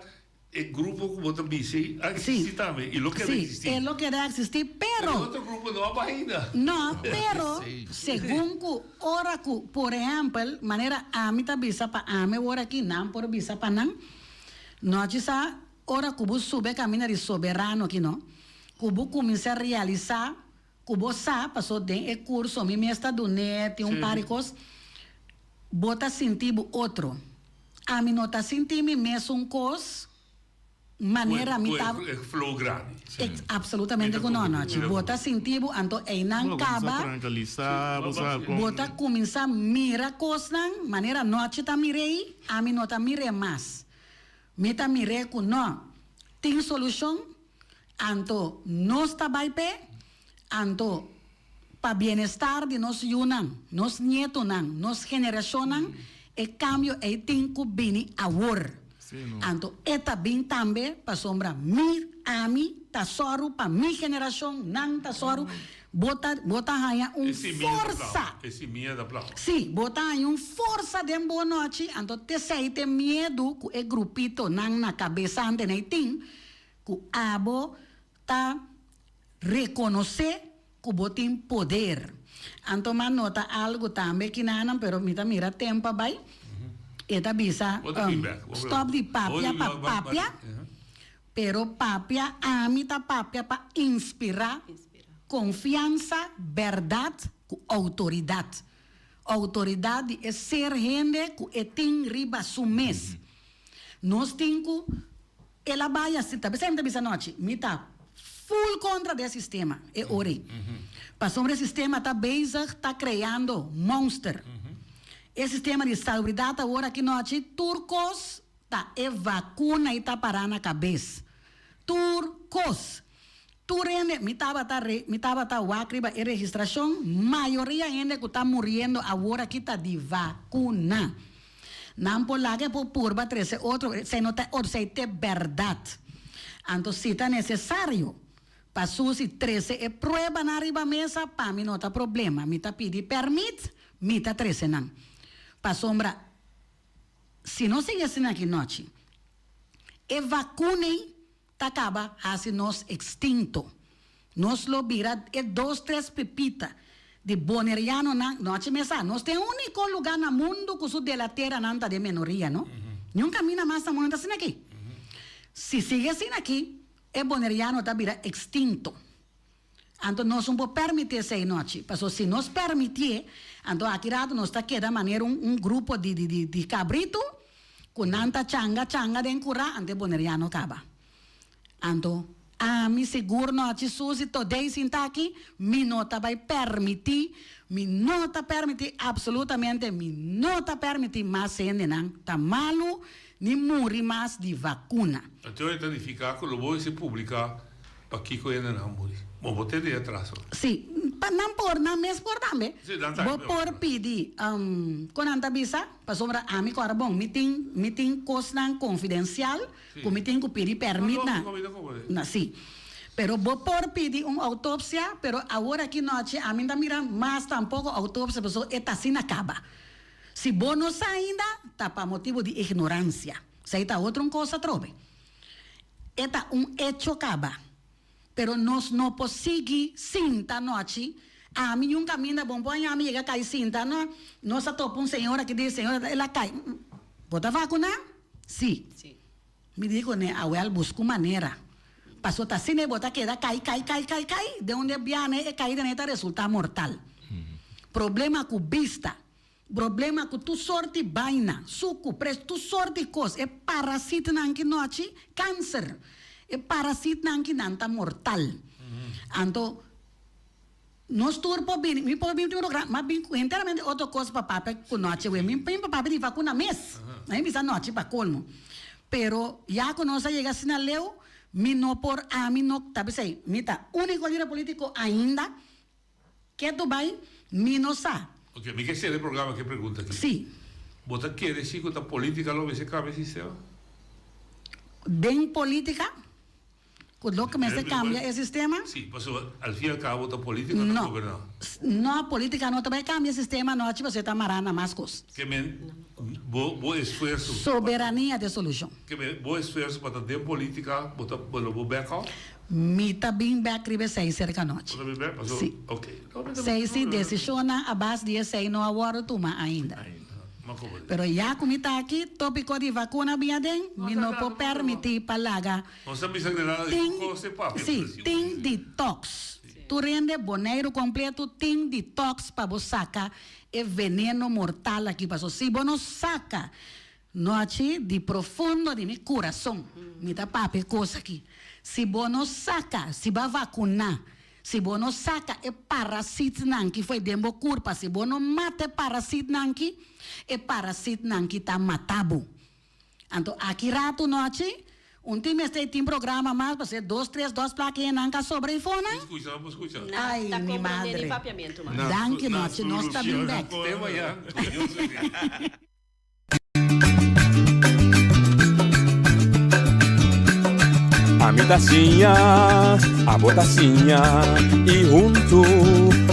e grupo cu bo ta bisa ei a existi Sí. tambe y lo keda Sí, existi. e lo keda existi, Pero pero. e otro grupo no a baha ainda. No, pero segun cu ora cu, por ehempel, manera ami ta bisa pa ami ora aki, nan por bisa pa nan, no a sa ora cu bo sube caminda di soberano aki no, cu bo cuminsa realisa Ku bo sa, paso den e kurso mi mes ta dun'é, tin un par di kos, bo ta sinti bo otro. Ami no ta sinti mi mesun kos Manera mi ta. E flow grandi. Ex absolutamente ku no no chi. Bo ta sinti bo anto einan kaba. Bo ta kuminsá mira kosnan manera nochi ta mir'ei, ami no ta mir'é mas. Mi ta mir'é ku no tin solushon, anto nos ta bai p'e, anto pa bienestar di nos yunan, nos nietonan, nos generashonnan, e kambio ei tin ku bini awor. Anto e ta bin tambe pasobra mi, ami, ta sòru pa mi generashon, nan ta sòru, bo ta, bo ta haña un forsa. Sí, bo ta haña un forsa den bo nochi, anto t'esei t'e miedu ku e grupitonan na kabesante nei tin, ku abo ta rekonosé ku bo tin poder. Anto m'a nota algu tambe kinanan, pero mi ta mira tempu a bai. E ta bisa, Stòp di papia pa papia, pero papia ami ta papia pa inspirá konfiansa, bèrdat ku outoridat. Outoridat di e ser hende ku e tin riba su mes. Nos tin ku El a bai asi, ta bisa mi ta bisa anochi, mi ta full contra di e sistema e ora ei. Pasobra e sistema ta bezig ta creando monster. E sistema di salubridad awor aki nochi tur cos ta e vacuna ei ta para na cabes. Tur cos. Tur hende, mi tabata re, mi tabata wak riba e registracion, mayoria hende cu ta muriendo awor aki ta di vacuna. Nan por laga e por purba trece otro, esey no ta otro, esey t'e berdad. Anto si ta necesario pa Susi trece e pruebanan riba mesa, pa mi no ta problema. Mi ta pidi permit, mi ta trece nan. Pasobra si no sigui asina aki nochi, e vacuney Ta kaba hasi nos extinto. Nos lo bira e dos tres pipita di bonerianonan, no haci mesa, nos ta e unico lugar na mundo cu su delateranan ta den menoria, no? Niun camina mas na mundo ta asina aki. Si sigui asina aki, e boneriano ta bira extinto. Anto nos no por permiti esey nochi, pasobra si nos permitié, anto aki rato nos ta keda manera un un grupo di di di di cabrito cu nan ta changa changa den cura, anto e boneriano caba. Anto ami sigur nochi Susi todey sinta aki, mi no ta bay permiti, mi no ta permiti absolutamente mi no ta permiti mas hendenan ta malu ni muri mas di vacuna. Anto e ta nifica cu lo bo mester publica Pakiko hende nan muri? Bo bo tende e atraso. Sí, pa nan por, nan mes por tambe. Sí, nan tambe. Bo por pidi, kon nan ta bisa? Pasobra ami ku ora bon, mi tin, mi tin kosnan konfidensial ku mi tin ku pidi pèrmit na. No, lógiko, mi ta komprende. Na, sí. Pero bo por pidi un outopsia, pero awor aki nochi ami no ta mira mas tampoko outopsia pasobra e ta asina kaba. Si bo no sa ainda, ta pa motibu di ignoransia. Esei ta otro un kos atrobe. E ta un echo caba. Pero nos no por sigui sinta nochi. Ami ñun caminda bon por aña ami yega cay sinta no. Nos a topa un señora ki di señora el a cay. Bo ta vacuna? Si. Mi di cune awel busca un manera. Paso ta asina bo ta keda cay cay cay cay cay den un de biaha e caida ta resulta mortal. Problema cu bista. Problema ku tur sorti baina, suku, pres, tur sorti kos, e parasitnan ki nochi, kanser, e parasitnan ki nan ta mortal. Anto, nos tur por bini, mi por bini tin programa, m'a bin ku enteramente otro kos pa papia ku nochi awe, mi bin pa papia di vakuna mes, mi bisa nochi pa kolmo. Pero ya ku nos a yega asina leu, mi no por, ami no, ta bisa ei, mi ta uniko lider politiko ainda Ketu bai, mi no sa. Ok, mi ke sera e programa ku e pregunta aki. Sí. Bo ta kere si ku ta politica lo mester kambia e sistema? Den politica? Ku lo mester kambia e sistema? Sí, pasobra al fin y al cabo ta politica ta goberna. No, politica no ta bai kambia e sistema anochi pasobra e ta mará na mas kos. Ke men bo bo esfuerso. Soberania ta e solushon. Ke men bo esfuerso pa ta den politica bo ta lo bo back off? Mi ta bin bek riba esei serka nochi. Bo ta bin bek? Paso, Sí. ok. Sei si desishonnan a base di esei no a wòrdu tuma ainda. Ma komo di? Pero ya ku mi ta aki, topiko di vakuna bin aden, mi no por permití pa laga Nos ta bisa agregá di tin, kos e papia, sí, pero si tin detox. Tur hende Boneiru kompletu tin detox pa bo saka e veneno mortal aki. Paso si bo no saka. Nochi di profundo di mi kurason mi ta papia e kos aki. Si bo no saka, si bo a vakuná, si bo no saka e parasitnan ki foi den bo kurpa, si bo no mata e parasitnan ki, e parasitnan ki ta mata bo. Anto aki ratu nochi, un tin mester tin programa mas pasobra e dos tres dos plaka e nan ka sobra e fonan. Skucha, bo skucha. Ai, mi madre. Danki nochi, nos ta bin bek. Te mañan, ku Dios permiti. Ami ta siña, abo ta siña y huntu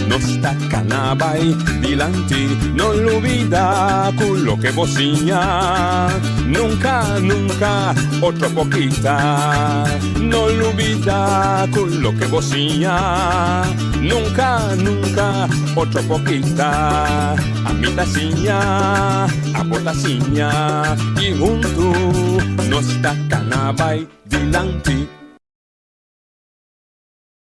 nos ta cana bay dilanti. No lubida cu loke bo siña nunca, nunca otro por kita. No lubida cu loke bo siña nunca, nunca otro por kita. Ami ta siña, abo ta siña y huntu nos ta cana bay dilanti.